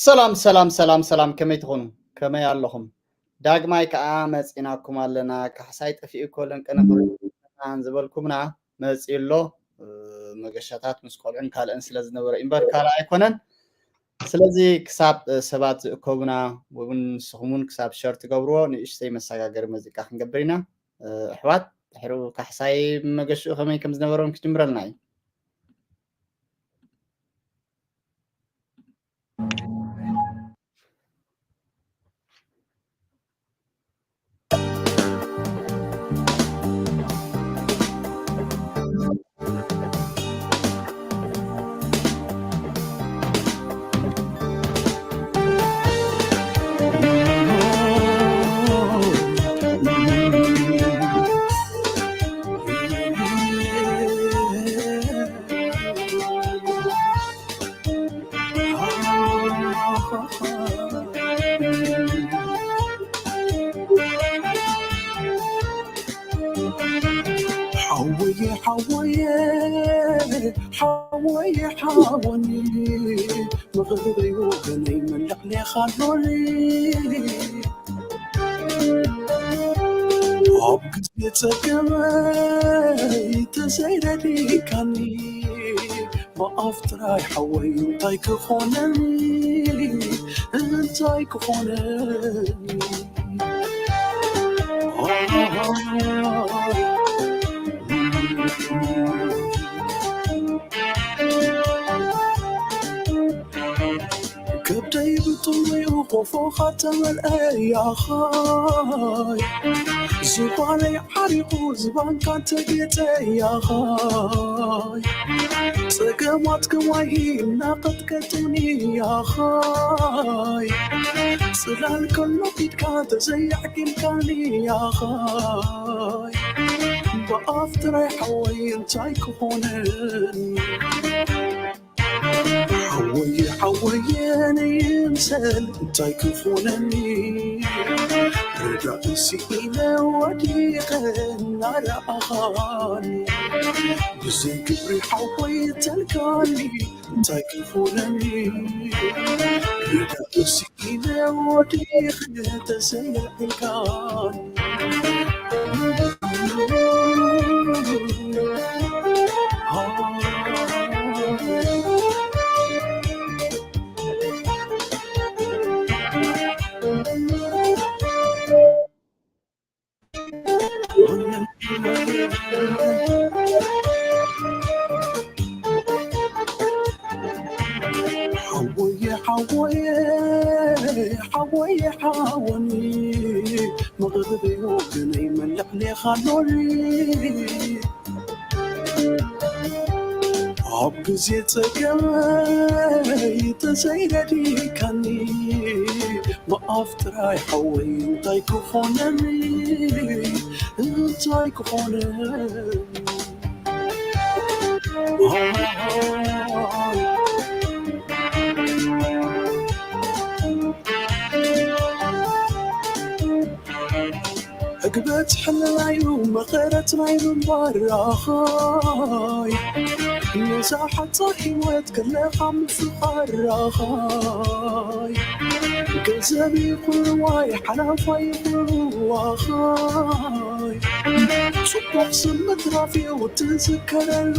ሰላም ሰላም ሰላም ሰላም፣ ከመይ ትኾኑ? ከመይ ኣለኹም? ዳግማይ ከኣ መጺናኩም ኣለና። ካሕሳይ ጠፊኡ እኮ ለንቀነ ዝበልኩምና መጺኡ ኣሎ። መገሻታት ምስ ቆልዑን ካልእን ስለ ዝነበረ እምበር ካልእ ኣይኮነን። ስለዚ ክሳብ ሰባት ዝእከቡና እውን ንስኹም እውን ክሳብ ሸር ትገብርዎ ንእሽተይ መሰጋገሪ መዚቃ ክንገብር ኢና። ኣሕዋት ድሕሩ ካሕሳይ መገሽኡ ከመይ ከም ዝነበሮም ክጅምረልና እዩ። ሓወየ ሓወየ ሓወየ ሓወኒ መቕርበይ ወገነይ መላዕሌኻ ኣሎኒ ኣብ ግዜ ጸገመይ ተዘይረዲካኒ ብኣፍ ጥራይ ሓወይ እንታይ ክኾነኒ እንታይ ክኾነኒ ከብደይ ብጥሙዩ ቆፎኻ ተመልአ ያኻይ ዝባነይ ዓሪቑ ዝባንካ ተጌጠ ያኻይ ጸገማት ከማይ እናቐጥቀጡኒ ያኻይ ጽላል ከሎ ኢድካ ተዘይኣዕቂልካኒ ያኻይ ብኣፍ ጥራይ ሓወይ እንታይ ክኾነኒ ሓወየ ሓወየ ነይምሰል እንታይ ክኾነኒ ርዳእ ስኢነ ወዲቐ እናረኣኻኒ ብዘይ ግብሪ ሓወይ ተልካኒ እንታይ ክኾነኒ ርዳእ ስኢነ ወዲቐ ተዘይልዕልካኒ ሓወየ ሓወየ ሓወየ ሓወኒ መቕርበይ ወገነይ መላዕሌኻ ኣሎኒ ኣብ ግዜ ጸገመይ ተዘይረዲካኒ ብኣፍ ጥራይ ሓወይ እንታይ ክኾነኒ እንታይ ክኾነኒ ዕግበት ሕልናዩ መቐረት ናይ ምንባር ኣኻይ ነዛ ሓጻር ህይወት ከለኻ ምፍቓር ኣኻይ ገንዘብ ይኹን ዋይ ሓላፋይ ይኹን ኣኻይ ጽቡቕ ስም ምትራፍ እዩ ትዝከረሉ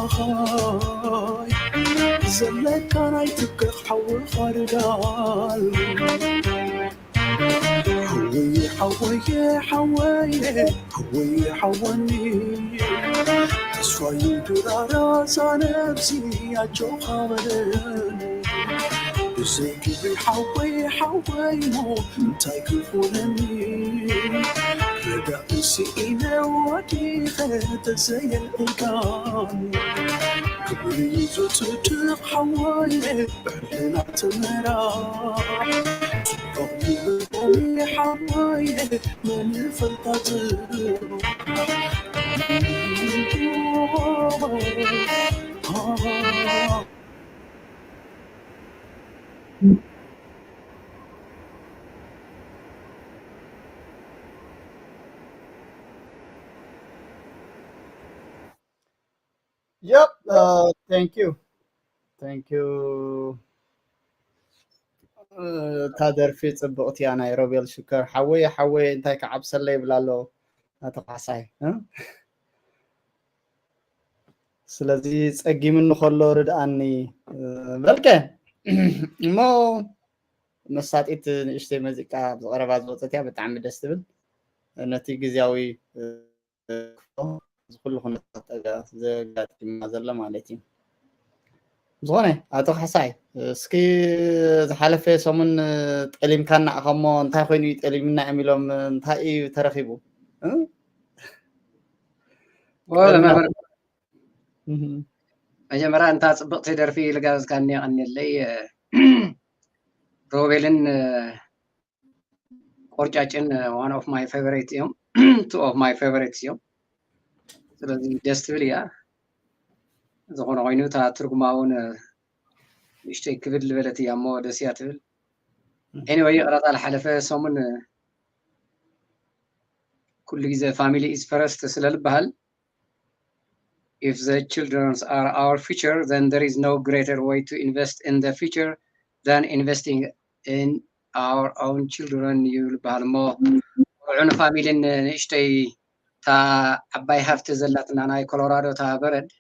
ኣኻይ ዘለካ ናይ ትከኽ ሓውኻ ርዳል ሓወየ ሓወየ ሓወየ ሓወየ ሓወኒ ተስፋዩ ድራራ ዛነብሲ ኣጆኻ በለኒ ብዘይ ግብሪ ሓወይ ሓወይ ሞ እንታይ ክኾነኒ ረዳእ ስኢነ ወዲቐ ተዘየልዕልካኒ ክብሪ እዩ ዝጽድቕ ሓወየ ብሕልና ተመራ ጽቡቕ ይብልኒ ሓወየ መን ይፈልጣ ጽቡቕ Yep, uh, thank you. Thank you. እታ ደርፊ ጽብቕቲ እያ፣ ናይ ሮቤል ሽከር። ሓወየ፣ ሓወየ፣ እንታይ ክዓብሰለይ ይብል ኣሎ ኣቶ ካሕሳይ፣ እ? ስለዚ ጸጊምኒ ከሎ ርድኣኒ፣ እ፣ በልከ። እሞ መሳጢት ንእሽተይ መዚቃ ኣብዚ ቀረባ ዝወጸት እያ፣ ብጣዕሚ ደስ ትብል። ነቲ ግዝያዊ፣ እ፣ እዚ ኩሉ ኩነታት ዘጋጥምና ዘሎ ማለት እዩ። ዝኾነ፣ ኣቶ ካሕሳይ፣ እስኪ ዝሓለፈ ሰሙን ጠሊምካና ኢኻ እሞ፣ እንታይ ኮይኑ እዩ ጠሊምና እዮም ኢሎም፣ እንታይ እዩ ተረኺቡ? እ? ወለ መምህር፣ እህ። መጀመርያ እንታ ጽብቕቲ ደርፊ ልጋብዝካኒ የቐንየለይ። ሮቤልን፣ እ፣ ቆርጫጭን፣ እ፣ one of my favorite እዮም። Two of my favorites እዮም። ስለዚ ደስ ትብል እያ። ዝኾነ ኮይኑ እታ ትርጉማ እውን፣ እ፣ ንእሽተይ ክብድ ዝበለት እያ እሞ ደስ እያ ትብል። Anyway፣ ይቕረታ፣ ዝሓለፈ ሰሙን፣ እ፣ ኩሉ ግዜ family is first ስለ ዝበሃል፣ if the children are our future, then there is no greater way to invest in the future than investing in our own children እዩ ዝበሃል። እሞ ቆልዑን ፋሚሊን ንእሽተይ እታ ዓባይ ሃፍቲ ዘላትና ናይ ኮሎራዶ እታ በረድ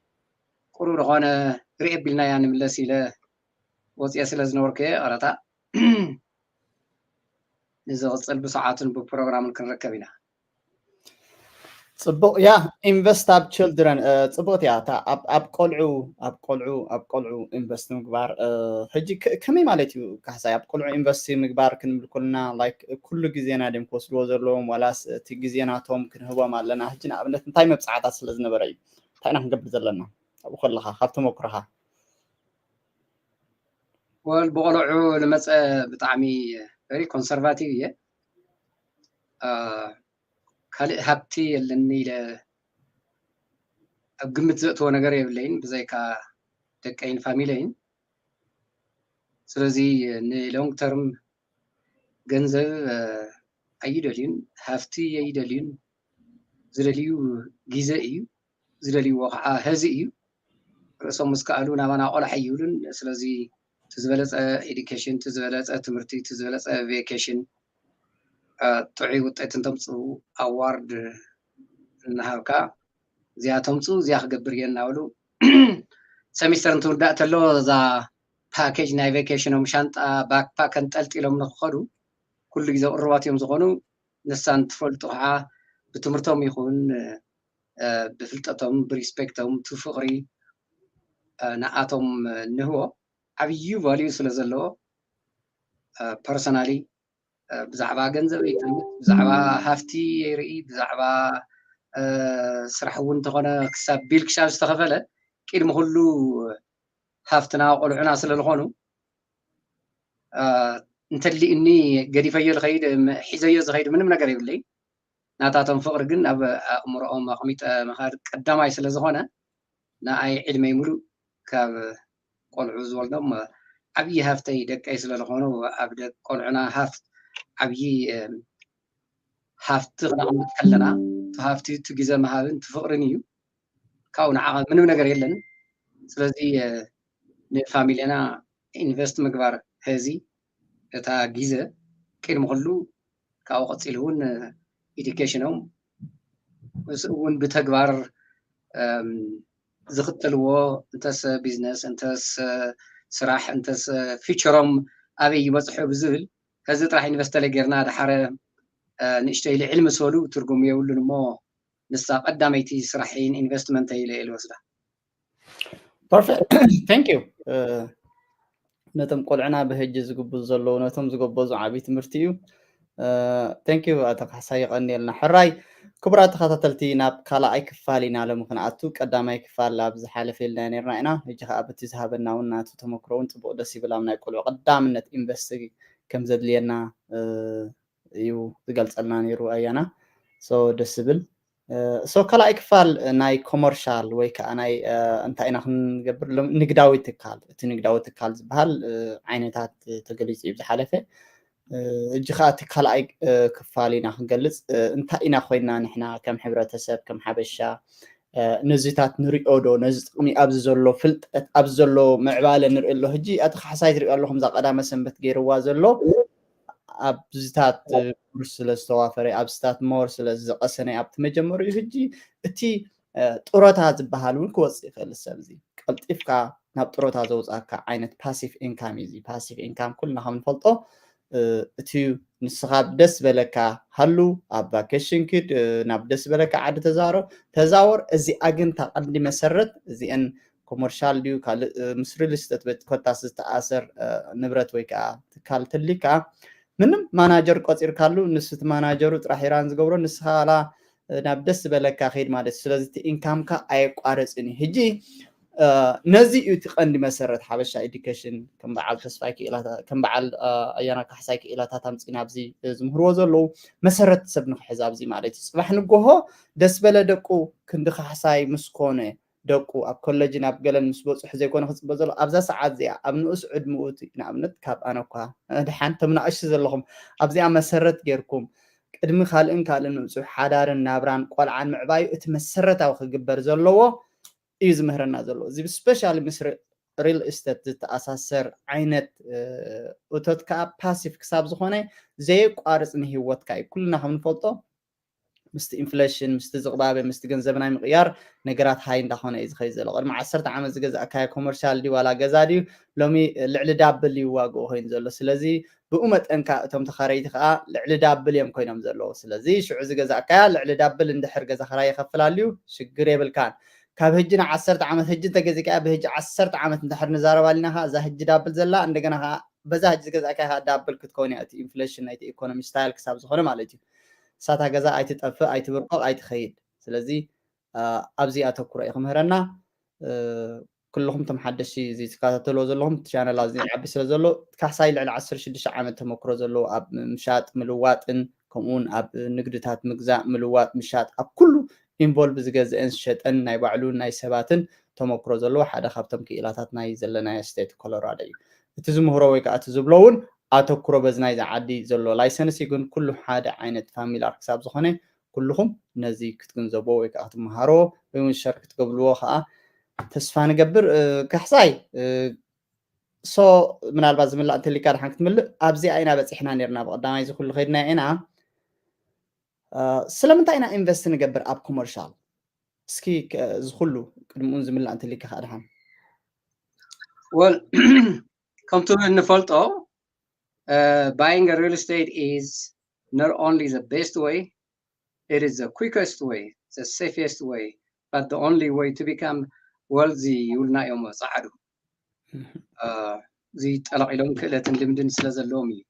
ቁሩብ ዝኾነ ርእ ኣቢልናያ ንምለስ ኢለ ወፅየ ስለ ዝነበርኩ እየ። ይቕረታ። ንዝቕፅል ብሰዓቱን ብፕሮግራምን ክንረከብ ኢና። ጽቡቕ፣ ያ፣ ኢንቨስት ኣብ ችልድረን፣ እ፣ ጽቡቕቲ እያ። እታ ኣብ፣ ኣብ ቆልዑ፣ ኣብ ቆልዑ፣ ኣብ ቆልዑ ኢንቨስት ምግባር፣ እ፣ ሕጂ ከ-፣ ከመይ ማለት እዩ ካሕሳይ? ኣብ ቆልዑ ኢንቨስት ምግባር ክንብል ከለና፣ ላይክ፣ ኩሉ ግዜና ድዮም ክወስድዎ ዘለዎም፣ ዋላስ እቲ ግዜ ናቶም ክንህቦም ኣለና? ሕጂ ንኣብነት እንታይ መብጽዓታት ስለ ዝነበረ እዩ? እንታይ ኢና ክንገብር ዘለና? ኣብኡ ከለኻ፣ ካብ ተመኩሮኻ። ወል ብቆልዑ ልመጸ ብጣዕሚ very conservative እየ። እ፣ ካልእ ሃብቲ የለኒ ኢለ ኣብ ግምት ዘእትዎ ነገር የብለይን፣ ብዘይካ ደቀይን ፋሚለይን። ስለዚ ን long term ገንዘብ፣ እ፣ ኣይደልዩን፣ ሃፍቲ ኣይደልዩን። ዝደልዩ ግዜ እዩ፣ ዝደልይዎ ከዓ ሀዚ እዩ። ርእሶም ምስ ከኣሉ ናባና ቆልዓ ይብሉን። ስለዚ እቲ ዝበለጸ ኤዱኬሽን፣ እቲ ዝበለጸ ትምህርቲ፣ እቲ ዝበለጸ ቬኬሽን፣ እ፣ ጥዑይ ውጤት እንተምፅኡ ኣዋርድ እናሃብካ፣ እዚኣ ተምፅኡ፣ እዚኣ ክገብር እየ እናበሉ ሰሚስተር እንትውዳእ ተሎ እዛ ፓኬጅ ናይ ቬኬሽኖም ሻንጣ ባክፓክ ኣንጠልጢሎም ንክኸዱ ኩሉ ግዜ ቅሩባት እዮም ዝኾኑ። ንሳ እንትፈልጡ ከዓ ብትምህርቶም ይኹን፣ እ፣ ብፍልጠቶም፣ ብሪስፔክቶም፣ እቲ ፍቕሪ፣ እ፣ ንኣቶም ንህቦ ዓብዪ ቫልዩ ስለ ዘለዎ፣ እ፣ ፐርሰናሊ፣ እ፣ ብዛዕባ ገንዘብ ኣይጠምት፣ ብዛዕባ ሃፍቲ የርኢ፣ ብዛዕባ፣ እ፣ ስራሕ እውን እንተኾነ ክሳብ ቢል ክሻብ ዝተኸፈለ ቅድሚ ኩሉ ሃፍትና ቆልዑና ስለ ዝኾኑ፣ እ፣ እንተሊእኒ ገዲፈዮ ዝኸይድ፣ ም-፣ ሒዘዮ ዝኸይድ ምንም ነገር የብለይ። ናታቶም ፍቕሪ ግን ኣብ ኣእምሮኦም ኣቕሚጠ ምኻድ ቀዳማይ ስለ ዝኾነ፣ ንኣይ ዕድመይ ሙሉእ ካብ ቆልዑ ዝወልዶም ዓብዪ ሃፍተይ ደቀይ ስለ ዝኾኑ፣ ኣብ ደቂ ቆልዑና ሃፍት-፣ ዓብዪ፣ እ፣ ሃፍቲ ክነቕምጥ ከለና፣ እቲ ሃፍቲ እቲ ግዜ ምሃብን እቲ ፍቕርን እዩ። ካብኡ ንዓቐ ምንም ነገር የለን። ስለዚ፣ እ፣ ንፋሚሊና ኢንቨስት ምግባር ሀዚ እታ ግዜ ቅድሚ ኩሉ፣ ካብኡ ቀፂሉ እውን፣ እ፣ ኤዱኬሽኖም፣ ምስኡ እውን ብተግባር፣ እም፣ ዝኽተልዎ፣ እንተስ ቢዝነስ፣ እንተስ ስራሕ፣ እንተስ ፊቸሮም ኣበይ ይበፅሑ ብዝብል፣ ሀዚ ጥራሕ ኢንቨስት ተለ ጌርና፣ ድሓረ፣ እ፣ ንእሽተይ ልዕል ምስ በሉ ትርጉም የብሉን እሞ፣ ንሳ ቀዳመይቲ ስራሕይን ኢንቨስትመንተይ ኢለ እየ ልወስዳ። ፐርፌክት። Thank you። እ፣ ነቶም ቆልዕና ብህጂ ዝግብዙ ዘለዉ፣ ነቶም ዝጎበዙ ዓብዪ ትምህርቲ እዩ። እ፣ thank you ኣቶ ካሕሳይ፣ የቐንየልና። ሕራይ፣ ክቡራት ተኸታተልቲ፣ ናብ ካልኣይ ክፋል ኢና ሎሚ ክንኣቱ። ቀዳማይ ክፋል ኣብ ዝሓለፈ ኢልና ነርና ኢና። ሕጂ ከኣ በቲ ዝሃበና እውን ናቱ ተመክሮ እውን ጽቡቕ ደስ ይብል። ኣብ ናይ ቆልዑ ቀዳምነት ኢንቨስት ከም ዘድልየና፣ እ፣ እዩ ዝገልጸልና ነይሩ ኣያና። ሶ ደስ ዝብል። እ፣ ሶ ካልኣይ ክፋል ናይ ኮመርሻል ወይ ከዓ ናይ፣ እ፣ እንታይ ኢና ክንገብር፣ ሎም-፣ ንግዳዊ ትካል፣ እቲ ንግዳዊ ትካል ዝበሃል፣ እ፣ ዓይነታት ተገሊጹ እዩ ዝሓለፈ። እ፣ እጂ ከዓ እቲ ካልኣይ፣ እ፣ ክፋል ኢና ክንገልጽ። እ፣ እንታይ ኢና ኮይና ንሕና ከም ሕብረተሰብ፣ ከም ሓበሻ፣ ነዚታት ንሪኦ ዶ? ነዚ ጥቕሚ ኣብዚ ዘሎ ፍልጠት ኣብዚ ዘሎ ምዕባለ ንሪኦ ኣሎ። ሕጂ ኣቲ ካሕሳይ ትሪኦ ኣለኹም እዛ ቀዳመ ሰንበት ገይርዋ ዘሎ ኣብዚታት ኮርስ ስለ ዝተዋፈረ ኣብዚታት ሞር ስለ ዝቐሰነ ኣብቲ መጀመሪኡ ሕጂ እቲ ጥሮታ ዝበሃል እውን ክወፅእ ይኽእል። ሰብ እዚ ቀልጢፍካ ናብ ጥሮታ ዘውፃካ ዓይነት ፓሲቭ ኢንካም እዩ። ፓሲቭ ኢንካም ኩልና ከም ንፈልጦ እቲ ንስኻ ደስ በለካ ሃሉ ኣብ ቫኬሽን ኪድ ናብ ደስ በለካ ዓዲ ተዛሮ ተዛወር። እዚኣ ግን እታ ቀንዲ መሰረት እዚአን ኮመርሻል ድዩ ካልእ ምስ ሪል ስቴት ቤት ኮታስ ዝተኣሰር ንብረት ወይ ከዓ ትካል ትልካ ምንም ማናጀር ቆፂርካሉ ንስቲ ማናጀሩ ጥራሕ ኢራን ዝገብሮ ንስኻ ላ ናብ ደስ ዝበለካ ከይድ ማለት እዩ። ስለዚ እቲ ኢንካምካ ኣየቋረፅን እዩ። ሕጂ ነዚ እዩ እቲ ቀንዲ መሰረት ሓበሻ ኤዱኬሽን ከም በዓል ተስፋይ ክኢላታት ከም በዓል ኣያና ካሕሳይ ክኢላታት ኣምፂና ኣብዚ ዝምህርዎ ዘለዉ መሰረት ሰብ ንክሕዝ ኣብዚ ማለት እዩ። ፅባሕ ንጎሆ ደስ በለ ደቁ ክንዲ ካሕሳይ ምስ ኮነ ደቁ ኣብ ኮለጅን ኣብ ገለን ምስ በፅሑ ዘይኮነ ክፅበ ዘሎ ኣብዛ ሰዓት እዚኣ ኣብ ንኡስ ዕድምኡ እቲ ንኣብነት ካብ ኣነ እኳ ድሓን ተምናእሽ ዘለኹም ኣብዚኣ መሰረት ጌርኩም ቅድሚ ካልእን ካልእን ንፁሕ ሓዳርን ናብራን ቆልዓን ምዕባዩ እቲ መሰረታዊ ክግበር ዘለዎ እዩ ዝምህረና ዘሎ። እዚ ስፔሻሊ ምስ ሪል ስቴት ዝተኣሳሰር ዓይነት እቶት ከዓ ፓሲቭ ክሳብ ዝኾነ ዘየቋርፅ ንህይወትካ እዩ። ኩልና ከም ንፈልጦ ምስቲ ኢንፍሌሽን ምስቲ ዝቕባበ ምስቲ ገንዘብ ናይ ምቕያር ነገራት ሃይ እንዳኾነ እዩ ዝኸይድ ዘሎ። ቅድሚ ዓሰርተ ዓመት ዝገዛእካዮ ኮመርሻል ድዩ ዋላ ገዛ ድዩ ሎሚ ልዕሊ ዳብል እዩ ዋግኡ ኮይኑ ዘሎ። ስለዚ ብኡ መጠን ከዓ እቶም ተኻረይቲ ከዓ ልዕሊ ዳብል እዮም ኮይኖም ዘለዉ። ስለዚ ሽዑ ዝገዛእካያ ልዕሊ ዳብል እንድሕር ገዛ ክራይ ይኸፍል ኣልዩ ሽግር የብልካን። ካብ ህጂ ንዓሰርተ ዓመት ህጂ እንተገዚእካያ ብህጂ ዓሰርተ ዓመት እንድሕር ንዛረብ ኣሊና ከዓ እዛ ህጂ ዳብል ዘላ እንደገና ከዓ በዛ ህጂ ዝገዛእካያ ከዓ ዳብል ክትከውን እያ። እቲ ኢንፍሌሽን ናይቲ ኢኮኖሚ ስታይል ክሳብ ዝኾነ ማለት እዩ። እሳታ ገዛ ኣይትጠፍእ ኣይትብርቆቕ ኣይትኸይድ። ስለዚ ኣብዚ ኣተኩሮ እዩ ክምህረና። ኩልኹም ቶም ሓደሽቲ እዚ ትከታተልዎ ዘለኹም ቻነል ኣዝዩ ዓቢ ስለ ዘሎ ካሕሳይ ልዕሊ ዓሰርተ ሽዱሽተ ዓመት ተመክሮ ዘለዎ ኣብ ምሻጥ ምልዋጥን ከምኡውን ኣብ ንግድታት ምግዛእ ምልዋጥ ምሻጥ ኣብ ኩሉ ኢንቮልቭ ዝገዝአን ዝሸጠን ናይ ባዕሉ ናይ ሰባትን ተመክሮ ዘለዎ ሓደ ካብቶም ክኢላታት ናይ ዘለናዮ ስቴት ኮሎራዶ እዩ። እቲ ዝምህሮ ወይ ከዓ እቲ ዝብሎ እውን ኣተኩሮ በዚ ናይዚ ዓዲ ዘሎ ላይሰንስ እዩ። ግን ኩሉ ሓደ ዓይነት ፋሚላር ክሳብ ዝኾነ ኩልኹም ነዚ ክትግንዘብዎ ወይ ከዓ ክትመሃሮ ወይ እውን ሸር ክትገብልዎ ከዓ ተስፋ ንገብር። ካሕሳይ ሶ ምናልባት ዝምላእ እንተሊካ ድሓን ክትምልእ ኣብዚኣ ኢና በፂሕና ነርና ብቀዳማይ እዚ ኩሉ ከይድና ኢና። ስለምንታይ ኢና ኢንቨስት ንገብር ኣብ ኮመርሻል? እስኪ እዚ ኩሉ ቅድምኡን ዝምላእ እንተሊካ ከዓ ድሓን ወል ከምቲ እንፈልጦ buying a real estate is not only the best way, it is the quickest way, the safest way, but the only way to become wealthy ይብሉና እዮም ፃዓዱ። እዚ ጠለቂሎም ክእለትን ልምድን ስለ ዘለዎም እዩ።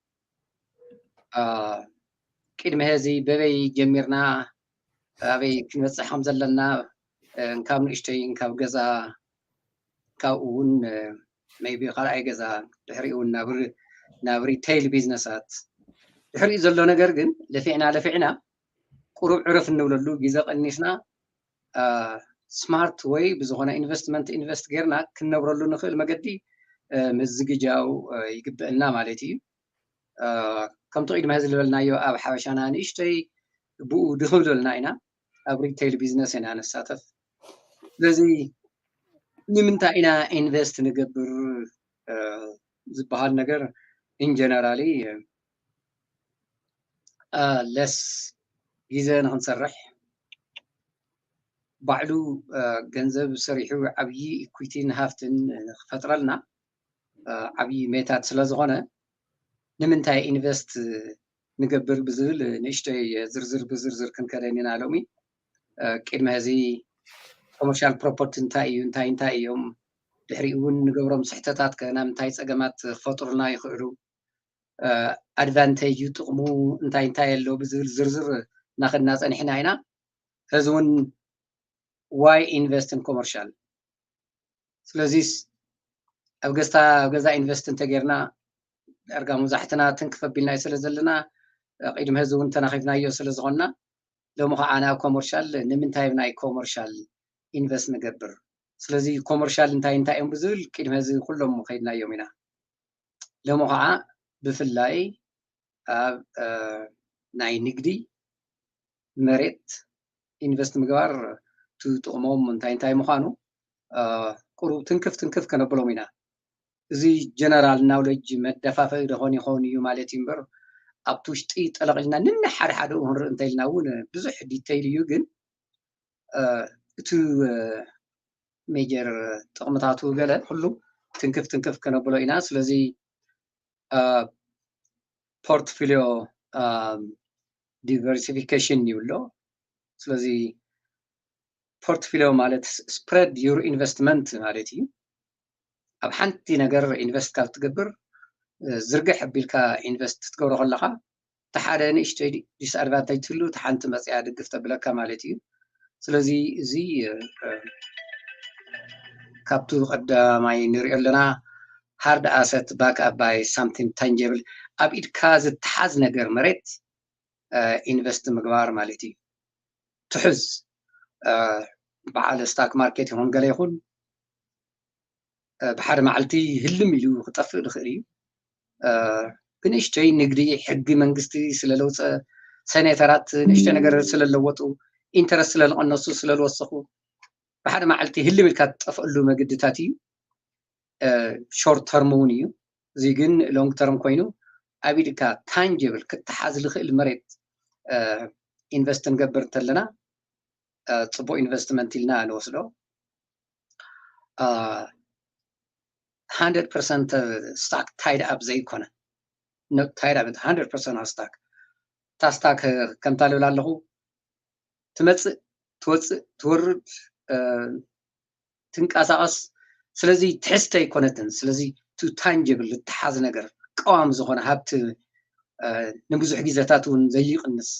ቅድሚ ሕዚ በበይ ጀሚርና ኣበይ ክንበፅሕ ከም ዘለና ካብ ንእሽተይ ካብ ገዛ ካብኡ እውን maybe ካልኣይ ገዛ ድሕሪኡ እውን ናብ ናብ ሪቴይል ቢዝነሳት ድሕሪኡ ዘሎ ነገር ግን ለፊዕና ለፊዕና ቁሩብ ዕረፍ እንብለሉ ግዜ ቀኒስና ስማርት ወይ ብዝኾነ ኢንቨስትመንት ኢንቨስት ጌርና ክንነብረሉ ንኽእል መገዲ ምዝግጃው ይግበአና ማለት እዩ። ከምቲ ቅድሚ ሕዚ ዝበልናዮ ኣብ ሓበሻና ንእሽተይ ብኡ ድኽም ዝበልና ኢና ኣብ ሪቴይል ቢዝነስ ኢና ንሳተፍ። ስለዚ ንምንታይ ኢና ኢንቨስት ንገብር ዝበሃል ነገር ኢንጀነራሊ ለስ ግዜ ንክንሰርሕ ባዕሉ ገንዘብ ሰሪሑ ዓብዪ ኢኩዊቲን ሃፍትን ንክፈጥረልና ዓብዪ ሜታት ስለ ዝኾነ ንምንታይ ኢንቨስት ንገብር ብዝብል ንእሽተይ ዝርዝር ብዝርዝር ክንከደን ኢና ሎሚ። ቅድሚ ሕዚ ኮመርሻል ፕሮፐርቲ እንታይ እዩ እንታይ እንታይ እዮም ድሕሪኡ እውን ንገብሮም ስሕተታት ከ ናብ እንታይ ፀገማት ክፈጥሩልና ይኽእሉ ኣድቫንቴጅ ጥቕሙ እንታይ እንታይ ኣሎ ብዝብል ዝርዝር እናኸድና ፀኒሕና ኢና። ሕዚ እውን ዋይ ኢንቨስት ን ኮመርሻል ስለዚስ ኣብ ገዝታ ኣብ ገዛ ኢንቨስት እንተጌርና ዳርጋ መብዛሕትና ትንክፍ ኣቢልና እዩ ስለ ዘለና ቅድሚ ሕዚ እውን ተናኺፍናዮ ስለ ዝኾንና ሎሚ ከዓ ናብ ኮመርሻል ንምንታይ ናይ ኮመርሻል ኢንቨስት ንገብር ስለዚ ኮመርሻል እንታይ እንታይ እዮም ብዝብል ቅድሚ ሕዚ ኩሎም ከይድናዮም ኢና ሎሚ ከዓ ብፍላይ ኣብ ናይ ንግዲ መሬት ኢንቨስት ምግባር ጥቕሞም እንታይ እንታይ ምዃኑ ቁሩብ ትንክፍ ትንክፍ ከነብሎም ኢና። እዚ ጀነራል ናውለጅ መደፋፈኢ ደኾን ይኸውን እዩ ማለት እዩ እምበር፣ ኣብቲ ውሽጢ ጠለቕ ኢልና ንንሓደ ሓደ ክንርኢ እንተኢልና እውን ብዙሕ ዲተይል እዩ። ግን እቲ ሜጀር ጥቕምታቱ ገለ ኩሉ ትንክፍ ትንክፍ ከነብሎ ኢና። ስለዚ ፖርትፎሊዮ ዲቨርሲፊኬሽን ይብሎ። ስለዚ ፖርትፎሊዮ ማለት ስፕረድ ዩር ኢንቨስትመንት ማለት እዩ። ኣብ ሓንቲ ነገር ኢንቨስት ካብ ትገብር ዝርግሕ ኣቢልካ ኢንቨስት ክትገብሮ ከለኻ እቲ ሓደ ንእሽተይ ዲስኣድቫንቴጅ ትህሉ እቲ ሓንቲ መፅያ ድግፍ ተብለካ ማለት እዩ። ስለዚ እዚ ካብቱ ቀዳማይ ንሪኦ ኣለና። ሃርድ ኣሰት ባክ ኣፕ ባይ ሳምቲንግ ታንጀብል፣ ኣብ ኢድካ ዝተሓዝ ነገር መሬት ኢንቨስት ምግባር ማለት እዩ። ትሕዝ በዓል ስታክ ማርኬት ይኹን ገለ ይኹን ብሓደ መዓልቲ ህልም ኢሉ ክጠፍእ ዝኽእል እዩ። ብንእሽተይ ንግዲ ሕጊ መንግስቲ ስለለውፀ፣ ሰኔተራት ንእሽተ ነገር ስለለወጡ፣ ኢንተረስት ስለልቐነሱ ስለልወሰኹ ብሓደ መዓልቲ ህልም ኢልካ ትጠፍእሉ መግድታት እዩ። ሾርት ተርም እውን እዩ። እዚ ግን ሎንግ ተርም ኮይኑ ኣብ ኢድካ ታንጀብል ክተሓዝ ዝኽእል መሬት ኢንቨስት ንገብር እንተለና ፅቡቅ ኢንቨስትመንት ኢልና ንወስዶ። ሃንድረድ ፐርሰንት ስታክ ታይድ ኣፕ ዘይኮነ፣ ታይድ ኣፕ ሃንድረድ ፐርሰንት ስታክ፣ እታ ስታክ ከምታ ልብል ኣለኹ ትመፅእ፣ ትወፅእ፣ ትወርድ፣ ትንቀሳቐስ። ስለዚ ትሕዝተ ኣይኮነትን። ስለዚ ቱ ታንጀብል ዝተሓዝ ነገር ቀዋሚ ዝኾነ ሃብቲ ንብዙሕ ግዜታት እውን ዘይቕንስ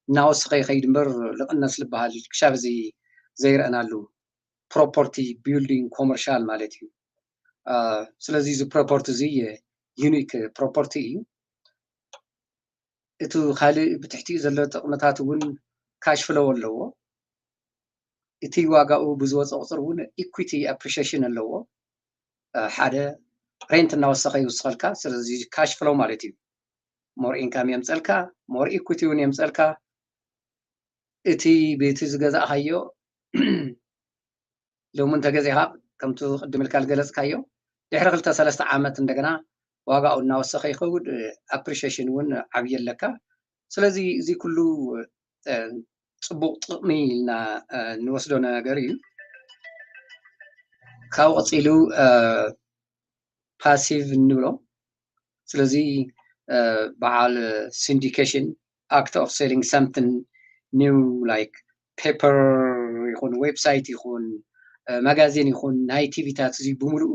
እናወሰኸ ይኸይድ እምበር ልቕነስ ዝበሃል ክሻብ እዚ ዘይረአናሉ ፕሮፐርቲ ቢልዲንግ ኮመርሻል ማለት እዩ። ስለዚ እዚ ፕሮፐርቲ እዚ ዩኒክ ፕሮፐርቲ እዩ። እቲ ካልእ ብትሕቲኡ ዘሎ ጥቕምታት እውን ካሽ ፍሎው ኣለዎ። እቲ ዋጋኡ ብዝወፀ ቁፅር እውን ኢኩዊቲ ኣፕሪሺየሽን ኣለዎ። ሓደ ሬንት እናወሰኸ ይውስኸልካ። ስለዚ ካሽ ፍሎው ማለት እዩ። ሞር ኢንካም የምፀልካ፣ ሞር ኢኩዊቲ እውን የምፀልካ። እቲ ቤቲ ዝገዛእካዮ ሎሚ እንተገዚእካ ከምቲ ቅድም ኢልካ ዝገለፅካዮ ድሕሪ ክልተ ሰለስተ ዓመት እንደገና ዋጋኡ እናወሰኸ ይኸውን። ኣፕሪሺየሽን እውን ዓብዪ ኣለካ። ስለዚ እዚ ኩሉ ፅቡቅ ጥቕሚ ኢልና ንወስዶ ነገር እዩ። ካብኡ ቀፂሉ ፓሲቭ እንብሎ። ስለዚ በዓል ሲንዲኬሽን፣ ኣክት ኦፍ ሴሊንግ ሳምቲንግ ኒው ላይክ ፔፐር ይኹን ዌብሳይት ይኹን ማጋዚን ይኹን ናይ ቲቪታት እዚ ብምሉኡ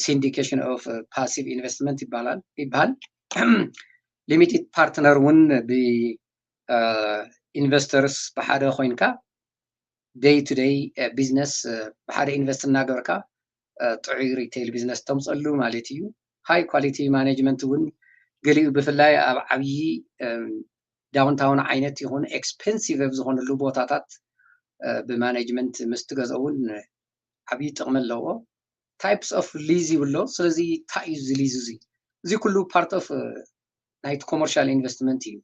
ሲንዲኬሽን ኦፍ ፓሲቭ ኢንቨስትመንት ይባላል ይበሃል። ሊሚትድ ፓርትነር እውን ብኢንቨስተርስ ብሓደ ኮይንካ ደይ ቱ ደይ ቢዝነስ ብሓደ ኢንቨስት እናገበርካ ጥዑይ ሪቴይል ቢዝነስ ተምፀሉ ማለት እዩ። ሃይ ኳሊቲ ማኔጅመንት እውን ገሊኡ ብፍላይ ኣብ ዓብዪ ዳውንታውን ዓይነት ይኹን ኤክስፔንሲቭ ኣብ ዝኾነሉ ቦታታት ብማኔጅመንት ምስ ትገዝኦ እውን ዓብዪ ጥቕሚ ኣለዎ። ታይፕስ ኦፍ ሊዝ ይብሎ። ስለዚ እንታይ እዩ እዚ ሊዝ እዚ? እዚ ኩሉ ፓርት ኦፍ ናይቲ ኮመርሻል ኢንቨስትመንት እዩ።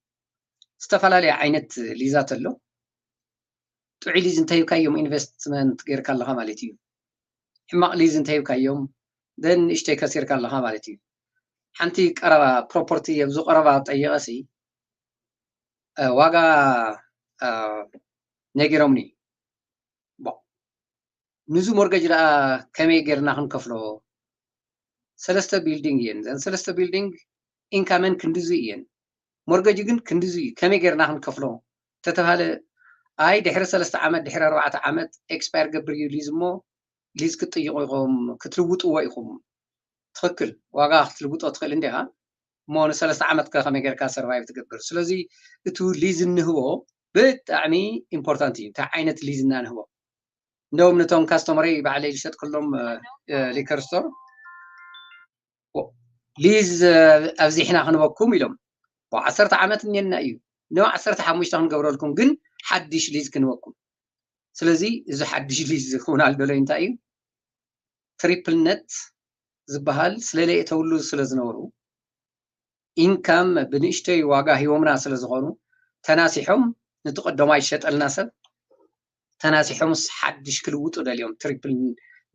ዝተፈላለየ ዓይነት ሊዛት ኣሎ። ጥዑይ ሊዝ እንተሂብካዮም ኢንቨስትመንት ጌርካ ኣለኻ ማለት እዩ። ሕማቕ ሊዝ እንተሂብካዮም ደን ንእሽተይ ከሲርካ ኣለኻ ማለት እዩ። ሓንቲ ቀረባ ፕሮፐርቲ ኣብዚ ቀረባ ጠይቐሲ ዋጋ ነጊሮምኒ። ንዙ ሞርገጅ ደኣ ከመይ ጌርና ክንከፍሎ? ሰለስተ ቢልዲንግ እየን። ዘን ሰለስተ ቢልዲንግ ኢንካመን ክንድዙ እየን። ሞርገጅ ግን ክንድዙ እዩ። ከመይ ጌርና ክንከፍሎ? ተተባሃለ ኣይ ድሕሪ ሰለስተ ዓመት ድሕሪ ኣርባዕተ ዓመት ኤክስፓየር ገብር እዩ ሊዝ እሞ ሊዝ ክትጥይቑ ኢኹም ክትልውጥዎ ኢኹም። ትኽክል ዋጋ ክትልውጦ ትኽእል እንዲኻ እሞ ንሰለስተ ዓመት ከ ከመይ ጌርካ ሰርቫይቭ ትገብር? ስለዚ እቱ ሊዝ እንህቦ ብጣዕሚ ኢምፖርታንት እዩ። እንታይ ዓይነት ሊዝ እና ንህቦ? እንደውም ነቶም ካስተመረይ ባዕለይ ዝሸጥክሎም ሊከር ስቶር ሊዝ ኣብዚሕና ክንበኩም ኢሎም ዓሰርተ ዓመት እኒና እዩ ን ዓሰርተ ሓሙሽተ ክንገብረልኩም ግን ሓድሽ ሊዝ ክንበኩም። ስለዚ እዚ ሓድሽ ሊዝ ዝኸውን ኣልበሎ እንታይ እዩ? ትሪፕልነት ዝበሃል ስለለየእተውሉ ስለ ዝነበሩ ኢንካም ብንእሽተይ ዋጋ ሂቦምና ስለ ዝኾኑ ተናሲሖም ንትቐደማ ይሸጠልና ሰብ ተናሲሖምስ ሓድሽ ክልውጡ ደልዮም፣ ትሪፕል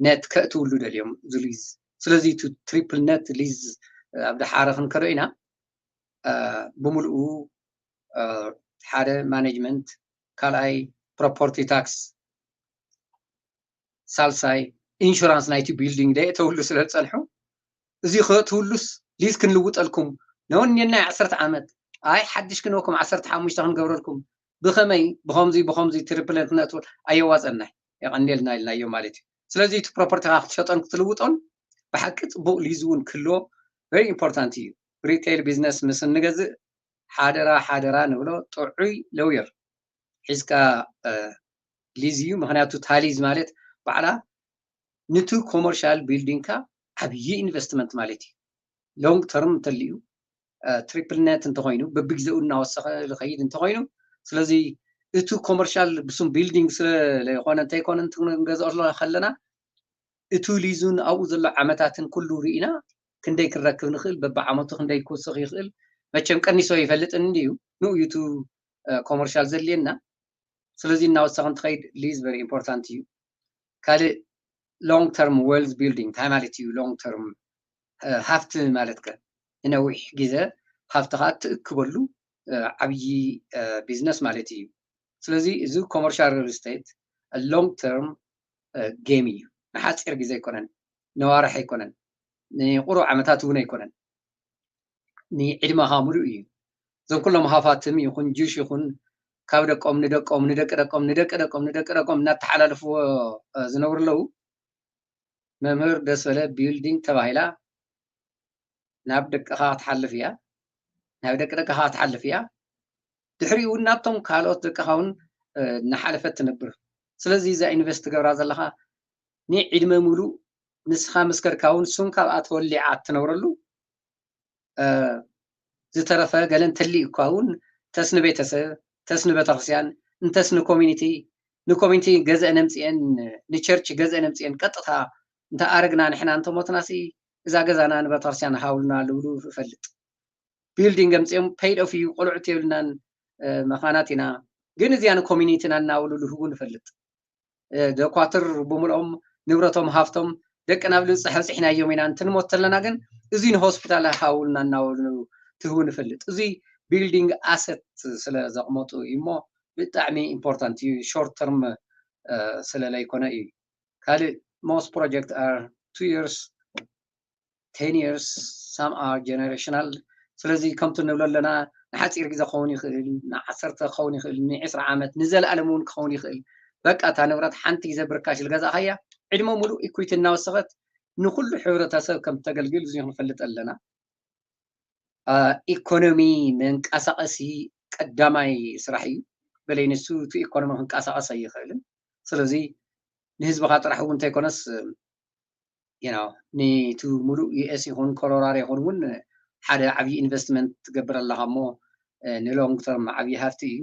ነት ከእትውሉ ደልዮም እዚ ሊዝ። ስለዚ እቲ ትሪፕል ነት ሊዝ ኣብ ደሓረ ክንከዶ ኢና። ብምልኡ ሓደ ማኔጅመንት፣ ካልኣይ ፕሮፐርቲ ታክስ፣ ሳልሳይ ኢንሹራንስ ናይቲ ቢልዲንግ ደየእተውሉ ስለ ዝፀንሑ፣ እዚ ከእትውሉስ ሊዝ ክንልውጠልኩም ነወንየናይ ዓሰርተ ዓመት፣ ኣይ ሓድሽ ክንወኩም ዓሰርተ ሓሙሽተ ክንገብረልኩም፣ ብኸመይ ብኸምዚ ብኸምዚ ትሪፕል ነት ነእትወል ኣየዋፀናይ፣ የቐንዴልና ኢልናዮ ማለት እዩ። ስለዚ እቲ ፕሮፐርቲኻ ክትሸጦን ክትልውጦን ብሓቂ ፅቡቕ ሊዝ እውን ክህልዎ ቨሪ ኢምፖርታንት እዩ። ሪቴይል ቢዝነስ ምስ እንገዝእ ሓደራ ሓደራ ንብሎ ጥዑይ ለውየር ሒዝካ ሊዝ እዩ። ምክንያቱ እታ ሊዝ ማለት ባዕላ ንቲ ኮመርሻል ቢልዲንግካ ዓብዪ ኢንቨስትመንት ማለት እዩ። ሎንግ ተርም እንተልዩ ትሪፕል ነት እንተኮይኑ በብግዜኡ እናወሰኸ ዝኸይድ እንተኮይኑ፣ ስለዚ እቲ ኮመርሻል ብስም ቢልዲንግ ስለለይኮነ እንተይኮነ ክንገዝኦ ከለና እቲ ሊዙን ኣብኡ ዘሎ ዓመታትን ኩሉ ርኢና ክንደይ ክንረክብ ንኽእል፣ በብዓመቱ ክንደይ ክውስኽ ይኽእል፣ መቸም ቀኒሶ ይፈልጥን እንድዩ። ንኡ እዩ እቲ ኮመርሻል ዘድልየና። ስለዚ እናወሰኸ እንትኸይድ ሊዝ ቨሪ ኢምፖርታንት እዩ። ካልእ ሎንግ ተርም ዌልዝ ቢልዲንግ እንታይ ማለት እዩ? ሎንግ ተርም ሃፍቲ ማለት ከ ንነዊሕ ግዜ ሃፍትኻ ትእክበሉ ዓብዪ ቢዝነስ ማለት እዩ። ስለዚ እዚ ኮመርሻል ሪል ስቴት ሎንግ ተርም ጌም እዩ። ንሓፂር ግዜ ኣይኮነን፣ ነዋርሕ ኣይኮነን፣ ንቁሩብ ዓመታት እውን ኣይኮነን። ንዕድመኻ ሙሉእ እዩ። እዞም ኩሎም ሃፋትም ይኹን ጁሽ ይኹን ካብ ደቆም ንደቆም ንደቂ ደቆም ንደቂ ደቆም ንደቂ ደቆም እናተሓላለፍዎ ዝነብሩ ኣለዉ። መምህር ደስ በለ ቢልዲንግ ተባሂላ ናብ ደቅኻ ክትሓልፍ እያ፣ ናብ ደቂ ደቅኻ ክትሓልፍ እያ። ድሕሪኡ እውን ናብቶም ካልኦት ደቅኻ እውን እናሓለፈት ትነብር። ስለዚ እዛ ኢንቨስት ትገብራ ዘለኻ ንዕድመ ሙሉእ ንስኻ ምስ ከድካ እውን ሱም ካብኣ ተወሊዓ እትነብረሉ ዝተረፈ ገለ እንተልዩ እኳ እውን እንተስ ንቤተሰብ እንተስ ንቤተክርስትያን እንተስ ንኮሚኒቲ ንኮሚኒቲ ገዝአን ኣምፅኤን ንቸርች ገዝአን ኣምፅኤን ቀጥታ እንተ ኣረግና ንሕና እንተሞትናሲ እዛ ገዛና ንቤተክርስትያን ሃውልና ልብሉ እፈልጥ። ቢልዲንግ ኣምፅኦም ፔይድ ኦፍ እዩ ቆልዑት የብልናን መኻናት ኢና ግን እዚኣ ንኮሚኒቲና እናበሉ ልህቡ ንፈልጥ። ደኳትር ብምልኦም ንብረቶም ሃፍቶም ደቅና ኣብ ልብፅሕ ኣብፅሕናዮም ኢና እንትንሞት ተለና ግን እዚ ንሆስፒታል ሃውልና እናበሉ ትህቡ ንፈልጥ። እዚ ቢልዲንግ ኣሰት ስለ ዘቕመጡ እዩ እሞ ብጣዕሚ ኢምፖርታንት እዩ። ሾርት ተርም ስለ ለይኮነ እዩ። ካልእ most project are two years, ten years, some are generational። ስለዚ ከምቲ ንብሎ ኣለና ንሓፂር ግዜ ክኸውን ይኽእል፣ ንዓሰርተ ክኸውን ይኽእል፣ ንዕስራ ዓመት ንዘለኣለም እውን ክኸውን ይኽእል። በቃ እታ ንብረት ሓንቲ ግዜ ብርካሽ ዝገዛእኻያ ዕድመ ሙሉእ ኢኩዊቲ እናወሰኸት ንኩሉ ሕብረተሰብ ከም ተገልግል እዚ ክንፈልጥ ኣለና። ኢኮኖሚ መንቀሳቐሲ ቀዳማይ ስራሕ እዩ። በለይ ንሱ እቲ ኢኮኖሚ ክንቀሳቐስ ኣይኽእልን። ስለዚ ንህዝብኻ ጥራሕ እውን እንተይኮነስ you know ንቱ ሙሉእ ዩኤስ ይኹን ኮሎራዶ ይኹን እውን ሓደ ዓብዪ ኢንቨስትመንት ትገብር ኣለኻ እሞ ንሎንግ ተርም ዓብዪ ሃፍቲ እዩ።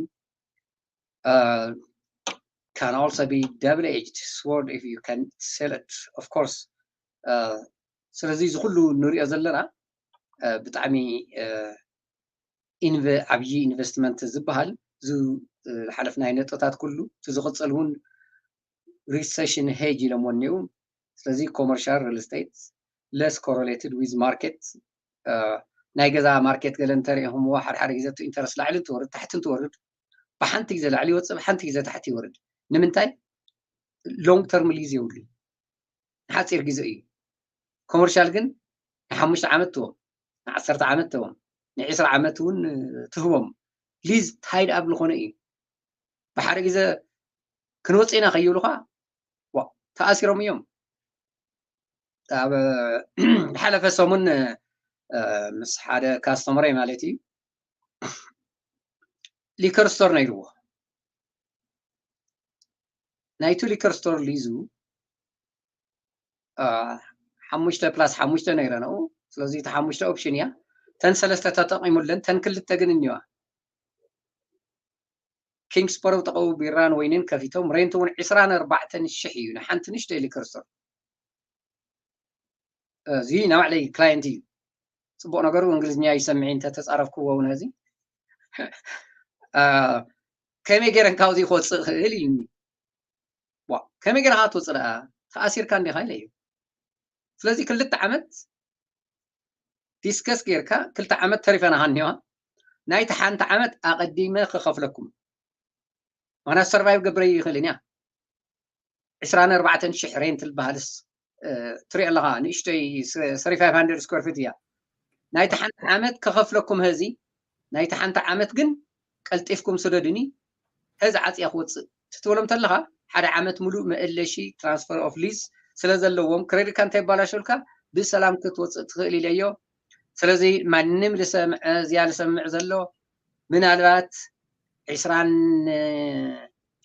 Can also be double edged sword if you can sell it, of course. ስለዚ እዚ ኩሉ ንሪኦ ዘለና ብጣዕሚ ዓብዪ ኢንቨስትመንት ዝበሃል እዚ ዝሓለፍናይ ነጥብታት ኩሉ እቲ ዝቕፅል እውን ሪሰሽን ሄጅ ኢሎምዎ እኒኡ። ስለዚ ኮመርሻል ሪል ስቴት less correlated with market ናይ ገዛ ማርኬት ገለ እንተሪኢኹምዎ ሓደ ሓደ ግዜ እቲ ኢንተረስት ላዕሊ እንትወርድ ታሕቲ እንትወርድ ብሓንቲ ግዜ ላዕሊ ይወፅእ ብሓንቲ ግዜ ታሕቲ ይወርድ። ንምንታይ? ሎንግ ተርም ሊዝ የብሉ፣ ንሓፂር ግዜ እዩ። ኮመርሻል ግን ንሓሙሽተ ዓመት ትቦም፣ ንዓሰርተ ዓመት ትቦም፣ ንዕስራ ዓመት እውን ትህቦም። ሊዝ ታይድ ኣፕ ዝኾነ እዩ። ብሓደ ግዜ ክንወፅእ ኢና ከይብሉኻ ተኣሲሮም እዮም። ኣብ ዝሓለፈ ሰሙን ምስ ሓደ ካስተመረይ ማለት እዩ ሊከር ስቶር ነይርዎ። ናይቱ ሊከር ስቶር ሊዙ ሓሙሽተ ፕላስ ሓሙሽተ ነይረንኡ። ስለዚ እቲ ሓሙሽተ ኦፕሽን እያ። ተን ሰለስተ ተጠቂሙለን፣ ተን ክልተ ግን እኒዋ። ኪንግስበሮ ጠቐው ቢራን ወይንን ከፊቶም። ሬንት እውን ዕስራን ኣርባዕተን ሽሕ እዩ ንሓንቲ ንእሽተይ ሊከር ስቶር። እዚ ናይ ባዕለይ ክላየንት እዩ። ፅቡቕ ነገሩ እንግሊዝኛ ይሰምዕ እንተተፃረፍክዎ እውን እዚ ከመይ ገይረን ካብዚ ክወፅእ ክእል ኢልኒ። ዋ ከመይ ገይርካ ትወፅእ ደኣ? ተኣሲርካ እንዲኻ ኢለ እዩ። ስለዚ ክልተ ዓመት ዲስከስ ጌርካ ክልተ ዓመት ተሪፈና ሃኒዋ ናይቲ ሓንቲ ዓመት ኣቐዲመ ክኸፍለኩም። ዋና ሰርቫይቭ ገብረ ይኽእልን እያ። ዕስራን ኣርባዕተን ሽሕ ሬንት ዝበሃልስ ትሪኦ ኣለኻ፣ ንእሽተይ ሰሪ ፋይቭ ሃንድረድ ስኩር ፊት እያ። ናይቲ ሓንቲ ዓመት ከኸፍለኩም ህዚ ናይቲ ሓንቲ ዓመት ግን ቀልጢፍኩም ስደዱኒ። ህዚ ዓፅያ ክወፅእ ትትበሎም ተለኻ ሓደ ዓመት ሙሉእ መእለሺ ትራንስፈር ኦፍ ሊዝ ስለ ዘለዎም ክሬዲትካ እንተይባላሸልካ ብሰላም ክትወፅእ ትኽእል ኢለዮ። ስለዚ ማንም ልሰምዐ እዚያ ልሰምዕ ዘሎ ምናልባት ዕስራን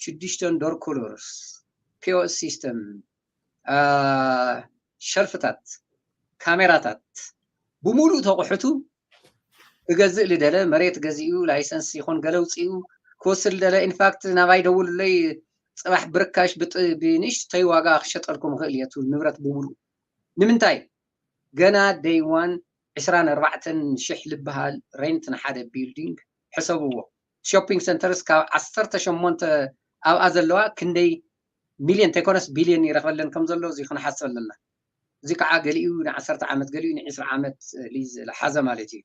ሽዱሽተን ዶር ኮሎርስ ፒኦኤስ ሲስተም ሸልፍታት ካሜራታት ብሙሉእ ተቑሕቱ ክገዝእ ልደለ መሬት ገዚኡ ላይሰንስ ይኹን ገለ ውፅኡ ክወስድ ልደለ ኢንፋክት ናባይ ደውሉለይ ፅባሕ ብርካሽ ብንእሽተይ ዋጋ ክሸጠልኩም ይኽእል እየ ንብረት ብሙሉእ ንምንታይ ገና ደይ ዋን ዕስራን ኣርባዕተን ሽሕ ልበሃል ሬንት ንሓደ ቢልዲንግ ሕሰብዎ ሾፒንግ ሰንተርስ ካብ ዓሰርተ ሸሞንተ ኣብኣ ዘለዋ ክንደይ ሚልዮን ተይኮነስ ቢልዮን ይረኽበለን ከም ዘሎ እዚ ክንሓስብ ኣለና እዚ ከዓ ገሊኡ ንዓሰርተ ዓመት ገሊኡ ንዕስራ ዓመት ሊዝ ዝሓዘ ማለት እዩ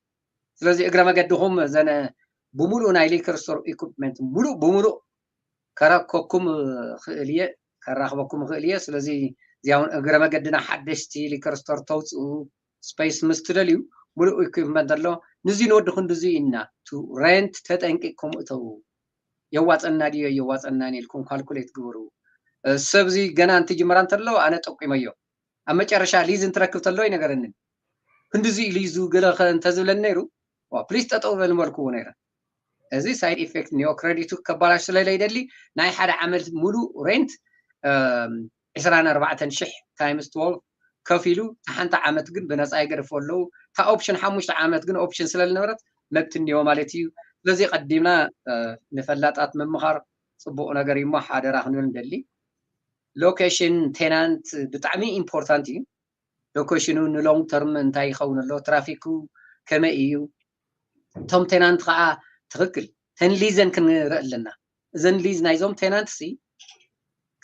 ስለዚ እግረ መገድኹም ዘነ ብሙሉእ ናይ ሊከር ስቶር ኢኩፕመንት ሙሉእ ብሙሉእ ከረከኩም ክእል እየ ከራኽበኩም ክእል እየ ስለዚ እዚያውን እግረ መገድና ሓደሽቲ ሊከር ስቶር ተውፅኡ ስፔስ ምስ ትደልዩ ሙሉእ ኢኩፕመንት ኣሎ ንዚ ንወዲ ክንድዚ ኢና ቱ ሬንት ተጠንቂቅኩም እተው የዋፀና ድዮ የዋፀናን ኢልኩም ካልኩሌት ግበሩ ሰብዚ ገና እንትጅምራ እንተሎ ኣነ ጠቂመዮ ኣብ መጨረሻ ሊዝ እንትረክብ ተሎ ይነገረኒ ክንድዚ ሊዙ ገለ እንተዝብለኒ ነይሩ ፕሊስ ጠጠው በል መልክዎ ነይረ እዚ ሳይድ ኢፌክት ኒዮ ክሬዲቱ ከባላሽ ስለለይደሊ ናይ ሓደ ዓመት ሙሉ ሬንት ዕስራን ኣርባዕተን ሽሕ ታይምስ ትወልቭ ከፊሉ ሓንቲ ዓመት ግን ብነፃ ይገድፎ ኣለዉ እታ ኦፕሽን ሓሙሽተ ዓመት ግን ኦፕሽን ስለዝነበረት መብት እንዲዮ ማለት እዩ ስለዚ ቀዲምና ንፈላጣት ምምኻር ፅቡቅ ነገር እዩሞ ሓደራ ክንብል ንደሊ ሎኬሽን ቴናንት ብጣዕሚ ኢምፖርታንት እዩ ሎኬሽኑ ንሎንግ ተርም እንታይ ይኸውን ኣሎ ትራፊኩ ከመይ እዩ እቶም ቴናንት ከዓ ትክክል ተን ሊዘን ክንርኢ ኣለና እዘን ሊዝ ናይዞም ቴናንት ሲ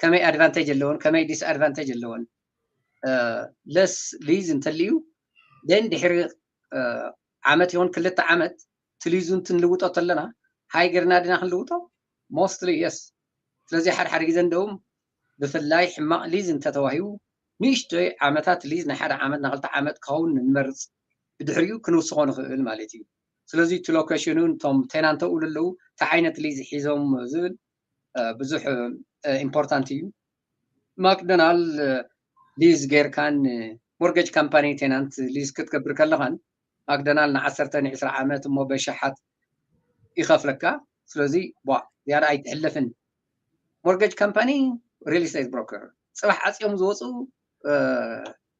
ከመይ ኣድቫንቴጅ ኣለዎን ከመይ ዲስኣድቫንቴጅ ኣለዎን ለስ ሊዝ እንተልዩ ደን ድሕሪ ዓመት ይኹን ክልተ ዓመት ትሊዙ እንትንልውጦ ተለና ሃይ ገርና ድና ክንልውጦ ሞስትሊ የስ ስለዚ ሓደ ሓደ ግዜ እንደውም ብፍላይ ሕማቕ ሊዝ እንተተዋሂቡ ንእሽቶይ ዓመታት ሊዝ ናይ ሓደ ዓመት ንክልተ ዓመት ክኸውን ንመርፅ ብድሕሪኡ ክንውስኾ ንኽእል ማለት እዩ ስለዚ እቲ ሎኬሽኑን እቶም ቴናንተኡ ለለዉ እቲ ዓይነት ሊዝ ሒዞም ዝብል ብዙሕ ኢምፖርታንት እዩ ማክዶናል ሊዝ ጌርካን ሞርጌጅ ካምፓኒ ቴናንት ሊዝ ክትገብር ከለኻን ማክዶናል ንዓሰርተ ንዕስራ ዓመት እሞ በሸሓት ይኸፍለካ ስለዚ ቧ ዝያዳ ኣይትሕለፍን ሞርጌጅ ካምፓኒ ሪል ስቴት ብሮከር ፅባሕ ዓፅዮም ዝወፁ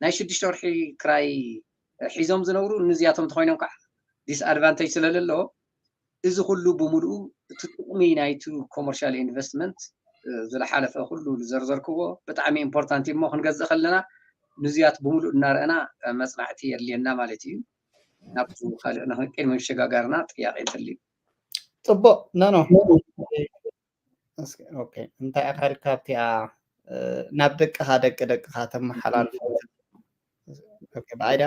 ናይ ሽዱሽተ ወርሒ ክራይ ሒዞም ዝነብሩ ንዚያቶም ተኮይኖም ከዓ ዲስኣድቫንቴጅ ስለለለዎ እዚ ኩሉ ብምልኡ እቲ ጥቕሚ ናይቲ ኮመርሻል ኢንቨስትመንት ዝለሓለፈ ኩሉ ዝዘርዘርክዎ ብጣዕሚ ኢምፖርታንት እሞ ክንገዝእ ከለና ንዚያት ብምሉእ እናረአና መፅናዕቲ የድልየና ማለት እዩ ናብቲ ካልእ ንክንቅድሚ ምሸጋጋርና ጥያቄ እንተልዩ ፅቡቅ ኖ ኖ እንታይ ኢኻ ኢልካ ኣብቲኣ ናብ ደቅኻ ደቂ ደቅኻ ተመሓላልፎ ብኣይዳ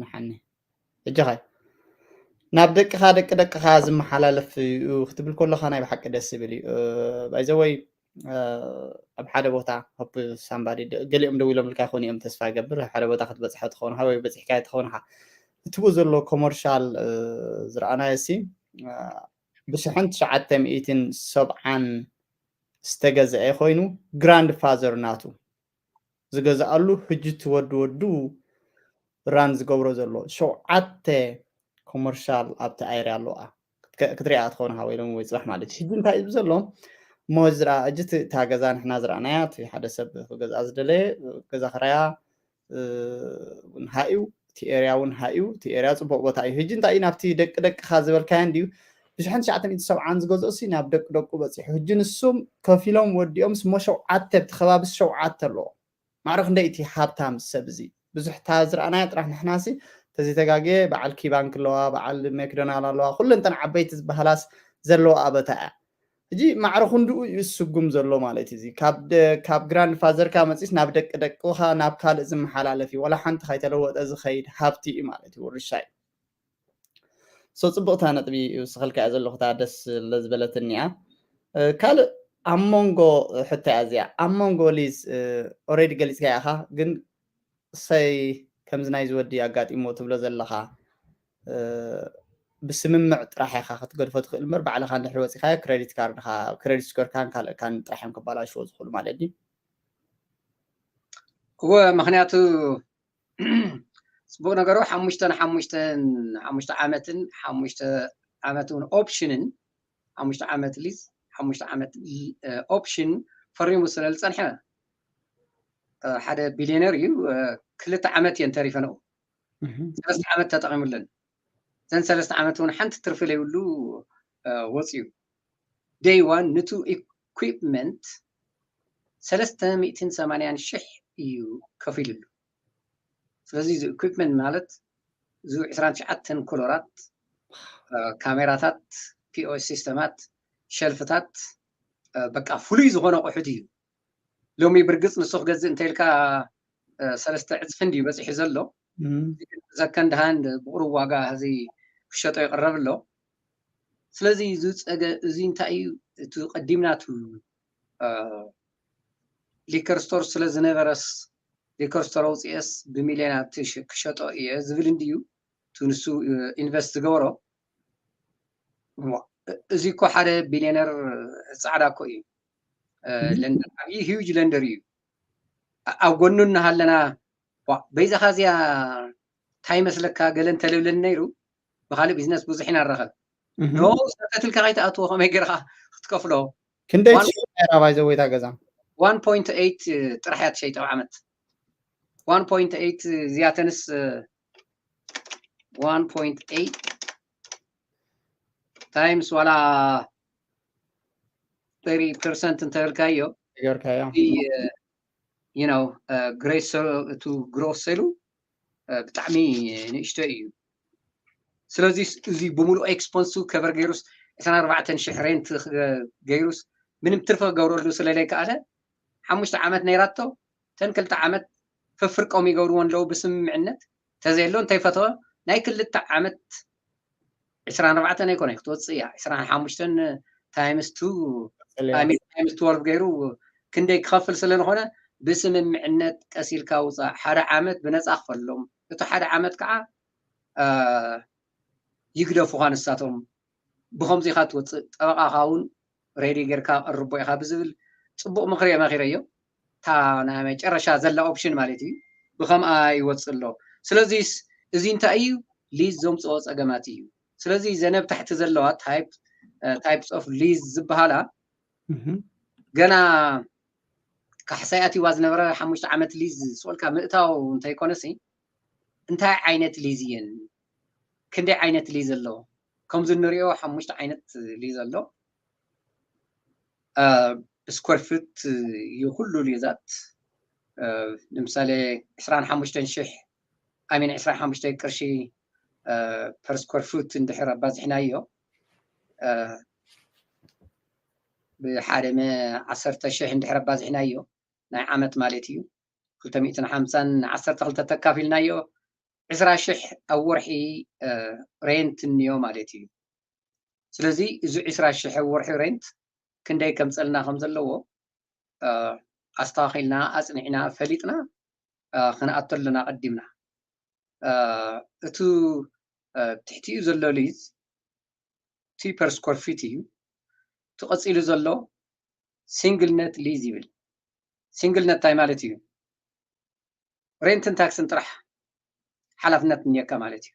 ንሓኒ ሕጂ ኸ ናብ ደቅኻ ደቂ ደቅኻ ዝመሓላለፍ እዩ ክትብል ከለኻ ናይ ብሓቂ ደስ ዝብል እዩ ባይዘወይ ኣብ ሓደ ቦታ ሆፕ ሳምባዲ ገሊኦም ደው ኢሎም ልካ ይኾኑ እዮም ተስፋ ይገብር ኣብ ሓደ ቦታ ክትበፅሐ ትኸውን ወይ በፂሕካ ትኸውን ካ እቲ ብኡ ዘሎ ኮመርሻል ዝረኣናዮ ሲ ብሽሕን ትሽዓተ ሚእትን ሰብዓን ዝተገዝአ ኮይኑ ግራንድ ፋዘር ናቱ ዝገዝኣሉ ሕጂ እቲ ወዲ ወዱ ራን ዝገብሮ ዘሎ ሸውዓተ ኮመርሻል ኣብቲ ኣይርያ ኣለዋ ክትሪኣ ትኸውን ሃወ ኢሎም ወይ ፅባሕ ማለት ሕጂ እንታይ እዩ ዘሎ እሞ ዝረኣ እጅ እታ ገዛ ንሕና ዝረኣናያ እቲ ሓደ ሰብ ክገዝኣ ዝደለየ ገዛ ክራያ እውን ሃዩ እቲ ኤርያ እውን ሃዩ እቲ ኤርያ ፅቡቅ ቦታ እዩ ሕጂ እንታይ እዩ ናብቲ ደቂ ደቅካ ዝበልካዮ እንድዩ ብሽሕን ትሽዓተ ሚእቲ ሰብዓን ዝገዝኦ ሲ ናብ ደቂ ደቁ በፂሑ ሕጂ ንሱም ከፊሎም ወዲኦም ስሞ ሸውዓተ ብቲ ከባቢ ሸውዓተ ኣለዎ ማዕረ ክንደይ እቲ ሃብታም ሰብ እዚ ብዙሕ እታ ዝረኣናዮ ጥራሕ ንሕናሲ ተዘይተጋግየ በዓል ኪባንክ ኣለዋ በዓል መክዶናል ኣለዋ ኩለንተን ዓበይቲ ዝበሃላስ ዘለዋ ኣበታ እያ ሕጂ ማዕረ ክንድኡ እዩ ዝስጉም ዘሎ ማለት እዩ። እዚ ካብ ደ-፣ ካብ ግራንድ ፋዘርካ መፂስ ናብ ደቂ ደቅኻ ናብ ካልእ ዝመሓላለፍ እዩ። ዋላ ሓንቲ ከይተለወጠ ዝኸይድ ሃብቲ እዩ ማለት እዩ ውርሻይ። ሶ ፅቡቕታ ነጥቢ ይውስኸልካ እያ ዘለኹ፣ እታ ደስ ስለ ዝበለትኒ እያ። እ፣ ካልእ ኣብ መንጎ፣ ሕቶ እያ እዚኣ፣ ኣብ መንጎ ሊዝ፣ እ፣ ኦልሬዲ ገሊፅካ ኢኻ፣ ግን እሰይ ከምዚ ናይዚ ወዲ ኣጋጢሞ ትብሎ ዘለኻ፣ እ፣ ብስምምዕ ጥራሕ ኢኻ ክትገድፎ ትኽእል እምበር፣ ባዕልኻ እንድሕሪ ወፂኻዮ ክሬዲት ካርድኻ፣ ክሬዲት ስኮርካን ካልእካን ጥራሕ እዮም ክባላሽዎ ዝኽእሉ ማለት ድዩ? እወ፣ ምኽንያቱ ፅቡቅ ነገሩ ሓሙሽተን ሓሙሽተን ሓሙሽተ ዓመትን ሓሙሽተ ዓመት እውን ኦፕሽንን ሓሙሽተ ዓመት ሊዝ ሓሙሽተ ዓመት ሊ-፣ እ፣ ኦፕሽን ፈሪሙ ስለ ዝፀንሐ፣ እ፣ ሓደ ቢልዮነር እዩ። እ፣ ክልተ ዓመት እየን ተሪፈንኡ። እህ። ሰለስተ ዓመት ተጠቒሙለን። እዘን ሰለስተ ዓመት እውን ሓንቲ ትርፊ ዘይብሉ፣ እ፣ ወፂኡ። ደይ ዋን ንቱ ኢኩፕመንት ሰለስተ ሚእትን ሰማንያን ሽሕ እዩ ከፊሉሉ። ስለዚ እዚ ኢኩፕመንት ማለት እዚ ዕስራን ትሽዓተን ኮለራት፣ እ፣ ካሜራታት፣ ፒኦኤስ ሲስተማት፣ ሸልፍታት፣ እ፣ በቃ ፍሉይ ዝኾነ ኣቑሑት እዩ። ሎሚ ብርግፅ ንሱ ክገዝእ እንተኢልካ፣ እ፣ ሰለስተ ዕፅፊ እንድዩ በፂሑ ዘሎ። እም። ሰከንድ ሃንድ ብቁሩብ ዋጋ እዚ ክሸጦ ይቕረብ ኣሎ። ስለዚ እዚ ፀገ-፣ እዚ እንታይ እዩ? እቲ ቀዲምና እቲ፣ እ፣ ሊከር ስቶር ስለ ዝነበረስ ሊከር ስቶር ኣውፅኤስ ብሚልዮናት ክሸ-፣ ክሸጦ እየ ዝብል እንድዩ እቲ ንሱ፣ እ፣ ኢንቨስት ዝገበሮ። ዋ፣ እዚ እኮ ሓደ ቢልዮነር ፃዕዳ እኮ እዩ። እ፣ እም። ለንደር ዓብዪ ሂውጅ ለንደር እዩ። ኣ-፣ ኣብ ጎኑ እናሃለና፣ ዋ፣ በይዛኻ እዚኣ እንታይ ይመስለካ ገለ እንተልብለኒ ነይሩ፣ ብኻልእ ቢዝነስ ብዙሕ ኢና ንራኸብ። እህ። ኖ፣ ዝተትልካ ከይትኣትዎ ከመይ ጌርካ ክትከፍሎ? ክንደይ ዋን ትሽይጥ ነይራ ባይዘወይታ ገዛ? ዋን ፖይንት ኤይት ጥራሕ እያ ትሸይጥ ኣብ ዓመት። ዋን ፖይንት ኤይት እዚኣተንስ፣ እ፣ ዋን ፖይንት ኤይት ታይምስ ዋላ ተርቲ ፐርሰንት እንተበልካዮ፣ ጌርካዮ። እቲ፣ እ፣ you know፣ እ፣ ግሬስ ሰ-፣ እቱ ግሮስ ሰሉ፣ እ፣ ብጣዕሚ ንእሽቶ እዩ። ስለዚ እዚ ብምሉእ ኤክስፐንሱ ከቨር ገይሩስ ዕስራን ኣርባዕተን ሽሕ ሬንት ክገ-፣ ገይሩስ ምንም ትርፊ ክገብረሉ ስለ ዘይከኣለ፣ ሓሙሽተ ዓመት ነይራቶ፣ ተን ክልተ ዓመት ፍፍርቆም ይገብርዎ ኣለዉ ብስምምዕነት። ተዘየሎ እንተይፈተወ ናይ ክልተ ዓመት ዕስራን ኣርባዕተን ኣይኮነ ክትወፅእ እያ። ዕስራን ሓሙሽተን ታይምስ ቱ፣ ቀፅል እያ። I mean፣ ታይምስ ትወልቭ ገይሩ ክንደይ ክኸፍል ስለ ዝኾነ ብስምምዕነት ቀስ ኢልካ ውፃእ። ሓደ ዓመት ብነፃ ክፈሎም። እቲ ሓደ ዓመት ከዓ፣ አ፣ ይግደፉኻ ንሳቶም። ብኸምዚ ኢኻ ትወፅእ። ጠበቓኻ እውን ሬዲ ጌርካ ቀርቦ ኢኻ ብዝብል ፅቡቕ ምኽሪ እየ መኺረዮ። እታ ናይ መጨረሻ ዘላ ኦፕሽን ማለት እዩ። ብኸምኣ ይወፅእ ኣሎ። ስለዚስ እዚ እንታይ እዩ? ሊዝ ዘምፅኦ ፀገማት እዩ። ስለዚ ዘነብ ታሕቲ ዘለዋ ታይፕ፣ እ፣ ታይፕስ ኦፍ ሊዝ ዝበሃላ እህ። ገና ካሕሳ ኣትይዋ ዝነበረ ሓሙሽተ ዓመት ሊዝ ስቕ ኢልካ ምእታው እንተይኮነሲ፣ እንታይ ዓይነት ሊዝ እየን? ክንደይ ዓይነት ሊዝ ኣሎ? ከምዚ እንሪኦ ሓሙሽተ ዓይነት ሊዝ ኣሎ። እ፣ ብስኮር ፉት እዩ ኩሉ ሊዛት። እ፣ ንምሳሌ ዕስራን ሓሙሽተን ሽሕ፣ I mean ዕስራን ሓሙሽተ ቅርሺ፣ እ፣ ፐር ስኮር ፉት እንድሕር ኣባዚሕናዮ፣ እ፣ ብሓደ መ-፣ ዓሰርተ ሽሕ እንድሕር ኣባዚሕናዮ፣ ናይ ዓመት ማለት እዩ። ክልተ ሚእትን ሓምሳን ዓሰርተ ክልተ ተካፊልናዮ፣ ዕስራ ሽሕ ኣብ ወርሒ፣ እ፣ ሬንት እንዮ ማለት እዩ። ስለዚ እዚ ዕስራ ሽሕ ኣብ ወርሒ ሬንት ክንደይ ከምፀልና ከም ዘለዎ፣ እ፣ ኣስተኻኺልና፣ ኣፅኒዕና፣ ፈሊጥና፣ እ፣ ክንኣቶ ኣለና ቀዲምና። እ፣ እቱ፣ እ፣ ትሕቲኡ ዘሎ ሊዝ፣ እቲ ፐር ስኮር ፊት እዩ። እቲ ቀፂሉ ዘሎ ሲንግል ነት ሊዝ ይብል። ሲንግል ነት እንታይ ማለት እዩ? ሬንትን ታክስን ጥራሕ ሓላፍነት እኒአካ ማለት እዩ።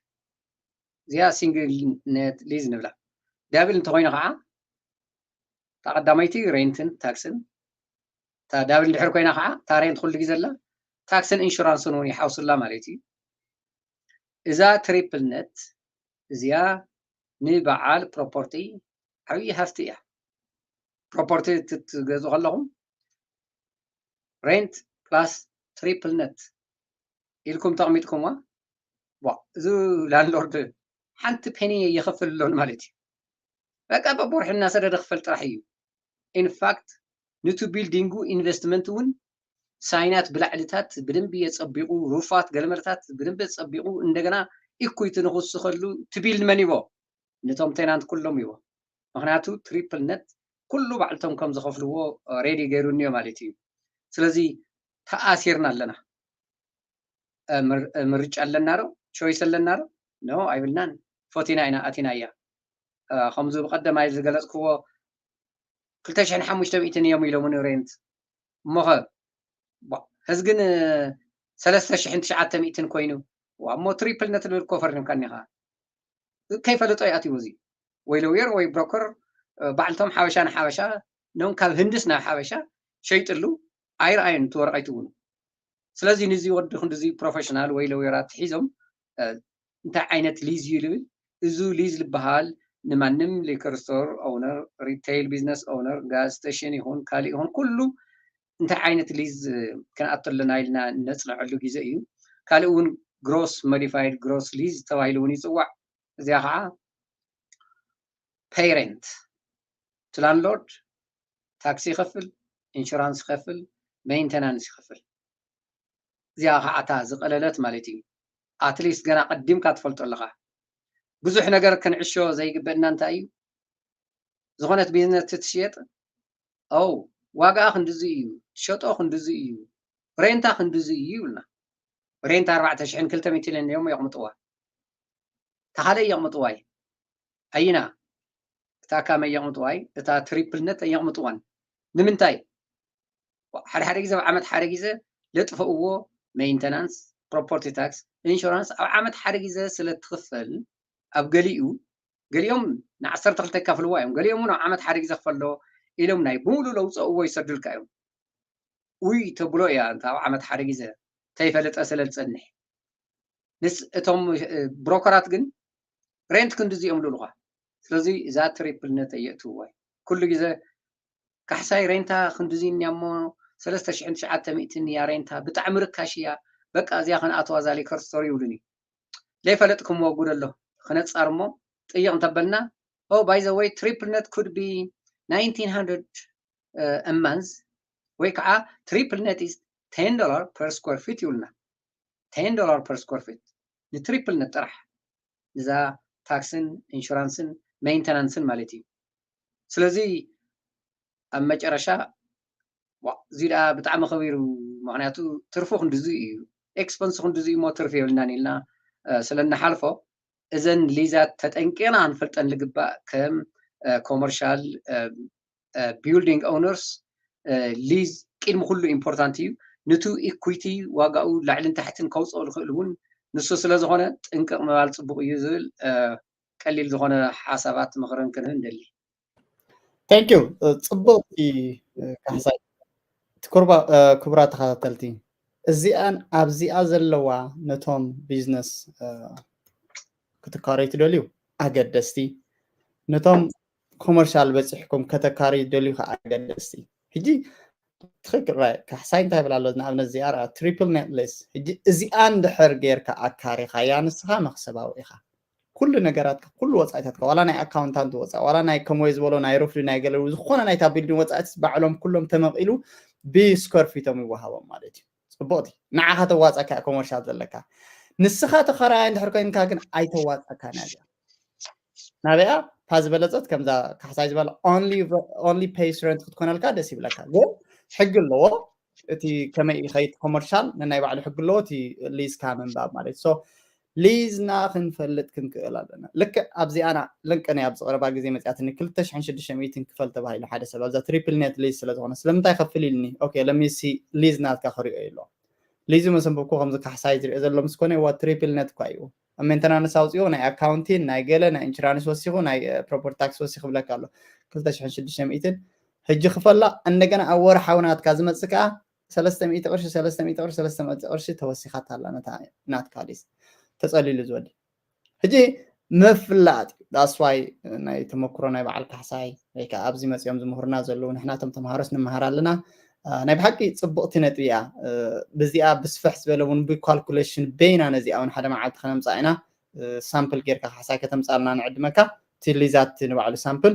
እዚኣ ሲንግል ነት ሊዝ ንብላ። ዳብል እንተኮይኑ ከዓ፣ እታ ቀዳመይቲ ሬንትን ታክስን፣ እታ ዳብል እንድሕር ኮይና ከዓ፣ እታ ሬንት ኩሉ ግዜ ኣላ፣ ታክስን ኢንሹራንስን እውን ይሓውስላ ማለት እዩ። እዛ ትሪፕል ነት እዚኣ ንበዓል ፕሮፐርቲ ዓብዪ ሃፍቲ እያ። ፕሮፐርቲ እት-፣ ትገዝኡ ከለኹም ሬንት ፕላስ ትሪፕል ነት ኢልኩም ተቕሚጥኩምዋ፣ ዋ፣ እዚ ላንድሎርድ ሓንቲ ፔኒ ይኸፍል ኣሎን ማለት እዩ። በቃ በብወርሒ እናሰደደ ክፈል ጥራሕ እዩ። ኢንፋክት ንቱ ቢልዲንጉ ኢንቨስትመንት እውን ሳይናት ብላዕልታት ብደንቢ የጸቢቑ፣ ሩፋት ገለመለታት ብደንቢ የጸቢቑ፣ እንደገና ኢኩይቲ ንኽውስኸሉ ትቢል ንመን ይቦ? ነቶም ቴናንት ኩሎም ይቦ። ምክንያቱ ትሪፕል ነት ኩሉ ባዕልቶም ከም ዝኸፍልዎ ሬዲ ገይሩ እኒዮ ማለት እዩ። ስለዚ ተኣሲርና ኣለና። ምርጫ ኣለና ዶ? ቾይስ ኣለና ዶ? ኖ ኣይብልናን። ፈቲና ኢና ኣቲናያ። ከምዚ ብቀደማይ ዝገለፅክዎ ክልተ ሽሕን ሓሙሽተ ሚእትን እዮም ኢሎምኒ ሬንት። እሞኸ ህዝግን ሰለስተ ሽሕን ትሽዓተ ሚእትን ኮይኑ እሞ ትሪፕል ነት ልብል ኮፈር ንብካኒ ኸዓ ከይፈለጦ ይኣትዎ እዚ ወይ ለውየር ወይ ብሮከር ባዕልቶም ሓበሻ ንሓበሻ ኖም ካብ ህንድስ ናብ ሓበሻ ሸይጥሉ ኣይረኣዩን እቲ ወረቐይት እውን። ስለዚ ንዚ ወዲ ክንዲዚ ፕሮፌሽናል ወይ ለውየራት ሒዞም እንታይ ዓይነት ሊዝ እዩ ልብል? እዚ ሊዝ ዝበሃል ንማንም ሊከር ስቶር ኦውነር፣ ሪቴይል ቢዝነስ ኦውነር፣ ጋዝ ስቴሽን ይኹን ካልእ ይኹን ኩሉ እንታይ ዓይነት ሊዝ ክንኣቶ ኣለና ኢልና ነፅንዐሉ ግዜ እዩ። ካልእ እውን ግሮስ ሞዲፋይድ ግሮስ ሊዝ ተባሂሉ እውን ይፅዋዕ። እዚኣ ከዓ ፔይ ሬንት፣ እቲ ላንድሎርድ ታክሲ ይኸፍል፣ ኢንሹራንስ ይኸፍል፣ ሜንቴናንስ ይኸፍል። እዚኣ ከዓ እታ ዝቐለለት ማለት እዩ። ኣትሊስት ገና ቀዲምካ ትፈልጦ ኣለኻ። ብዙሕ ነገር ክንዕሾ ዘይግበእና እንታይ እዩ? ዝኾነት ቢዝነስ ትትሽየጥ ው ዋጋኣ ክንድዚ እዩ፣ ትሸጦ ክንድዚ እዩ፣ ሬንታ ክንድዚ እዩ ይብልና። ሬንታ ኣርባዕተ ሽሕን ክልተ ሚእትን እዮም የቕምጥዋ። ተኻለ የቕምጥዋይ ኣይና እታ ካመ የቕምጥዋይ እታ ትሪፕልነት የቕምጥዋን ንምንታይ? ሓደ ሓደ ግዜ ኣብ ዓመት ሓደ ግዜ ለጥፈእዎ ሜንተናንስ፣ ፕሮፐርቲ ታክስ፣ ኢንሹራንስ ኣብ ዓመት ሓደ ግዜ ስለ ትኽፈል ኣብ ገሊኡ ገሊኦም ንዓሰርተ ክልተ ይካፍልዋ እዮም። ገሊኦም እውን ኣብ ዓመት ሓደ ግዜ ክፈሎ ኢሎም ናይ ብምሉ ለውፀእዎ ይሰዱልካ እዮም። ውይ ተብሎ እያ እንተ ኣብ ዓመት ሓደ ግዜ ተይፈለጠ ስለ ዝፀንሕ። ንስ እቶም ብሮከራት ግን ሬንት ክንድዚ እዮም ልብሉኻ። ስለዚ እዛ ትሪፕል ነት የእትውዋ ኩሉ ግዜ ካሕሳይ ሬንታ ክንድዚ እኒያ እሞ ሰለስተ ሽሕን ትሽዓተ ሚእትን እያ ሬንታ ብጣዕሚ ርካሽ እያ። በቃ እዚኣ ከነኣተዋ እዛ ሊከር ስቶር ይብሉኒ። ዘይፈለጥኩምዎ ጉድ ኣሎ ክነፃር እሞ ጥይቕ እንተበልና ኦ ባይ ዘ ወይ ትሪፕል ነት ኩድ ቢ ናይንቲን ሃንድረድ አ ማንዝ ወይ ከዓ ትሪፕል ነት ኢዝ ቴን ዶላር ፐር ስኩር ፊት ይብሉና። ቴን ዶላር ፐር ስኩር ፊት ንትሪፕል ነት ጥራሕ እዛ ታክስን ኢንሹራንስን ሜንተናንስን ማለት እዩ። ስለዚ ኣብ መጨረሻ እዚ ደኣ ብጣዕሚ ከቢሩ ምክንያቱ ትርፉ ክንድዚ እዩ ኤክስፐንስ ክንድዚ እሞ ትርፊ የብልናን ኢልና ስለ እንሓልፎ እዘን ሊዛት ተጠንቂቕና ክንፈልጠን ዝግባእ ከም ኮመርሻል ቢልዲንግ ኦውነርስ ሊዝ ቅድሚ ኩሉ ኢምፖርታንት እዩ። ንቱ ኢኩዊቲ ዋጋኡ ላዕልን ታሕትን ከውፅኦ ዝኽእል እውን ንሱ ስለ ዝኾነ ጥንቅቕ ምባል ፅቡቕ እዩ ዝብል ቀሊል ዝኾነ ሓሳባት ምኽርን ክንህብ ንደሊ። Thank you። ፅቡቕቲ ካሕሳይ። ክቡራ ተኸታተልቲ እዚኣን ኣብዚኣ ዘለዋ ነቶም ቢዝነስ ክትካረዩ ትደልዩ ኣገደስቲ፣ ነቶም ኮመርሻል በፂሕኩም ከተካርዩ ትደልዩ ከዓ ኣገደስቲ። ሕጂ ትኽክል ካሕሳይ እንታይ ይብል ኣሎ? ንኣብነት እዚኣ ርኣ ትሪፕል ኔት ሊዝ። ሕጂ እዚኣ እንድሕር ጌርካ ኣካሪኻያ ንስኻ መኽሰባዊ ኢኻ። ኩሉ ነገራትካ ኩሉ ወፃኢታትካ ዋላ ናይ ኣካውንታንት ወፃኢ ዋላ ናይ ከምወይ ዝበሎ ናይ ሩፍዲ ናይ ገለ ዝኾነ ናይታ ቢልዲንግ ወፃኢትስ ባዕሎም ኩሎም ተመቒሉ ብስኮር ፊቶም ይወሃቦም ማለት እዩ። ፅቡቕቲ ንዓኻ ተዋፀካ ኮመርሻል ዘለካ ንስኻ ተኸራያ እንድሕር ኮይንካ ግን ኣይተዋፀካ ናዚኣ ናበያ እታ ዝበለፀት ከምዛ ካሕሳይ ዝበለ only pays rent ክትኮነልካ ደስ ይብለካ ግን ሕጊ ኣለዎ እቲ ከመይ ይኸይድ ኮመርሻል ነናይ ባዕሉ ሕጊ ኣለዎ እቲ ሊዝካ ምንባብ ማለት so ሊዝና ክንፈልጥ ክንክእል ኣለና ልክዕ ኣብዚኣና ልንቅነ ኣብዚ ቀረባ ግዜ መፅያትኒ ክልተ ሽሕን ሽዱሽተ ሚእትን ክፈል ተባሂሉ ሓደ ሰብ ኣብዛ ትሪፕል ኔት ሊዝ ስለዝኾነ ስለምንታይ ከፍል ኢልኒ okay let me see ሊዝ ናትካ ክሪኦ ኢሎ ሊዝ መሰንበብኩ ከምዚ ካሕሳይ ዝሪኦ ዘሎ ምስ ኮነ ዋ ትሪፕል ኔት እኳ እዩ ኣብ ሜንተናንስ ኣውፅኡ ናይ ኣካውንቲን ናይ ገለ ናይ ኢንሹራንስ ወሲኹ ናይ ፕሮፐርቲ ታክስ ወሲኹ ይብለካ ኣሎ ክልተ ሽሕን ሽዱሽተ ሚእትን ሕጂ ክፈላ እንደገና ኣብ ወርሓዊ ናትካ ዝመፅእ ከዓ ሰለስተ ሚእቲ ቅርሺ ሰለስተ ሚእቲ ቅርሺ ሰለስተ ሚእቲ ቅርሺ ተወሲኻታ ኣላ ነታ ናትካ ሊዝ ተፀሊሉ ዝወዲ ሕጂ ምፍላጥ that's why ናይ ተመክሮ ናይ በዓል ካሕሳይ ወይ ከዓ ኣብዚ መፂኦም ዝምህሩና ዘለዉ ንሕና እቶም ተምሃሮስ ንምሃር ኣለና ናይ ብሓቂ ፅቡቕቲ ነጥቢ እያ ብዚኣ ብስፍሕ ዝበለ እውን ብካልኩሌሽን በይና ነዚኣ እውን ሓደ መዓልቲ ከነምፃእ ኢና ሳምፕል ጌርካ ካሕሳይ ከተምፃልና ንዕድመካ እቲ ሊዛት ንባዕሉ ሳምፕል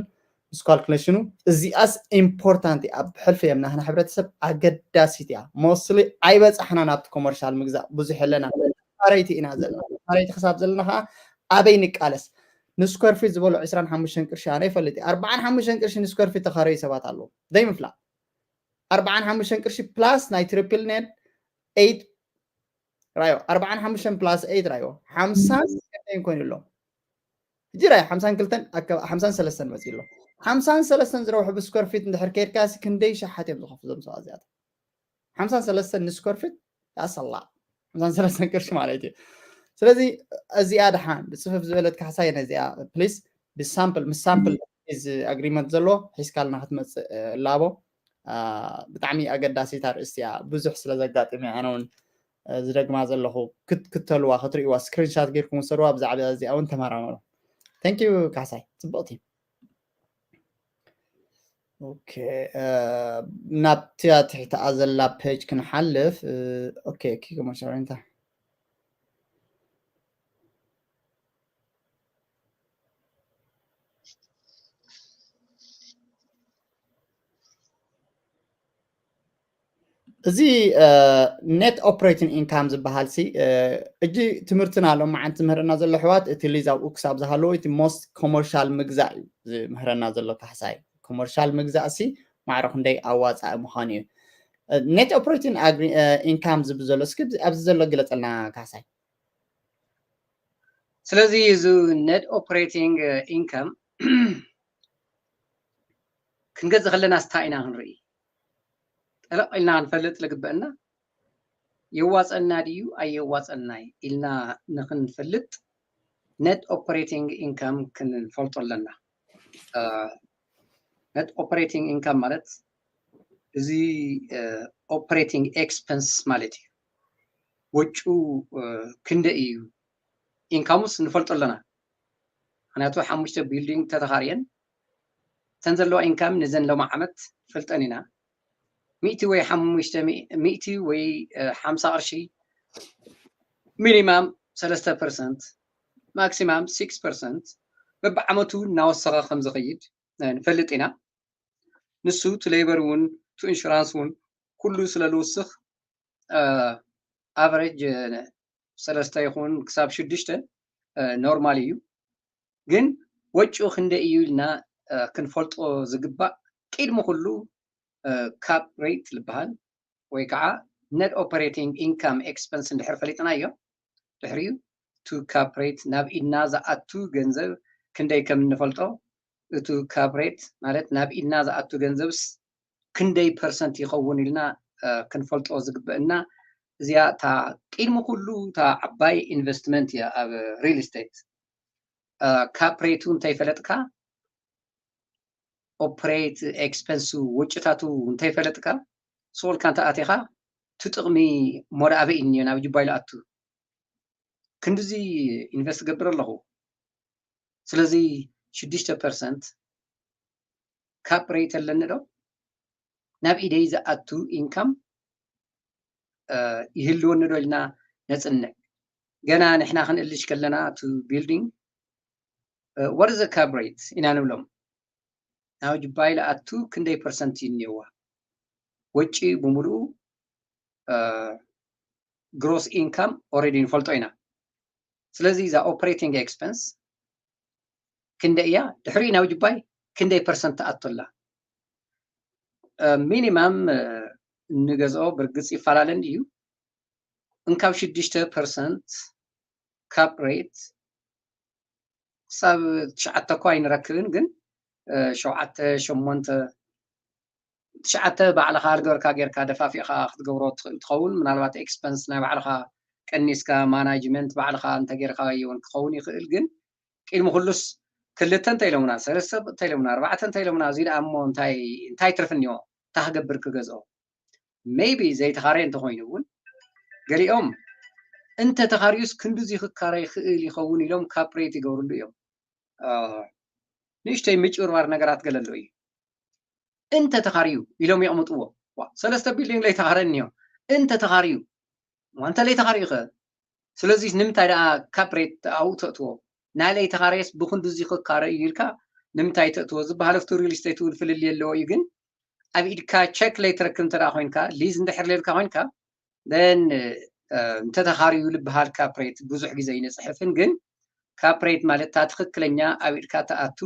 ምስ ካልኩሌሽኑ። እዚኣስ ኢምፖርታንት እያ፣ ኣብ ሕልፊ የምናህና ሕብረተሰብ ኣገዳሲት እያ። ሞስሊ ኣይበፃሕና ናብቲ ኮመርሻል ምግዛእ ብዙሕ የለና። ተኻረይቲ ኢና ዘለና። ተኻረይቲ ክሳብ ዘለና ከዓ ኣበይ ንቃለስ? ንስኮር ፊት ዝበሎ ዕስራን ሓሙሽተን ቅርሺ ኣነ ይፈልጥ እየ። ኣርባዓን ሓሙሽተን ቅርሺ ንስኮር ፊት ተኻረዩ ሰባት ኣለዉ ዘይምፍላጥ። ኣርባዓን ሓሙሽተን ቅርሺ ፕላስ ናይ ትሪፕል ኔት ኤይት ራዮ፣ ኣርባዓን ሓሙሽተን ፕላስ ኤይት ራዮ ሓምሳን ክልተን ኮይኑ ኣሎ። ሕጂ ራዮ ሓምሳን ክልተን ኣከ- ሓምሳን ሰለስተን መፂኡ ኣሎ። ሓምሳን ሰለስተን ዝረብሑ ብስኮር ፊት እንድሕር ከይድካ ሲ ክንደይ ሸሓት እዮም ዝኸፍሉ እዞም ሰባት እዚኣቶም? ሓምሳን ሰለስተን ንስኮር ፊት ያሰላ ሓምሳን ሰለስተን ቅርሺ ማለት እዩ። ስለዚ እዚኣ ድሓን ብፅፍፍ ዝበለት ካሕሳይ ነዚኣ ፕሊስ ብሳምፕል ምስ ሳምፕል እዚ ኣግሪመንት ዘሎ ሒዝካልና ክትመፅእ እ፣ ላቦ። አ፣ ብጣዕሚ ኣገዳሲት ኣርእስቲ እያ። ብዙሕ ስለ ዘጋጥም እየ ኣነ እውን እ፣ ዝደግማ ዘለኹ። ክት- ክትከልዋ ክትርእይዋ ስክሪንሻት ጌርኩም ውሰድዋ። ብዛዕባ እዚኣ እውን ተመራመሩ። ተንኪዩ ካሕሳይ፣ ፅብቕቲ። ኦኬ፣ እ፣ ናብቲ ትሕቲኣ ዘላ ፔጅ ክንሓልፍ። እ፣ ኦኬ፣ ኪ ኮመርሻል ሬንታ። እዚ ኔት ኦፕሬቲንግ ኢንካም ዝበሃል ሲ እ፣ እጂ ትምህርትና ሎማዓንቲ ዝምህረና ዘሎ ኣሕዋት እቲ ሊዝ ኣብኡ ክሳብ ዝሃለዎ እቲ ሞስት ኮመርሻል ምግዛእ እዩ ዝምህረና ዘሎ ካሕሳይ። ኮመርሻል ምግዛእ ሲ ማዕረ ክንደይ ኣዋፃኢ ምዃኑ እዩ። ኔት ኦፕሬቲንግ ኢንካም ዝብል ዘሎ እስኪ ኣብዚ ዘሎ ግለፀልና ካሕሳይ። ስለዚ እዚ ኔት ኦፕሬቲንግ ኢንካም ክንገዝእ ከለና ስታይ ኢና ክንርኢ፣ ጠለቕ ኢልና ክንፈልጥ ዝግበአና። የዋፀና ድዩ ኣየዋፀናይ ኢልና ንክንፈልጥ ኔት ኦፕሬቲንግ ኢንካም ክንፈልጦ ኣለና። ኔት ኦፕሬቲንግ ኢንካም ማለት እዚ ኦፕሬቲንግ ኤክስፐንስ ማለት እዩ። ወጩ ክንደይ እዩ፣ ኢንካሙስ ንፈልጦ ኣለና። ምክንያቱ ሓሙሽተ ቢልዲንግ ተተኻርየን እተን ዘለዋ ኢንካም ንዘን ሎማ ዓመት ፈልጠን ኢና። ሚእቲ ወይ ሓሙሽተ ሚእቲ ወይ ሓምሳ ቅርሺ፣ ሚኒማም ሰለስተ ፐርሰንት፣ ማክሲማም ሲክስ ፐርሰንት በብዓመቱ እናወሰኸ ከም ዝኸይድ ንፈልጥ ኢና። ንሱ እቲ ሌበር እውን እቲ ኢንሹራንስ እውን ኩሉ ስለ ዝውስኽ፣ ኣቨሬጅ ሰለስተ ይኹን ክሳብ ሽዱሽተ ኖርማል እዩ። ግን ወጪኡ ክንደይ እዩ ኢልና ክንፈልጦ ዝግባእ ቅድሚ ኩሉ ካፕ ሬት ዝበሃል ወይ ከዓ ኔት ኦፐሬቲንግ ኢንካም ኤክስፐንስ እንድሕር ፈሊጥናዮ፣ ድሕሪኡ እቲ ካፕ ሬት ናብ ኢድና ዝኣቱ ገንዘብ ክንደይ ከም እንፈልጦ፣ እቲ ካፕ ሬት ማለት ናብ ኢድና ዝኣቱ ገንዘብስ ክንደይ ፐርሰንት ይኸውን ኢልና ክንፈልጦ ዝግበእና። እዚኣ እታ ቅድሚ ኩሉ እታ ዓባይ ኢንቨስትመንት እያ ኣብ ሪል ስቴት። ካፕ ሬቱ እንተይፈለጥካ፣ ኦፕሬት ኤክስፐንሱ፣ ወጭታቱ እንተይፈለጥካ፣ ሶልካ እንተኣቲኻ እቲ ጥቕሚ ሞዳ ኣበይ እዩ እኒኦ? ናብ ጅባይ ዝኣቱ ክንድዚ ኢንቨስት ገብር ኣለኹ። ስለዚ ሽዱሽተ ፐርሰንት ካፕ ሬት ኣለኒ ዶ? ናብ ኢደይ ዝኣቱ ኢንካም ይህልወኒ ዶ ኢልና ነፅንዕ። ገና ንሕና ክንእልሽ ከለና እቲ ቢልዲንግ what is the cap rate ኢና ንብሎም። ናብ ጅባይ ዝኣቱ ክንደይ ፐርሰንት እዩ እኒኦዋ? ወጪ ብምሉኡ ግሮስ ኢንካም ኦልሬዲ ንፈልጦ ኢና። ስለዚ እዛ ኦፕሬቲንግ ኤክስፐንስ ክንደይ እያ፣ ድሕሪኡ ናብ ጅባይ ክንደይ ፐርሰንት ትኣቶላ? ሚኒማም እንገዝኦ ብርግፅ ይፈላለ እንድዩ። እንካብ ሽዱሽተ ፐርሰንት ካፕ ሬት ክሳብ ትሽዓተ እኳ ኣይንረክብን፣ ግን ሸውዓተ ሸሞንተ ትሽዓተ ባዕልኻ ዝገበርካ ጌርካ ደፋፊእኻ ክትገብሮ ትኽእል ትኸውን። ምናልባት ኤክስፐንስ ናይ ባዕልኻ ቀኒስካ ማናጅመንት ባዕልኻ እንተጌርካዮ እውን ክኸውን ይኽእል። ግን ቅድሚ ኩሉስ ክልተ እንተኢሎምና፣ ሰለስተ እንተኢሎምና፣ ኣርባዕተ እንተኢሎምና፣ እዚ ደኣ እሞ እንታይ እንታይ ትርፊ እኒኦ? እንታይ ክገብር ክገዝኦ? ሜይቢ ዘይተኻረየ እንተኾይኑ እውን ገሊኦም እንተ ተኻሪዩስ ክንድዚ ክካረ ይኽእል ይኸውን ኢሎም ካፕ ሬት ይገብርሉ እዮም። ንእሽተይ ምጭብርባር ነገራት ገለ ኣሎ እዩ። እንተ ተኻርዩ ኢሎም የቕምጥዎ። ሰለስተ ቢልዲንግ ለይተኻረ እኒኦ። እንተ ተኻርዩ፣ እንተ ለይተኻርዩ ኸ? ስለዚ ንምንታይ ደኣ ካፕ ሬት ኣብኡ ተእትዎ? ናይ ለይተኻረየስ ብክንድዚ ክካረ እዩ ኢልካ ንምንታይ ተእትዎ ዝበሃል ኣብቲ real estate እውን ፍልልይ ኣለዎ እዩ። ግን ኣብ ኢድካ check ለይትረክብ እንተ ኮይንካ፣ lease እንድሕር ለልካ ኮይንካ፣ then እንተተኻርዩ ልበሃል cap rate ብዙሕ ግዜ ይነፅሕፍን። ግን cap rate ማለት እታ ትኽክለኛ ኣብ ኢድካ ተኣቱ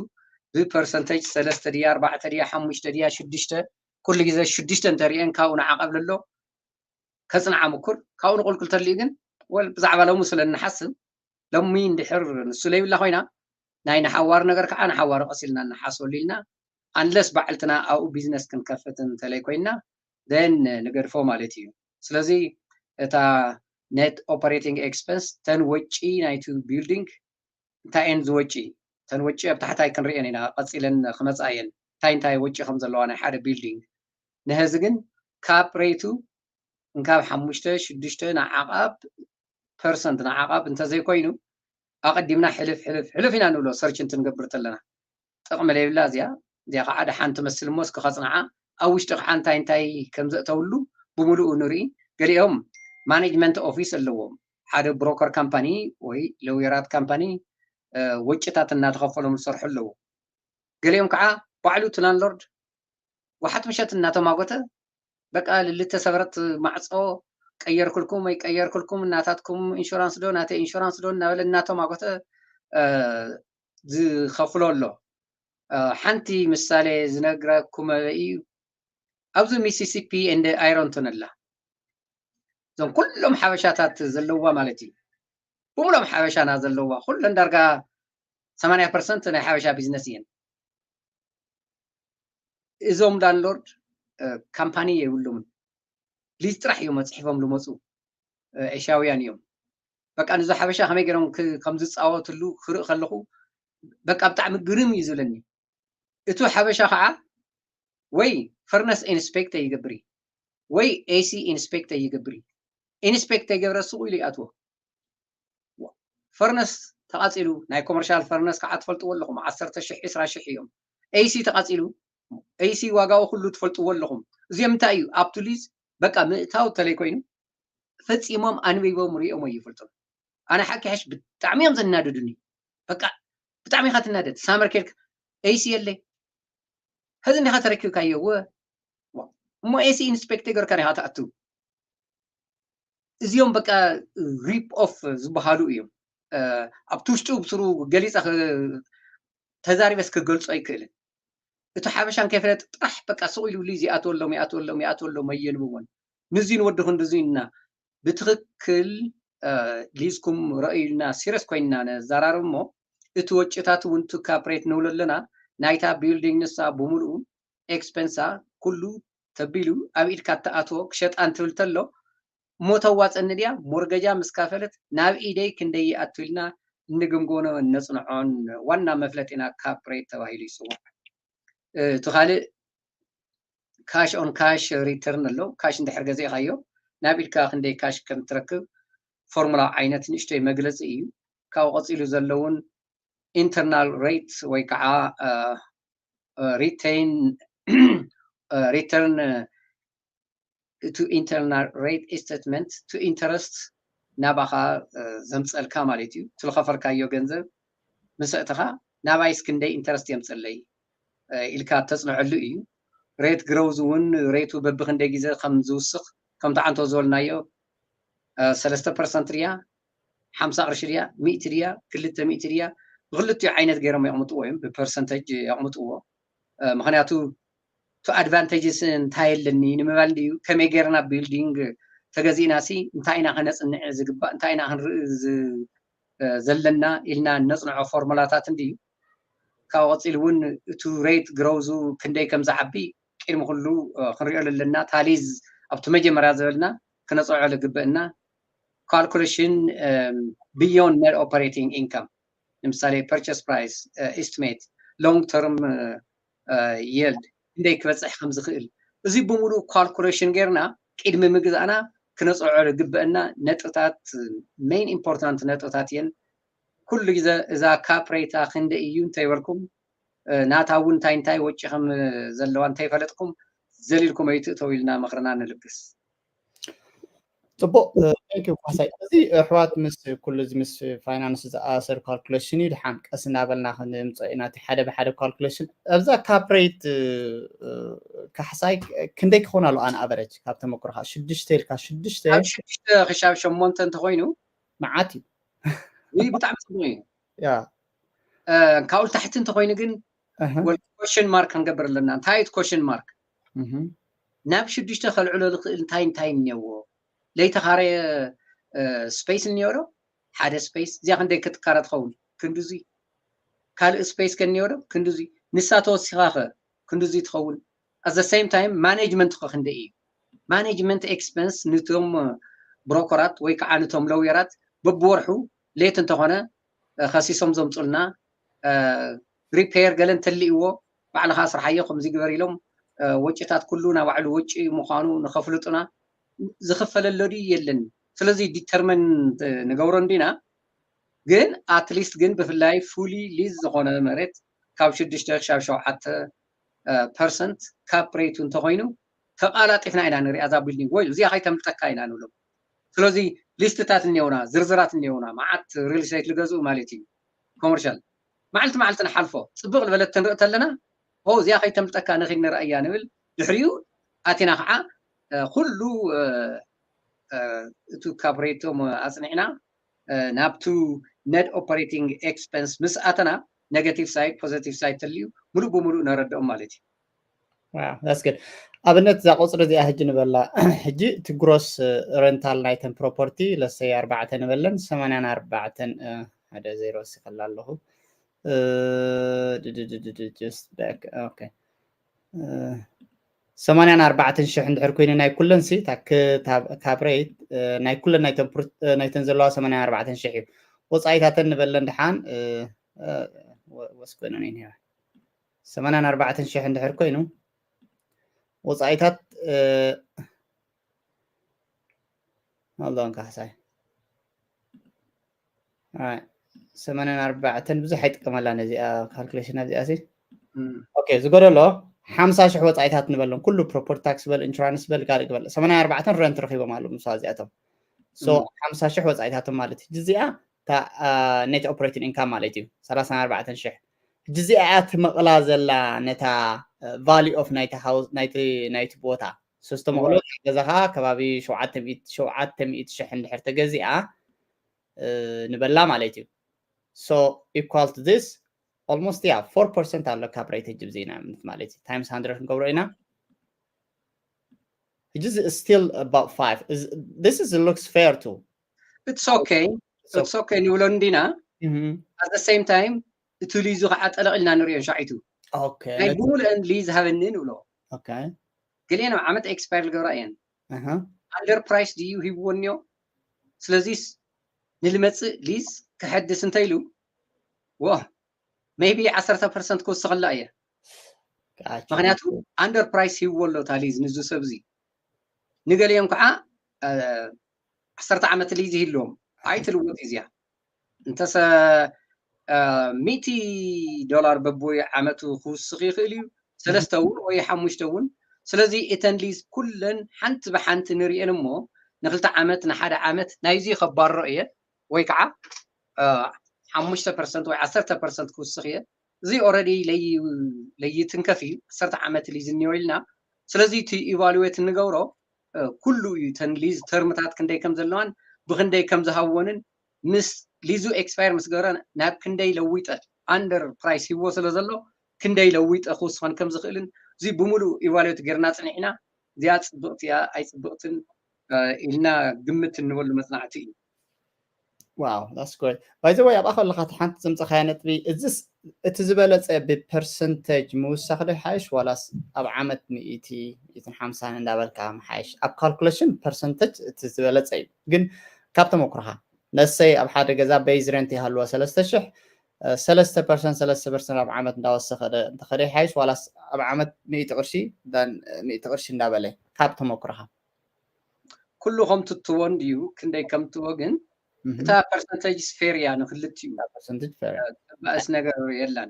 ብ percentage ሰለስተ ድያ ኣርባዕተ ድያ ሓሙሽተ ድያ ሽዱሽተ፣ ኩሉ ግዜ ሽዱሽተ እንተሪአን ካብኡ ንዓቐብ ለሎ ከፅንዓ ምኩር። ካብኡ ንቁልቁል ተልዩ ግን ወል ብዛዕባ ሎሚ ስለ እንሓስብ ሎሚ እንድሕር ንሱ ለይብላ ኮይና ናይ ንሓዋር ነገር ከዓ ንሓዋር ቀሲልና እንሓስበሉ ኢልና፣ unless ባዕልትና ኣብኡ ቢዝነስ ክንከፍት እንተለይ ኮይና then ንገድፎ ማለት እዩ። ስለዚ እታ net operating expense ተን ወጪ ናይቲ building እንታይ እየን ዝወጪ? እተን ወጪ ኣብ ታሕታይ ክንሪአን ኢና፣ ቀፂለን ክመፃ እየን እንታይ እንታይ ወጪ ከም ዘለዋ ናይ ሓደ building። ንህዚ ግን cap rate ኡ እንካብ ሓሙሽተ ሽዱሽተ ንዓቓብ percent ንዓቓብ እንተዘይኮይኑ ኣቐዲምና ሕልፍ ሕልፍ ሕልፍ ኢና ንብሎ search እንትንገብር ተለና። ጥቕሚ ለይብላ እዚኣ። እዚኣ ከዓ ደሓን ትመስል እሞ እስኪ ከፅንዓ፣ ኣብ ውሽጢ ከዓ እንታይ እንታይ ከም ዘእተውሉ ብምሉኡ ንርኢ። ገሊኦም management office ኣለዎም። ሓደ broker company ወይ ለውየራት company ወጭታት እናተኸፈሎም ዝሰርሑ ኣለዉ። ገሊኦም ከዓ ባዕሉ እቲ landlord ወሓት ምሸት እናተማጎተ በቃ ልልተ ሰበረት ማዕፆ ቀየርኩልኩም ወይ ቀየርኩልኩም፣ እናታትኩም ኢንሹራንስ ዶ ናተይ ኢንሹራንስ ዶ እናበለ እናተማጎተ ዝኸፍሎ ኣሎ። ሓንቲ ምሳሌ ዝነግረኩም እዩ። ኣብዚ ሚሲሲፒ and ኣይሮንቶን ኣላ። እዞም ኩሎም ሓበሻታት ዘለውዋ ማለት እዩ። ብምሎም ሓበሻና ዘለውዋ ኩለን ዳርጋ ሰማንያ ፐርሰንት ናይ ሓበሻ ቢዝነስ እየን። እዞም landlord ካምፓኒ የብሉምን። ሊዝ ጥራሕ እዮም ኣፅሒፎም ዝመፁ። ኤሽያውያን እዮም። በቃ ንዚ ሓበሻ ከመይ ገይሮም ከም ዝፃወትሉ ክርኢ ከለኹ በቃ ብጣዕሚ ግርም እዩ ዝብለኒ። እቱ ሓበሻ ከዓ ወይ furnace inspect ይገብር እዩ ወይ AC inspect ይገብር እዩ። Inspect ይገብረ ሱቕ ኢሉ ይኣትዎ። Furnace ተቓፂሉ ናይ commercial furnace ከዓ ትፈልጥዎ ኣለኹም፣ ዓሰርተ ሽሕ ዕስራ ሽሕ እዮም። AC ተቓፂሉ AC ዋጋኡ ኩሉ ትፈልጥዎ ኣለኹም። እዚኦም እንታይ እዩ ኣብቱ ሊዝ በቃ ምእታው ተለይ ኮይኑ ፈፂሞም ኣንቢቦም ሪኦም ኣይፈልጡን። ኣነ ሓቂ ሓሽ ብጣዕሚ እዮም ዘናድዱኒ። በቃ ብጣዕሚ ኢኻ ትናደድ። ሳመር ኬድካ AC የለ ሕዚ እንዲኻ ተረኪብካዮ እወ እሞ AC inspect ገርካ ዲኻ ትኣቱ። እዚኦም በቃ rip off ዝበሃሉ እዮም። ኣብቲ ውሽጡ ብስሩ ገሊፀ ተዛሪበስ ክገልፆ ኣይክእልን። እቲ ሓበሻ እንከይፈለጥ ጥራሕ በቃ ስቕ ኢሉ ሊዝ ይኣትወሎም ይኣትወሎም ይኣትወሎም ኣየንብቦን። ንዚ ንወዲ ክንድዚ ኢና ብትኽክል ሊዝኩም ረእዩልና ሲረስ ኮይንና ነዘራርብ እሞ እቲ ወጭታት እውን እቲ cap rate ንብሎ ኣለና ናይታ building ንሳ ብምልኡ expense ኣ ኩሉ ተቢሉ ኣብ ኢድካ እተኣትዎ ክሸጣ እንትብል ተሎ እሞ ተዋፀኒ ድያ ሞርገጃ ምስ ካፈለት ናብ ኢደይ ክንደይ ይኣቱ ኢልና እንግምግኖ እነፅንዖን ዋና መፍለጢና cap rate ተባሂሉ ይፅዋዕ። እቲ ካልእ cash on cash return ኣሎ። ካሽ እንድሕር ገዚእካዮ ናብ ኢድካ ክንደይ ካሽ ከም ትረክብ ፎርሙላ ዓይነት ንእሽተይ መግለፂ እዩ። ካብኡ ቀፂሉ ዘለውን internal rate ወይ ከዓ retain return to internal rate statement to interest ናባኻ ዘምፀልካ ማለት እዩ። ትልኸፈልካዮ ገንዘብ ምስ ኣእተኻ ናባይስ ክንደይ ኢንተረስት የምፅለይ ኢልካ ተፅንዐሉ እዩ። ሬት ግሮውዝ እውን ሬቱ በብክንደይ ግዜ ከም ዝውስኽ ከምቲ ዓንቶ ዝበልናዮ ሰለስተ ፐርሰንት ድያ ሓምሳ ቅርሺ ድያ ሚእቲ ድያ ክልተ ሚእቲ ድያ ብክልቲኡ ዓይነት ገይሮም የቕምጥዎ እዮም። ብፐርሰንተጅ የቕምጥዎ። ምክንያቱ ቱ ኣድቫንቴጅስ እንታይ ኣለኒ ንምባል ድዩ ከመይ ገይርና ቢልዲንግ ተገዚእና ሲ እንታይ ኢና ከነፅንዕ ዝግባእ እንታይ ኢና ክንርኢ ዘለና ኢልና ነፅንዖ ፎርሙላታት እንድዩ። ካብኡ ቀፂሉ እውን እቲ ሬት ግሮውዙ ክንደይ ከም ዝዓቢ ቅድሚ ኩሉ ክንሪኦ ዘለና ታሊዝ ኣብቲ መጀመርያ ዝበልና ክነፅንዖ ዝግበእና ካልኩሌሽን beyond net operating income ንምሳሌ purchase price estimate long term yield ክንደይ ክበፅሕ ከም ዝኽእል እዚ ብምሉእ ካልኩሌሽን ጌርና ቅድሚ ምግዛእና ክነፅንዖ ዝግበአና ነጥብታት main important ነጥብታት እየን። ኩሉ ግዜ እዛ cap rate ኣ ክንደይ እዩ እንተይበልኩም ናታ እውን እንታይ እንታይ ወጪ ከም ዘለዋ እንተይፈለጥኩም ዘሊልኩም ኣይትእተው ኢልና ምኽርና ንልግስ። ፅቡቅ Thank you ካሕሳይ። እዚ ኣሕዋት ምስ ኩሉ እዚ ምስ ፋይናንስ ዝኣሰር ካልኩሌሽን እዩ። ድሓን ቀስ እናበልና ክንምፅኦ ኢና እቲ ሓደ ብሓደ ካልኩሌሽን። ኣብዛ ካፕ ሬት ካሕሳይ ክንደይ ክኾን ኣሎ ኣን ኣቨሬጅ ካብ ተመክሮኻ? ሽዱሽተ ኢልካ ሽዱሽተ ካብ ሽዱሽተ ክሻብ ሸሞንተ እንተኮይኑ መዓት እዩ። ይህ ብጣዕሚ ፅቡቅ እዩ። ያ ካብኡ ታሕቲ እንተኮይኑ ግን question mark ክንገብር ኣለና። እንታይ እቲ question mark? ናብ ሽዱሽተ ከልዕሎ ዝኽእል እንታይ እንታይ እኒአዎ? ለይተኻረየ ስፔስ እኒኦ ዶ? ሓደ ስፔስ እዚኣ ክንደይ ክትካረ ትኸውን? ክንድዙይ። ካልእ ስፔስ ከኒኦ ዶ? ክንድዙይ። ንሳ ተወሲኻ ኸ ክንድዙይ ትኸውን? At the same time ማኔጅመንት ኸ ክንደይ እዩ? ማኔጅመንት ኤክስፐንስ ንቶም ብሮከራት ወይ ከዓ ንቶም ለውየራት በብወርሑ ሌት እንተኾነ ከሲሶም ዘምፁልና፣ ሪፔር ገለ እንተልእዎ ባዕልኻ ስርሓዮ ከምዚ ግበር ኢሎም ወጪታት ኩሉ ናይ ባዕሉ ወጪ ምዃኑ ንኸፍልጡና ዝኽፈለሎ ድዩ የለን? ስለዚ ዲተርመን ንገብሮ እንዲና ግን ኣትሊስት ግን ብፍላይ ፉሊ ሊዝ ዝኾነ መሬት ካብ ሽዱሽተ ክሻብ ሸውዓተ ፐርሰንት ካፕ ሬቱ እንተኮይኑ ተቃላጢፍና ኢና ንሪኣ እዛ ቢልዲንግ ወይ እዚኣ ከይተምልጠካ ኢና ንብሎም። ስለዚ ሊስትታት እኒኦና፣ ዝርዝራት እኒኦና፣ መዓት ሪል ስቴት ዝገዝኡ ማለት እዩ ኮመርሻል መዓልቲ መዓልቲ ንሓልፎ። ፅብቅ ዝበለት ክንርኢ ተለና ኦ እዚኣ ከይተምልጠካ ንኺድ ንርኣያ ንብል። ድሕሪኡ ኣቲና ከዓ ኩሉ እቲ ካፕ ሬቶም ኣፅኒዕና ናብቱ ነት ኦፐሬቲንግ ኤክስፐንስ ምስ ኣተና ኔጋቲቭ ሳይድ ፖዘቲቭ ሳይድ ተልዩ ሙሉእ ብሙሉእ ነረድኦም ማለት እዩ። Wow, that's good. ኣብነት እዛ ቁፅሪ እዚኣ ሕጂ ንበላ ሕጂ እቲ ግሮስ ረንታል ናይተን ፕሮፐርቲ ለሰይ ኣርባዕተ ንበለን ሰማንያን ኣርባዕተን ሓደ ዜሮ ወሲኸላ ኣለኹ። ሰማንያን ኣርባዕተን ሽሕ እንድሕር ኮይኑ ናይ ኩለን ሲ ካብ ሬት ናይ ኩለን ናይተን ዘለዋ ሰማንያን ኣርባዕተን ሽሕ እዩ። ወፃኢታተን ንበለን ድሓን ወስ ኮይነን እዩ ነይረ። ሰማንያን ኣርባዕተን ሽሕ እንድሕር ኮይኑ ወፃኢታት ኣለውን ካሕሳይ ሰማንያን ኣርባዕተን ብዙሕ ኣይጥቀመላን እዚኣ ካልኩሌሽን ኣብዚኣ ሲ ኦኬ ዝጎደሎ ሓምሳ ሽሕ ወፃኢታት ንበሎም ኩሉ ፕሮፐርቲ ታክስ በል ኢንሹራንስ በል ካልእ ግበል ሰማንያን ኣርባዕተን ረንት ረኪቦም ኣለዉ ምስ እዚኣቶም ሓምሳ ሽሕ ወፃኢታቶም ማለት እዩ እዚኣ ኔት ኦፕሬቲንግ ኢንካም ማለት እዩ ሰላሳን ኣርባዕተን ሽሕ ሕጂ እዚኣ እያ ትመቕላ ዘላ ነታ ቫሊ ኦፍ ናይቲ ቦታ ሶስተ መቕሎ ገዛኻ ከባቢ ሸውዓተ ሚእቲ ሽሕ እንድሕር ተገዚኣ ንበላ ማለት እዩ so equal to this almost yeah four percent ኣሎ cap rate ሕጂ ብዚ ኢና ማለት እዩ times hundred ክንገብሮ ኢና ሕጂ still about five this is looks fair to it's okay it's okay ንብሎ እንዲና at the same time እቲ ሊዙ ከዓ ጠለቕ ኢልና ንሪኦ ሻዒቱ ናይ ብምሉአን ሊዝ ሃበኒ ንብሎ ገሊአን ኣብ ዓመት ኤክስፓየር ዝገብራ እየን ኣንደር ፕራይስ ድዩ ሂብዎ እኒኦ ስለዚስ ንልመፅእ ሊዝ ክሐድስ እንተ ኢሉ ወ ሜቢ ዓሰርተ ፐርሰንት ክውስኸላ እየ ምክንያቱ ኣንደር ፕራይስ ሂብዎ ኣሎ እታ ሊዝ ንዙ ሰብ እዚ ንገሊኦም ከዓ ዓሰርተ ዓመት ሊዝ ይህልዎም ኣይትልወጥ እዚኣ እንተሰ ሚእቲ ዶላር በብወይ ዓመቱ ክውስኽ ይኽእል እዩ ሰለስተ እውን ወይ ሓሙሽተ እውን ስለዚ እተን ሊዝ ኩለን ሓንቲ ብሓንቲ ንሪኤን እሞ ንክልተ ዓመት ንሓደ ዓመት ናይዚ ከባርሮ እየ ወይ ከዓ ሓሙሽተ ፐርሰንት ወይ ዓሰርተ ፐርሰንት ክውስኽ እየ እዚ ኦረዲ ለይትንከፍ እዩ ዓሰርተ ዓመት ሊዝ እኒኦ ኢልና ስለዚ እቲ ኢቫሉዌት እንገብሮ ኩሉ እዩ እተን ሊዝ ተርምታት ክንደይ ከም ዘለዋን ብክንደይ ከም ዝሃወንን ምስ ሊዙ ኤክስፓየር ምስ ገበረ ናብ ክንደይ ለዊጠ ኣንደር ፕራይስ ሂዎ ስለ ዘሎ ክንደይ ለዊጠ ክውስኸን ከም ዝኽእልን እዚ ብምሉእ ኢቫሉዌት ጌርና ፅኒዕና እዚኣ ፅብቕቲ እያ ኣይፅብቕትን ኢልና ግምት እንበሉ መፅናዕቲ እዩ Wow, that's great. By the way ኣብኣ ከለካ ሓንቲ ዘምፀኻያ ነጥቢ እዚስ እቲ ዝበለፀ ብፐርሰንተጅ ምውሳኽ ዶ ሓይሽ ዋላስ ኣብ ዓመት ሚእቲ ሚእትን ሓምሳን እንዳበልካ ምሓይሽ ኣብ ካልኩሌሽን ፐርሰንተጅ እቲ ዝበለፀ እዩ ግን ካብ ተመኩርኻ ነሰይ ኣብ ሓደ ገዛ ቤዝ ረንት ይሃልዎ ሰለስተ ሽሕ ሰለስተ ፐርሰንት ሰለስተ ፐርሰንት ኣብ ዓመት እንዳወሰኸ እንተኸደ ሓይሽ ዋላስ ኣብ ዓመት ሚእቲ ቅርሺ ሚእቲ ቅርሺ እንዳበለ ካብ ተመኩርኻ ኩሉ ከም ትትዎ እንድዩ ክንደይ ከም ትዎ ግን እታ ፐርሰንተጅ ስፌር እያ ንክልቲኡ ባእስ ነገር የላን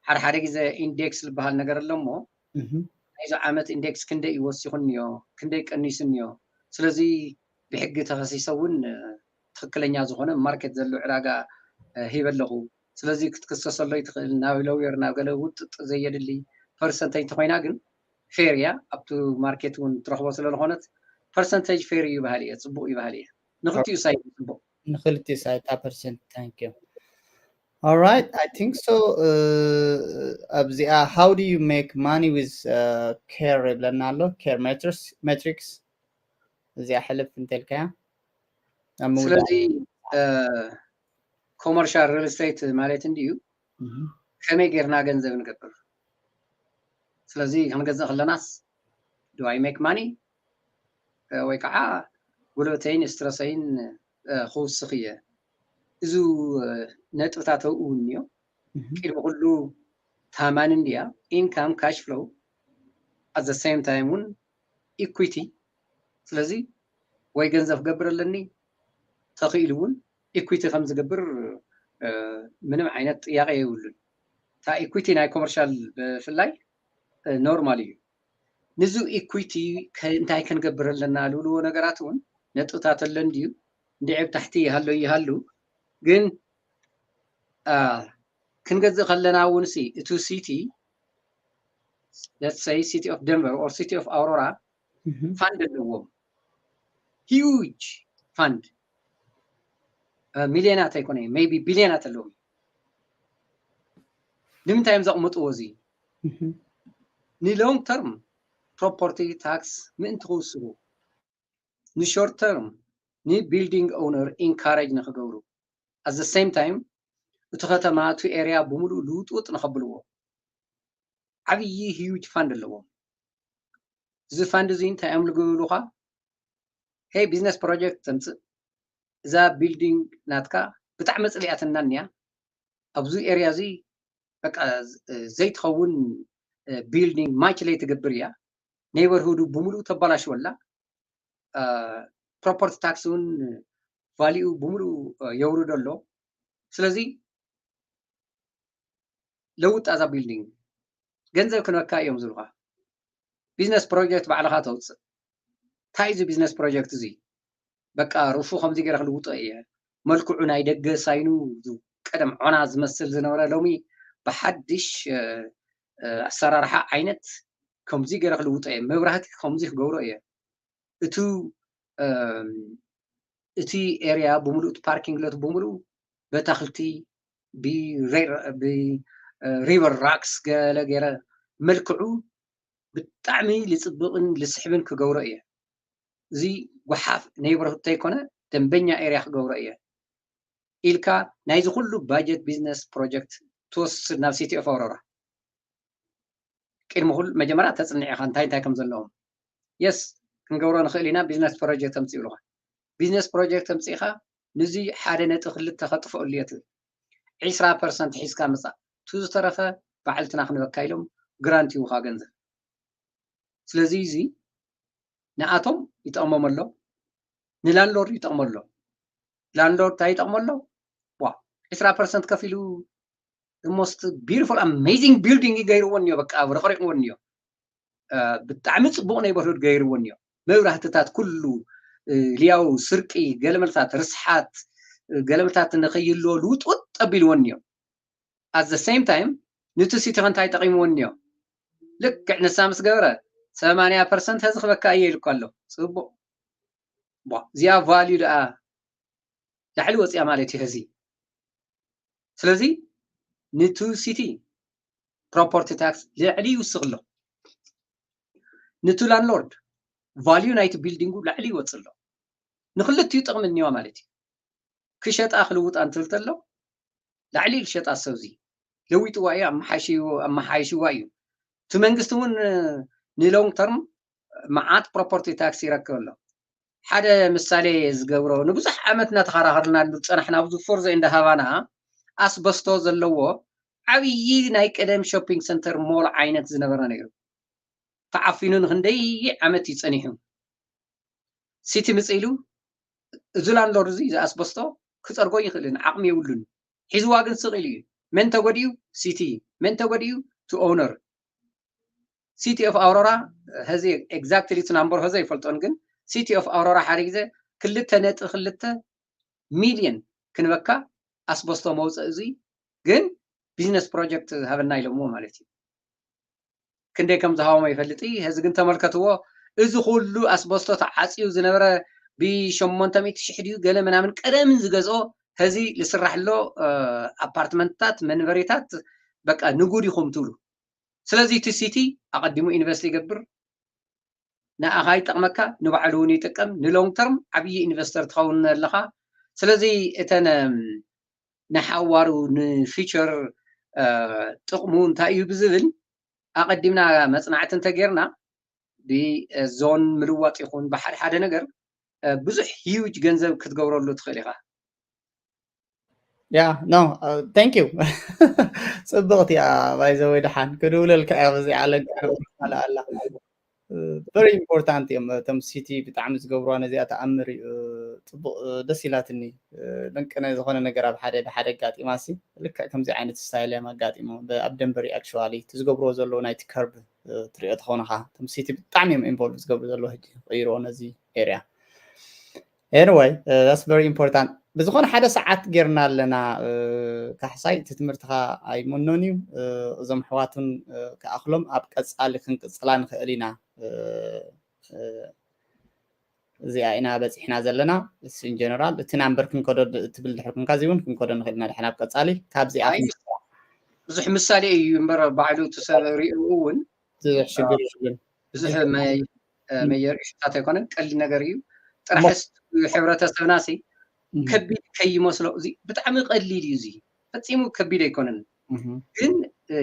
ሓደ ሓደ ግዜ ኢንዴክስ ዝበሃል ነገር ኣሎ እሞ ናይዚ ዓመት ኢንዴክስ ክንደይ ይወሲኹ እኒዮ ክንደይ ቀኒሱ እኒዮ ስለዚ ብሕጊ ተኸሲሰ እውን ትኽክለኛ ዝኾነ ማርኬት ዘሎ ዕዳጋ ሂበ ኣለኹ። ስለዚ ክትክሰሰሎ ይትኽእል ናብ ሎየር ናብ ገለ ውጥጥ ዘየድሊ ፐርሰንተጅ ተኾይና ግን ፌር እያ ኣብቲ ማርኬት እውን ትረኽቦ ስለዝኾነት ፐርሰንተጅ ፌር እዩ ይበሃል እየ፣ ፅቡቕ ይበሃል እየ። ንክልቲኡ ሳይድ ፅቡቕ። ንክልቲኡ ሳይድ እታ ፐርሰንት። Thank you. All right, I think so. ኣብዚኣ how do you make money with care ይብለና ኣሎ። Care metrics እዚኣ ሕልፍ እንተልካያ። ስለዚ ኮመርሻል ሪል ስቴት ማለት እንድዩ ከመይ ጌርና ገንዘብ ንገብር። ስለዚ ክንገዝእ ከለናስ do I make money ወይ ከዓ ጉልበተይን ስትረሰይን ክውስኽ እየ። እዚ ነጥብታት ኣብኡ እውን እዮ። ቅድሚ ኩሉ ታማኒ እንድያ ኢንካም ካሽ ፍሎው at the same time እውን ኢኩዊቲ። ስለዚ ወይ ገንዘብ ክገብር ኣለኒ ተኽኢሉ እውን ኢኩዊቲ ከም ዝገብር ምንም ዓይነት ጥያቄ የብሉን። እታ ኢኩዊቲ ናይ ኮመርሻል ብፍላይ ኖርማል እዩ። ንዚ ኢኩዊቲ እንታይ ክንገብር ኣለና ዝብልዎ ነገራት እውን ነጥብታት ኣለን ድዩ እንድዒ ኣብ ታሕቲ ይሃሎ ይሃሉ ግን ክንገዝእ ከለና እውን ሲ እቲ ሲቲ let's say city of Denver or city of Aurora ፋንድ ኣለዎም። ሂውጅ ፋንድ ሚልዮናት ኣይኮነ maybe ቢልዮናት ኣለዎም። ንምንታይ እዮም ዘቕምጥዎ እዚ? ንሎንግ ተርም ፕሮፐርቲ ታክስ ምእንቲ ክውስኹ፣ ንሾርት ተርም ንቢልዲንግ ኦውነር ኢንካሬጅ ንክገብሩ፣ at the same time እቲ ከተማ እቲ ኤርያ ብምሉእ ልውጥውጥ ንኸብልዎ ዓብዪ ሂውጅ ፋንድ ኣለዎም። እዚ ፋንድ እዚ እንታይ እዮም ዝብሉኻ? ሄይ ቢዝነስ ፕሮጀክት ተምፅእ፣ እዛ ቢልዲንግ ናትካ ብጣዕሚ ፅሊኣትና እኒያ፣ ኣብዚ ኤርያ እዚ በቃ ዘይትኸውን ቢልዲንግ ማች ለይ ትገብር እያ። ኔይበርሁዱ ብምሉእ ተባላሽወላ፣ ፕሮፐርቲ ታክስ እውን ቫሊኡ ብምሉእ የውርዶ ኣሎ። ስለዚ ለውጥ ኣዛ ቢልዲንግ ገንዘብ ክንበካ እዮም ዝብሉካ። ቢዝነስ ፕሮጀክት ባዕልኻ ተውፅእ። እንታይ እዚ ቢዝነስ ፕሮጀክት እዚ? በቃ ሩፉ ከምዚ ገይረ ክልውጦ እየ። መልክዑ ናይ ደገ ሳይኑ ቀደም ዖና ዝመስል ዝነበረ ሎሚ ብሓድሽ ኣሰራርሓ ዓይነት ከምዚ ገይረ ክልውጦ እየ። መብራህቲ ከምዚ ክገብሮ እየ። እቱ እቲ ኤርያ ብምሉእ እቲ ፓርኪንግ ሎት ብምሉእ በታክልቲ ብሪቨር ራክስ ገለ ገይረ መልክዑ ብጣዕሚ ልፅብቕን ልስሕብን ክገብሮ እየ። እዚ ጓሓፍ ኔይበርሁድ ተይኮነ ደንበኛ ኤርያ ክገብሮ እየ ኢልካ ናይዚ ኩሉ ባጀት ቢዝነስ ፕሮጀክት ትወስድ ናብ ሲቲ ኦፍ ኣውሮራ። ቅድሚ ኩሉ መጀመርያ ተፅንዕ ኢኻ እንታይ እንታይ ከም ዘለዎም። የስ ክንገብሮ ንኽእል ኢና። ቢዝነስ ፕሮጀክት ተምፅእ ይብሉኻ። ቢዝነስ ፕሮጀክት ተምፅእኻ ንዚ ሓደ ነጥቢ ክልተ ከጥፍኣሉ እየ ትብል። ዒስራ ፐርሰንት ሒዝካ ምፃእ፣ እቲ ዝተረፈ ባዕልትና ክንበካ ኢሎም ግራንት ይህቡኻ ገንዘብ። ስለዚ እዚ ንኣቶም ይጠቕሞም ኣሎ፣ ንላንድሎርድ ይጠቕሞ ኣሎ። ላንድሎርድ እንታይ ይጠቕሞ ኣሎ? ዋ ዒስራ ፐርሰንት ከፊሉ most beautiful amazing building ይገይርዎ እኒዮ። በቃ ረቕሪቕዎ እኒዮ። ብጣዕሚ ፅቡቕ ኔይበርሁድ ገይርዎ እኒዮ። መብራህትታት ኩሉ ሊያው ስርቂ ገለመልታት ርስሓት ገለመልታት ንኸይህልዎ ልውጥውጥ ኣቢልዎ እኒዮ። At the same time ንቲ ሲቲ ከ እንታይ ጠቒምዎ እኒዮ? ልክዕ ንሳ ምስ ገበረ ሰማንያ ፐርሰንት ህዚ ክበካ እየ ኢልኳ ኣሎ። ፅቡቕ። እዚኣ ቫልዩ ደኣ ላዕሊ ወፂኣ ማለት እዩ ህዚ። ስለዚ ንቱ ሲቲ ፕሮፐርቲ ታክስ ልዕሊ ይውስኽ ኣሎ። ንቱ ላንድሎርድ ቫልዩ ናይቲ ቢልዲንጉ ላዕሊ ይወፅእ ኣሎ። ንክልቲኡ ጥቕሚ እኒዋ ማለት እዩ። ክሸጣ ክልውጣ እንትብል ተሎ ላዕሊ ዝሸጣ ሰብ እዚ ለዊጥዋ እዩ፣ ኣመሓይሽዋ እዩ። እቲ መንግስቲ እውን ንሎንግ ተርም መዓት ፕሮፐርቲ ታክስ ይረክብ ኣሎ። ሓደ ምሳሌ ዝገብሮ ንብዙሕ ዓመት እናተኸራኸርናሉ ዝፀናሕና ኣብዚ ፎርዞ እንዳ ሃቫና ኣስበስቶ ዘለዎ ዓብዪ ናይ ቀደም ሾፒንግ ሰንተር ሞል ዓይነት ዝነበረ ነይሩ። ተዓፊኑ ንክንደይ ዓመት እዩ ፀኒሑ። ሲቲ ምፅ ኢሉ እዚ ላንድሎርድ እዚ ዝኣስበስቶ ክፀርጎ ይኽእልን ዓቕሚ የብሉን። ሒዝዋ ግን ስቕ ኢሉ እዩ። መን ተጎዲኡ? ሲቲ። መን ተጎዲኡ? ቱ ኦውነር። ሲቲ ኦፍ ኣውሮራ ሀዚ ኤግዛክትሊ እቲ ናምበር ሀዚ ኣይፈልጦን ግን ሲቲ ኦፍ ኣውሮራ ሓደ ግዜ ክልተ ነጥቢ ክልተ ሚልዮን ክንበካ ኣስበስቶ መውፅእ እዚ ግን ቢዝነስ ፕሮጀክት ሃበና ኢሎምዎ ማለት እዩ። ክንደይ ከም ዝሃቦም ኣይፈልጥ። ሕዚ ግን ተመልከትዎ፣ እዚ ኩሉ ኣስበስቶ ተዓፅዩ ዝነበረ ብሸሞንተ ሚእቲ ሽሕ ድዩ ገለ ምናምን ቀደም ዝገዝኦ ሕዚ ዝስራሕ ኣሎ። ኣፓርትመንትታት መንበሪታት በቃ ንጉድ ኢኹም ትብሉ። ስለዚ እቲ ሲቲ ኣቐዲሙ ኢንቨስት ይገብር፣ ንኣኻ ይጠቕመካ፣ ንባዕሉ እውን ይጥቀም። ንሎንግ ተርም ዓብዪ ኢንቨስተር ትኸውን ኣለኻ። ስለዚ እተን ንሓዋሩ ንፊቸር ጥቕሙ እንታይ እዩ ብዝብል ኣቐዲምና መፅናዕቲ እንተጌርና ብዞን ምልዋጥ ይኹን ብሓደ ሓደ ነገር ብዙሕ ሂውጅ ገንዘብ ክትገብረሉ ትኽእል ኢኻ። ያ ኖ ታንክ ዩ። ፅብቕቲ እያ። ባይዘወይ ደሓን ክድውለልካ እያ። በዚ ዓለም ኣላ ቨሪ ኢምፖርታንት እዮም እቶም ሲቲ ብጣዕሚ ዝገብርዋ ነዚኣ ተኣምር እዩ። ፅቡቕ ደስ ኢላትኒ። ልንቅነ ዝኾነ ነገር ኣብ ሓደ ሓደ ኣጋጢማ ሲ ልክዕ ከምዚ ዓይነት ስታይል እዮም ኣጋጢሞ ኣብ ደንበሪ ኣክቹዋሊ እቲ ዝገብርዎ ዘለዉ ናይቲ ከርብ ትሪኦ ተኾንኻ እቶም ሲቲ ብጣዕሚ እዮም ኢንቮልቭ ዝገብሩ ዘለዉ ሕጂ ቀይርዎ ነዚ ኤርያ። Anyway that's very important። ብዝኾነ ሓደ ሰዓት ጌርና ኣለና። ካሕሳይ እቲ ትምህርትኻ ኣይመኖን እዩ። እዞም ኣሕዋት እውን ክኣኽሎም ኣብ ቀፃሊ ክንቅፅላ ንኽእል ኢና። እዚኣ ኢና በፂሕና ዘለና። ኢን ጀነራል እቲ ናምበር ክንከዶ ትብል ድሕር ኮንካ እዚ እውን ክንከዶ ንኽእል ኢና ድሓን ኣብ ቀፃሊ ካብዚኣ ብዙሕ ምሳሌ እዩ እምበር ባዕሉ እቲ ሰብ ሪኡ እውን ብዙሕ ሽግር የብሉን። ብዙሕ መየር እሽታት ኣይኮነን፣ ቀሊል ነገር እዩ። ጥራሕስ ሕብረተሰብና ሲ ከቢድ ከይመስሎ፣ እዚ ብጣዕሚ ቀሊል እዩ። እዚ ፈፂሙ ከቢድ ኣይኮነን፣ ግን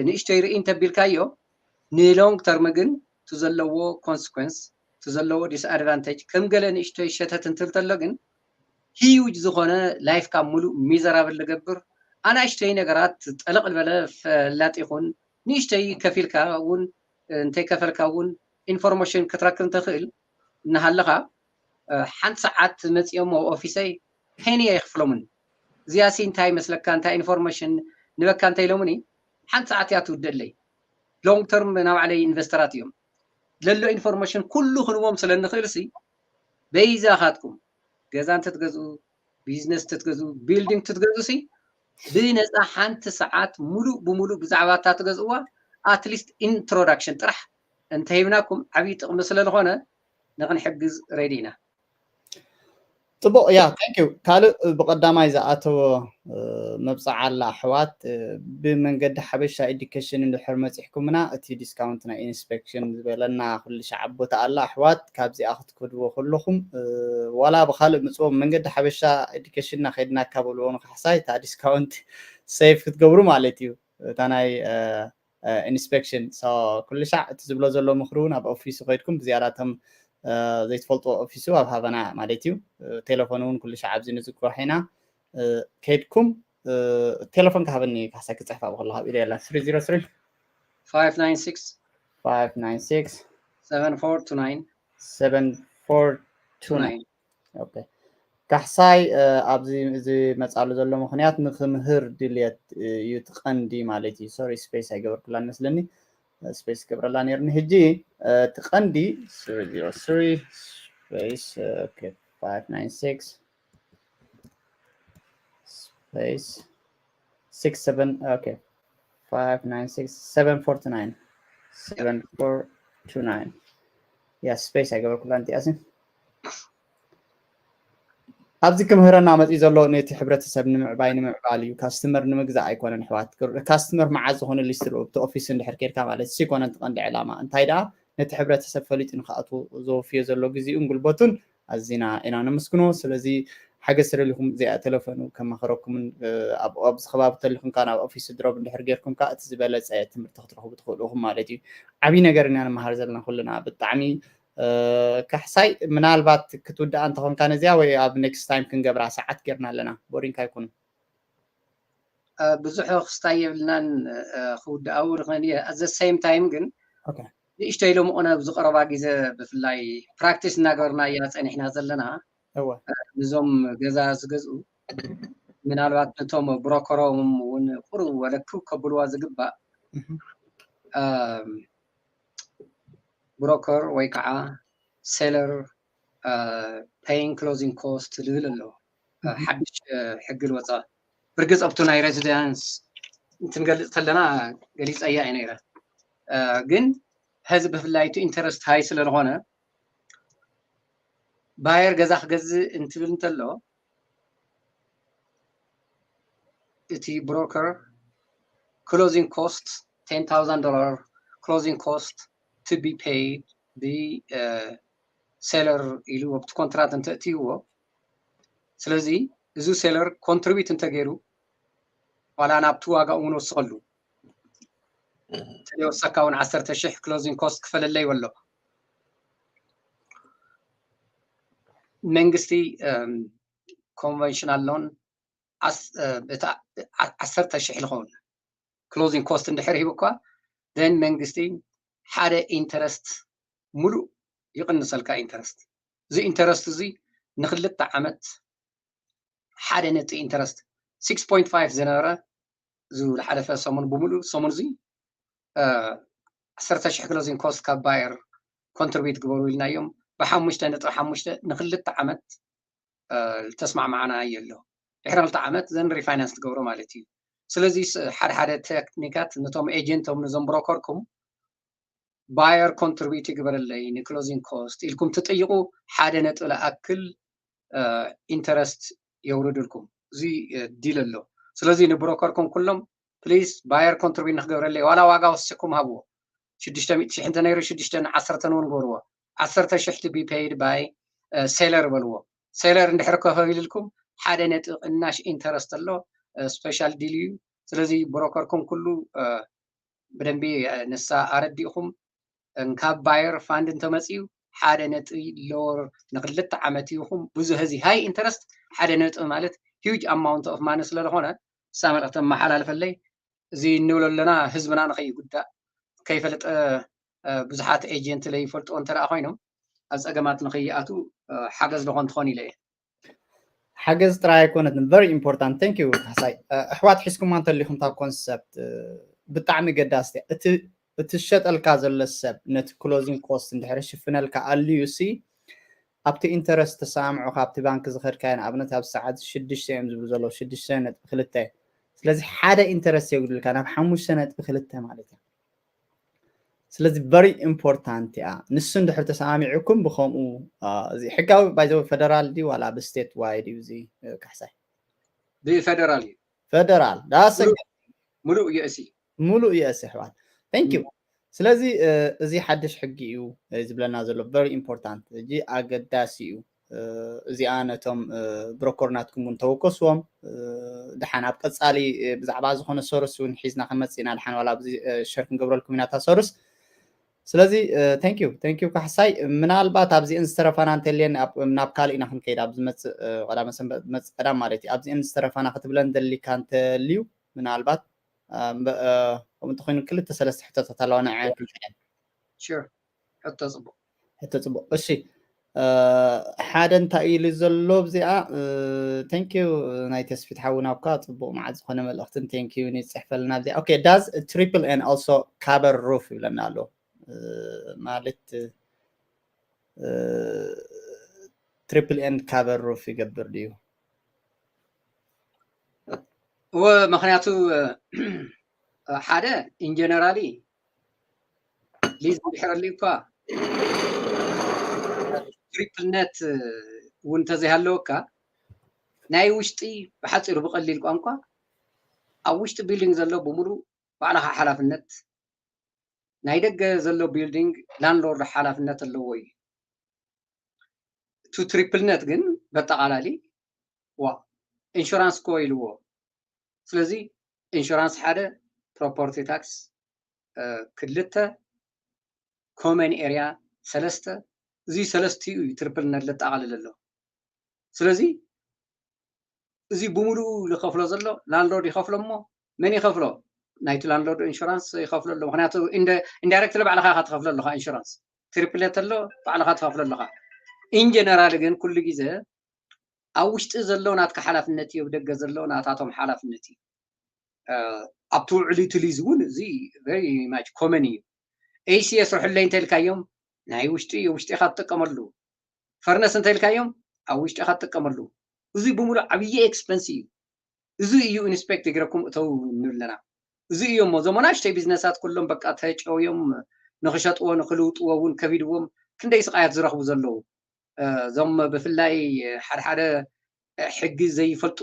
ንእሽተይ ርኢ እንተቢልካዮ ንሎንግ ተርም ግን እቲ ዘለዎ ኮንስኮንስ እቲ ዘለዎ ዲስኣድቫንቴጅ ከም ገለ ንእሽተይ ሸተት እንትብል ተሎ ግን ሂውጅ ዝኾነ ላይፍካ ሙሉእ ሚዘራብል ዝገብር ኣናእሽተይ ነገራት ጠለቕ ዝበለ ፈላጥ ይኹን ንእሽተይ ከፊልካ እውን እንተይከፈልካ እውን ኢንፎርሜሽን ክትረክብ እንተኽእል እናሃለኻ ሓንቲ ሰዓት መፂኦም ኣብ ኦፊሰይ ፔኒ ኣይክፍሎምን። እዚኣሲ እንታይ ይመስለካ እንታይ ኢንፎርሜሽን ንበካ እንተ ኢሎምኒ ሓንቲ ሰዓት እያ ትውደለይ። ሎንግ ተርም ናባዕለይ ኢንቨስተራት እዮም። ለሎ ኢንፎርሜሽን ኩሉ ክንዎም ስለ እንኽእል ሲ በይዛኻትኩም ገዛ እንትትገዝኡ ቢዝነስ እንትትገዝኡ ቢልዲንግ እንትትገዝኡ ሲ ብነፃ ሓንቲ ሰዓት ሙሉእ ብሙሉእ ብዛዕባ እታ ትገዝእዋ ኣትሊስት ኢንትሮዳክሽን ጥራሕ እንተሂብናኩም ዓብዪ ጥቕሚ ስለ ዝኾነ ንኽንሕግዝ ሬዲ ኢና። ፅቡቕ እያ ታንክ ዩ። ካልእ ብቐዳማይ ዝኣተወ መብፅዓ ኣላ ኣሕዋት ብመንገዲ ሓበሻ ኤዱኬሽን እንድሕር መፂሕኩምና እቲ ዲስካውንት ናይ ኢንስፔክሽን ዝበለና ኩሉ ሻዕ ቦታ ኣላ ኣሕዋት ካብዚኣ ክትከድዎ ከለኹም ዋላ ብካልእ ምፅዎም መንገዲ ሓበሻ ኤዱኬሽንና ከይድናካ በልዎ ንካሕሳይ እታ ዲስካውንት ሴፍ ክትገብሩ ማለት እዩ። እታ ናይ ኢንስፔክሽን ኩሉ ሻዕ እቲ ዝብሎ ዘሎ ምክሪ እውን ኣብ ኦፊሱ ከይድኩም ብዝያዳ እቶም ዘይትፈልጥዎ ኦፊሱ ኣብ ሃበና ማለት እዩ። ቴሌፎን እውን ኩሉ ሻዕ ኣብዚ ንዝግባሕ ኢና። ከይድኩም ቴሌፎን ክሃበኒ ካሕሳይ ክፅሕፍ ኣብ ከለካ ኢለ የላ three zero three five nine six five nine six seven four two nine seven four two nine ኦኬ ካሕሳይ ኣብዚ ዝመፃሉ ዘሎ ምክንያት ንክምህር ድልየት እዩ እቲ ቀንዲ ማለት እዩ። ሶሪ ስፔስ ኣይገበርኩላን መስለኒ። ስፔስ ክገብረላ ነርኒ ሕጂ እቲ ቀንዲ three zero three space five nine six space six seven okay five nine six seven four two nine seven four two nine ያ ስፔስ ኣይገበርኩላን እቲኣሲ ኣብዚ ክምህረና መፂኡ ዘሎ ነቲ ሕብረተሰብ ንምዕባይ ንምዕባል እዩ። ካስትመር ንምግዛእ ኣይኮነን ኣሕዋት። ካስትመር መዓዝ ዝኾነ ሊስት ርኡ እቲ ኦፊስ እንድሕር ኬድካ ማለት እሱ ኣይኮነን እቲ ቀንዲ ዕላማ። እንታይ ደኣ ነቲ ሕብረተሰብ ፈሊጡ ንክኣቱ ዘወፍዮ ዘሎ ግዜኡን ጉልበቱን ኣዚና ኢና ነመስግኖ። ስለዚ ሓገዝ ተደሊኹም እዚኣ ቴሌፎኑ ከማኸረኩምን ኣብዚ ከባቢ ተሊኹም ከዓ ናብ ኦፊስ ድሮብ እንድሕር ጌርኩም ከዓ እቲ ዝበለፀ ትምህርቲ ክትረኽቡ ትኽእሉ ኢኹም ማለት እዩ። ዓብዪ ነገር ኢና ንመሃር ዘለና ኩልና ብጣዕሚ ካሕሳይ ምናልባት ክትውድኣ እንተኾንካ ነዚኣ ወይ ኣብ ኔክስት ታይም ክንገብራ ሰዓት ጌርና ኣለና ቦሪንካ ይኩኑ ብዙሕ ክስታይ የብልናን ክውድኣው ንኽእል እየ ኣዘ ሴም ታይም ግን ንእሽተይ ሎምቕነ ኣብዚ ቀረባ ግዜ ብፍላይ ፕራክቲስ እናገበርና እያ ፀኒሕና ዘለና ንዞም ገዛ ዝገዝኡ ምናልባት ነቶም ብሮከሮም እውን ቁሩብ ወለክብ ከብልዋ ዝግባእ ብሮከር ወይ ከዓ ሴለር paying closing cost ዝብል ኣሎ። ሓድሽ ሕጊ ዝወፀ። ብርግፅ ኣብቱ ናይ residence እንትንገልፅ ከለና ገሊፀያ እየ ነይረ። ግን ሕዚ ብፍላይ እቲ interest high ስለዝኾነ buyer ገዛ ክገዝእ እንትብል እንተሎ እቲ broker closing cost ten thousand dollar closing cost to be paid the seller ኢሉ ኣብቲ contract እንተእትይዎ፣ ስለዚ እዚ seller contribute እንተገይሩ ዋላ ናብቲ ዋጋ እውን ወስኸሉ ስለወሰካ እውን ዓሰርተ ሽሕ closing cost ክፈለለይ በሎ። መንግስቲ conventional loan ዓሰርተ ሽሕ ዝኸውን closing cost እንድሕር ሂቡ እኳ then መንግስቲ ሓደ interest ሙሉእ ይቕንሰልካ። Interest እዚ interest እዚ ንክልተ ዓመት ሓደ ነጥቢ interest six point five ዝነበረ እዚ ዝሓለፈ ሰሙን ብምሉእ ሰሙን እዚ ዓሰርተ ሽሕ closing cost ካብ buyer contribute ግበሩ ኢልናዮም። ብሓሙሽተ ነጥቢ ሓሙሽተ ንክልተ ዓመት ዝተስማዕማዕና ኣሎ። ድሕሪ ክልተ ዓመት then refinance ትገብሮ ማለት እዩ። ስለዚ ሓደ ሓደ ቴክኒካት ነቶም agent ኦም ነዞም broker ኩም buyer contribute ይግበረለይ ን closing cost ኢልኩም ትጥይቁ ሓደ ነጥቢ ዝኣክል interest የውርድልኩም። እዚ deal ኣሎ። ስለዚ ን broker ኩም ኩሎም please buyer contribute ንክገብረለይ ዋላ ዋጋ ወሲኩም ሃብዎ። ሽዱሽተ ሚእቲ ሽሕ እንተነይሩ ሽዱሽተ ን ዓሰርተ እውን ግበርዎ። ዓሰርተ ሽሕ to be paid by seller በልዎ። Seller እንድሕር ከፊሉልኩም ሓደ ነጥቢ ቅናሽ interest ኣሎ። Special deal እዩ። ስለዚ broker ኩም ኩሉ ብደንቢ ንሳ ኣረዲእኹም ካብ buyer fund እንተመፅዩ ሓደ ነጥቢ lower ንክልተ ዓመት ይኹም ብዙ ህዚ high interest ሓደ ነጥቢ ማለት huge amount of money ስለዝኾነ እሳ መልእክቲ ኣመሓላልፈለይ። እዚ እንብሎ ኣለና ህዝብና ንኸይጉዳእ ከይፈለጠ ብዙሓት agent ለይፈልጥዎ እንተ ኮይኖም ኣብ ፀገማት ንኸይኣቱ ሓገዝ ዝኾን ትኾን ኢለ እየ። ሓገዝ ጥራይ ኣይኮነትን very important። Thank you ካሕሳይ። ኣሕዋት ሒዝኩማ እንተሊኹም እታ concept ብጣዕሚ ገዳስቲ እቲ ዝሸጠልካ ዘሎ ሰብ ነቲ closing cost እንድሕር ሽፍነልካ ኣልዩ ሲ ኣብቲ interest ተሰማምዑ ካብቲ ባንክ ዝኸድካዮ ንኣብነት ኣብ ሰዓት ሽዱሽተ እዮም ዝብሉ ዘለዉ ሽዱሽተ ነጥቢ ክልተ። ስለዚ ሓደ interest የጉድልካ ናብ ሓሙሽተ ነጥቢ ክልተ ማለት እዩ። ስለዚ very important እያ። ንሱ እንድሕር ተሰማሚዕኩም ብከምኡ እዚ ሕጋዊ by the way federal ድዩ ዋላ ብ state wide እዩ እዚ ካሕሳይ? ብፌደራል እዩ። ፌደራል ዳሰ ሙሉእ US እዩ። ሙሉእ US ኣሕዋት። Thank you። ስለዚ እዚ ሓድሽ ሕጊ እዩ ዝብለና ዘሎ very important። እዚ ኣገዳሲ እዩ። እዚኣ ነቶም broker ናትኩም እውን ተወከስዎም። ድሓን ኣብ ቀፃሊ ብዛዕባ ዝኾነ service እውን ሒዝና ክንመፅእ ኢና። ድሓን ዋላ ኣብዚ share ክንገብረልኩም ኢና እታ service። ስለዚ thank you thank you ካሕሳይ። ምናልባት ኣብዚአን ዝተረፋና እንተልየን ናብ ካልእ ኢና ክንከይድ ኣብ ዝመፅእ ቀዳመ ሰንበት ዝመፅእ ቀዳም ማለት እዩ። ኣብዚአን ዝተረፋና ክትብለን ደሊካ እንተልዩ ምናልባት ከምኡ እንተኮይኑ ክልተ ሰለስተ ሕቶታት ኣለዋ ንዐን ክንከይደን። Sure ሕቶ ፅቡቅ። ሕቶ ፅቡቅ። እሺ ሓደ እንታይ ኢሉ ዘሎ ኣብዚኣ thank you ናይ ተስፊት ሓውና እኳ ፅቡቅ መዓት ዝኾነ መልእክትን thank you ንፅሕፈልና ኣብዚኣ okay does triple N also cover roof ይብለና ኣሎ ማለት triple N cover roof ይገብር ድዩ? እወ ምክንያቱ ሓደ in generally lease እንድሕር ኣልዩ እኳ triple net እውን እንተዘይሃለወካ ናይ ውሽጢ ብሓፂሩ ብቀሊል ቋንቋ ኣብ ውሽጢ building ዘሎ ብምሉእ ባዕልኻ ሓላፍነት ናይ ደገ ዘሎ building landlord ሓላፍነት ኣለዎ እዩ። እቲ triple net ግን በጠቓላሊ ዋ insurance እኮ ኢልዎ። ስለዚ insurance ሓደ property tax ክልተ common area ሰለስተ እዚ ሰለስቲኡ እዩ triple net ለጠቓልል ኣሎ። ስለዚ እዚ ብምሉኡ ዝኸፍሎ ዘሎ landlord ይኸፍሎ እሞ መን ይኸፍሎ? ናይቲ landlord insurance ይኸፍሎ ኣሎ። ምክንያቱ indirectly ባዕልኻ ኢኻ ትኸፍሎ ኣለኻ insurance። Triple net ኣሎ ባዕልኻ ትኸፍሎ ኣለኻ። In general ግን ኩሉ ግዜ ኣብ ውሽጢ ዘሎ ናትካ ሓላፍነት እዩ፣ ኣብ ደገ ዘሎ ናታቶም ሓላፍነት እዩ። ኣብቲ ውዕል እቲ lease እውን እዚ very much common እዩ። AC የስርሑለይ እንተልካዮም ናይ ውሽጢ ውሽጢ ኢኻ ትጥቀመሉ። ፈርነስ እንተኢልካዮም ኣብ ውሽጢ ኢኻ ትጥቀመሉ። እዚ ብምሉእ ዓብዪ ኤክስፐንስ እዩ። እዚ እዩ ኢንስፔክት ይግረኩም እተው ንብለና። እዚ እዩ እሞ እዞም ኣናእሽተይ ቢዝነሳት ኩሎም በቃ ተጨውዮም ንኽሸጥዎ ንኽልውጥዎ እውን ከቢድዎም ክንደይ ስቓያት ዝረኽቡ ዘለዉ። እዞም ብፍላይ ሓደ ሓደ ሕጊ ዘይፈልጡ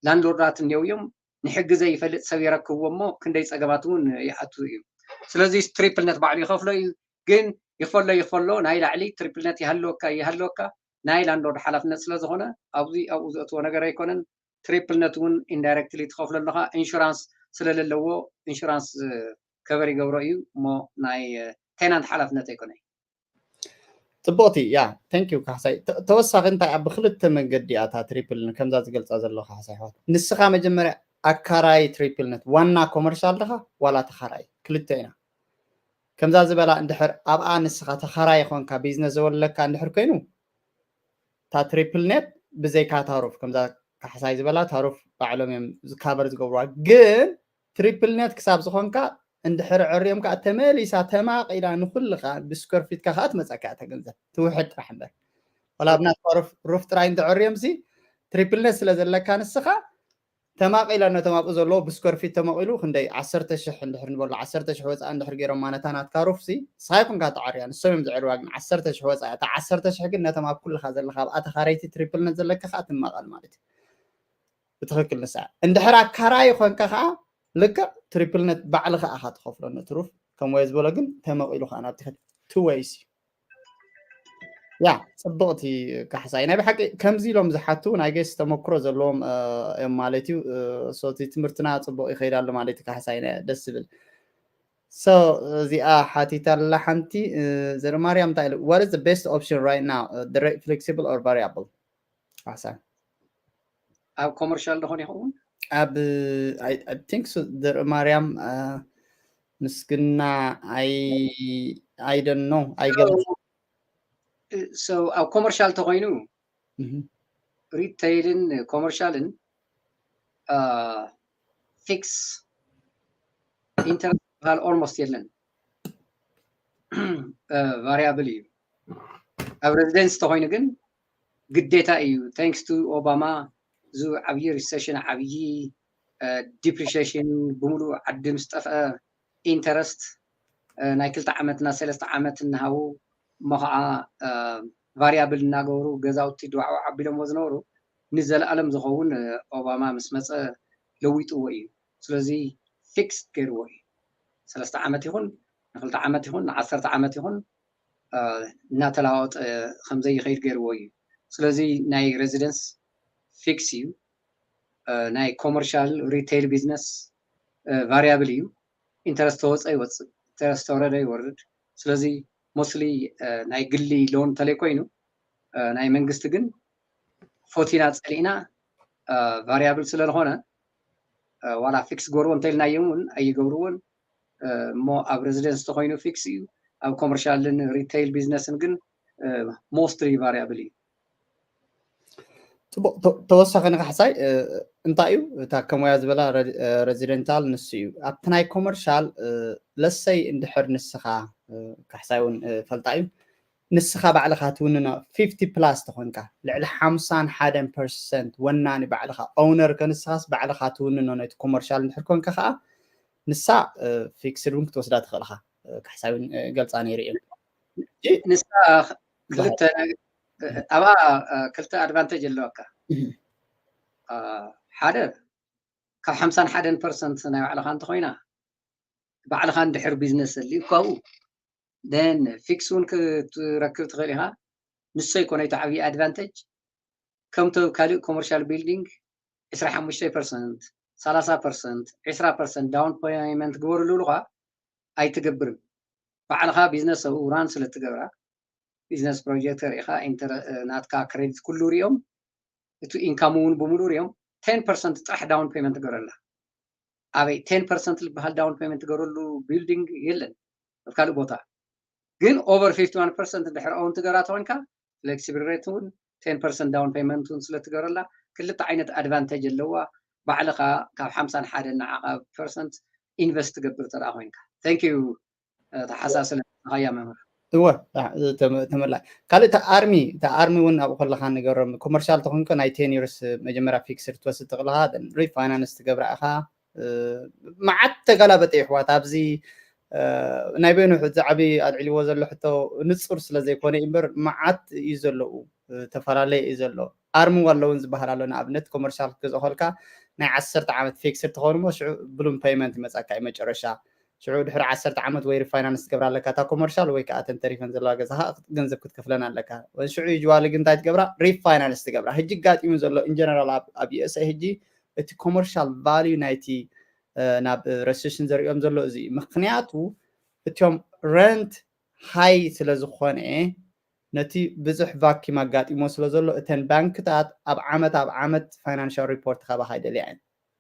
ላንድሎርዳት እኒው እዮም። ንሕጊ ዘይፈልጥ ሰብ የረክብዎ እሞ ክንደይ ፀገማት እውን ይኣቱ እዩ። ስለዚ ትሪፕልነት ባዕሉ ይኸፍሎ እዩ። ግን ይኽፈሎ ይኽፈሎ ናይ ላዕሊ ትሪፕልነት ይሃለወካ ይሃለወካ ናይ ላንድሎርድ ሓላፍነት ስለዝኾነ ኣብዚ ኣብኡ ዘእትዎ ነገር ኣይኮነን። ትሪፕልነት እውን ኢንዳይረክትሊ ትኸፍሎ ኣለኻ። ኢንሹራንስ ስለለለዎ ኢንሹራንስ ከቨር ይገብሮ እዩ እሞ ናይ ቴናንት ሓላፍነት ኣይኮነይ። ፅቡቕቲ ያ ቴንክ ዩ ካሕሳይ። ተወሳኺ እንታይ ኣብ ብክልተ መንገዲ እያ እታ ትሪፕል ከምዛ ዝገልፃ ዘሎ ካሕሳይ ኣሕዋት። ንስኻ መጀመርያ ኣካራይ ትሪፕልነት ዋና ኮመርሻል ድኻ ዋላ ተኻራይ ክልተ ኢና። ከምዛ ዝበላ እንድሕር ኣብኣ ንስኻ ተኻራይ ኾንካ ቢዝነስ ዘወለካ እንድሕር ኮይኑ እታ ትሪፕልነት ብዘይካ ታሩፍ ከምዛ ካሕሳይ ዝበላ ታሩፍ ባዕሎም እዮም ዝካበር ዝገብሩዋ። ግን ትሪፕልነት ክሳብ ዝኾንካ እንድሕር ዕርዮም ከዓ ተመሊሳ ተማቒላ ንኩልኻ ብስኮር ፊትካ ከዓ ትመፀካ እያ ተገንዘብ ትውሕድ ጥራሕ እምበር ዋላ ኣብና ሩፍ ጥራይ እንተዕርዮም ሲ ትሪፕልነት ስለ ዘለካ ንስኻ ተማቒላ ነቶም ኣብኡ ዘለዎ ብስኮር ፊት ተመቒሉ ክንደይ ዓሰርተ ሽሕ እንድሕር ንበሎ ዓሰርተ ሽሕ ወፃኢ እንድሕር ገይሮማ ነታ ናትካ ሩፍ ሲ ንስኻ ይኹንካ ተዓርያ ንሶም እዮም ዝዕርዋ ግን ዓሰርተ ሽሕ ወፃኢ እታ ዓሰርተ ሽሕ ግን ነቶም ኣብ ኩልኻ ዘለካ ኣብኣ ተኻረይቲ ትሪፕልነት ዘለካ ከዓ ትማቐል ማለት እዩ ብትኽክል ንሳ እንድሕር ኣካራይ ይኾንካ ከዓ ልክዕ ትሪፕልነት ባዕልኻ ኣኻ ትኸፍሎ ነቲ ሩፍ ከም ወየ ዝበሎ ግን ተመቒሉ ከዓ ናብቲ ኸድ ትወይሲ ያ ፅብቕቲ ካሕሳይ ናይ ብሓቂ ከምዚ ኢሎም ዝሓቱ ናይ ገስ ተመክሮ ዘለዎም እዮም ማለት እዩ ሶቲ ትምህርትና ፅቡቅ ይኸይድ ኣሎ ማለት እዩ ካሕሳይ ደስ ዝብል so እዚኣ ሓቲታ ኣላ ሓንቲ ዘርማርያም እንታይ what is the best option right now the rate flexible or variable ካሕሳይ ኣብ ኮመርሻል ደኾን ይኸውን ኣብ think ዘርኢ ማርያም ምስግና ኣይደኖ ኣይገልጽ ኣብ ኮመርሻል ተኾይኑ ሪቴይልን ኮመርሻልን ፊክስ ኢንተረስት ዝበሃል ኦልሞስት የለን ቫሪያብል እዩ ኣብ ሬዚደንስ ተኾይኑ ግን ግዴታ እዩ thanks to Obama እዚ ዓብዪ ሪሰሽን ዓብዪ ዲፕሪሽን ብምሉእ ዓዲ ምስ ጠፍአ ኢንተረስት ናይ ክልተ ዓመት እና ሰለስተ ዓመት እናሃቡ እሞ ከዓ ቫሪያብል እናገበሩ ገዛውቲ ድዋዕዋዕ ኣቢሎሞ ዝነበሩ ንዘለኣለም ዝኸውን ኦባማ ምስ መፀ ለዊጥዎ እዩ ስለዚ ፊክስ ገይርዎ እዩ ሰለስተ ዓመት ይኹን ንክልተ ዓመት ይኹን ንዓሰርተ ዓመት ይኹን እናተለዋወጠ ከምዘይኸይድ ገይርዎ እዩ ስለዚ ናይ ሬዚደንስ ፊክስ እዩ ናይ ኮመርሻል ሪቴይል ቢዝነስ ቫሪያብል እዩ ኢንተረስት ተወፀ ይወፅእ ኢንተረስት ተወረደ ይወርድ ስለዚ ሞስሊ ናይ ግሊ ሎን ተለይ ኮይኑ ናይ መንግስቲ ግን ፎቲና ፀሊእና ቫሪያብል ስለዝኾነ ዋላ ፊክስ ገርዎ እንተኢልናዮም እውን ኣይገብርዎን እሞ ኣብ ሬዚደንስ ተኮይኑ ፊክስ እዩ ኣብ ኮመርሻልን ሪቴይል ቢዝነስን ግን ሞስትሊ ቫሪያብል እዩ ፅቡቅ ተወሳኺ ንካሕሳይ እንታይ እዩ እታ ከሞያ ዝበላ ሬዚደንታል ንሱ እዩ ኣብቲ ናይ ኮመርሻል ለሰይ እንድሕር ንስኻ ካሕሳይ እውን ፈልጣ እዩ ንስኻ ባዕልኻ ትውንኖ ፊፍቲ ፕላስ ተኾንካ ልዕሊ ሓምሳን ሓደን ፐርሰንት ወናኒ ባዕልኻ ኦውነር ከንስኻስ ባዕልኻ ትውንኖ ነቲ ኮመርሻል እንድሕር ኮንካ ከዓ ንሳ ፊክስድ እውን ክትወስዳ ትኽእልኻ ካሕሳይ እውን ገልፃ ነይሩ እዩ ንሳ ክልተ ኣብኣ ክልተ ኣድቫንቴጅ ኣለወካ ሓደ ካብ ሓምሳን ሓደን ፐርሰንት ናይ ባዕልኻ እንተኮይና ባዕልኻ እንድሕር ቢዝነስ ዘድልዩ ካብኡ ን ፊክስ እውን ክትረክብ ትኽእል ኢኻ ንሶ ይኮነ እቲ ዓብዪ ኣድቫንቴጅ ከምቶ ካልእ ኮመርሻል ቢልዲንግ ዕስራ ሓሙሽተ ፐርሰንት ሰላሳ ፐርሰንት ዕስራ ፐርሰንት ዳውን ፔመንት ግበርሉ ኢሉኻ ኣይትገብርን ባዕልኻ ቢዝነስ ኣብኡ ራን ስለ ትገብራ ቢዝነስ ፕሮጀክት ሪኢኻ ናትካ ክሬዲት ኩሉ ሪኦም እቲ ኢንካም እውን ብምሉ ሪኦም ቴን ፐርሰንት ጥራሕ ዳውን ፔመንት ትገብረላ ኣበይ ቴን ፐርሰንት ዝበሃል ዳውን ፔመንት ትገብረሉ ቢልዲንግ የለን ኣብ ካልእ ቦታ ግን ኦቨር ፊፍቲ ዋን ፐርሰንት እንድሕር ኦውን ትገብራ ተኮንካ ፍሌክሲብል ሬት እውን ቴን ፐርሰንት ዳውን ፔመንት እውን ስለ ትገብረላ ክልተ ዓይነት ኣድቫንቴጅ ኣለዋ ባዕልኻ ካብ ሓምሳን ሓደን ንዓኻ ፐርሰንት ኢንቨስት ትገብር ተደኣ ኮይንካ thank you ተሓሳስለ ንኻያ መምህር እወ፣ ተመላይ ካልእ ተኣርሚ ተኣርሚ እውን ኣብኡ ከለካ ንገሮም ኮመርሻል ተኮንከ ናይ ቴን ርስ መጀመርያ ፊክስድ ትወስድ ተክልካ ሪፋይናንስ ትገብራ ኢካ። መዓት ተጋላበጠ ይሕዋት ኣብዚ ናይ በይኑ ዝዓቢ ኣልዕልዎ ዘሎ ሕቶ ንፁር ስለዘይኮነ እምበር መዓት እዩ ዘለዉ። ተፈላለየ እዩ ዘሎ። ኣርሚ ኣለውን ዝበሃል ኣሎ። ንኣብነት ኮመርሻል ክትገዝኦ ከልካ ናይ ዓሰርተ ዓመት ፊክስድ ትኸውን እሞ ሽዑ ብሉም ፔይመንት ይመፃካ እዩ መጨረሻ። ሽዑ ድሕሪ ዓሰርተ ዓመት ወይ ሪፋይናንስ ትገብራ ኣለካ እታ ኮመርሻል ወይ ከዓ ተንተሪፈን ዘለዋ ገዛኻ ገንዘብ ክትከፍለን ኣለካ። ሽዑ ዩዋሊ ግን እንታይ ትገብራ? ሪፋይናንስ ትገብራ። ሕጂ ጋጢሙ ዘሎ ኢንጀነራል ኣብ ዩኤስኤ ሕጂ እቲ ኮመርሻል ቫልዩ ናይቲ ናብ ረሴሽን ዘርእዮም ዘሎ እዚ እዩ። ምክንያቱ እቶም ረንት ሃይ ስለ ዝኾነ ነቲ ብዙሕ ቫኪም ኣጋጢሞ ስለ ዘሎ እተን ባንክታት ኣብ ዓመት ኣብ ዓመት ፋይናንሻል ሪፖርት ካባኻ ይደልያ እየን።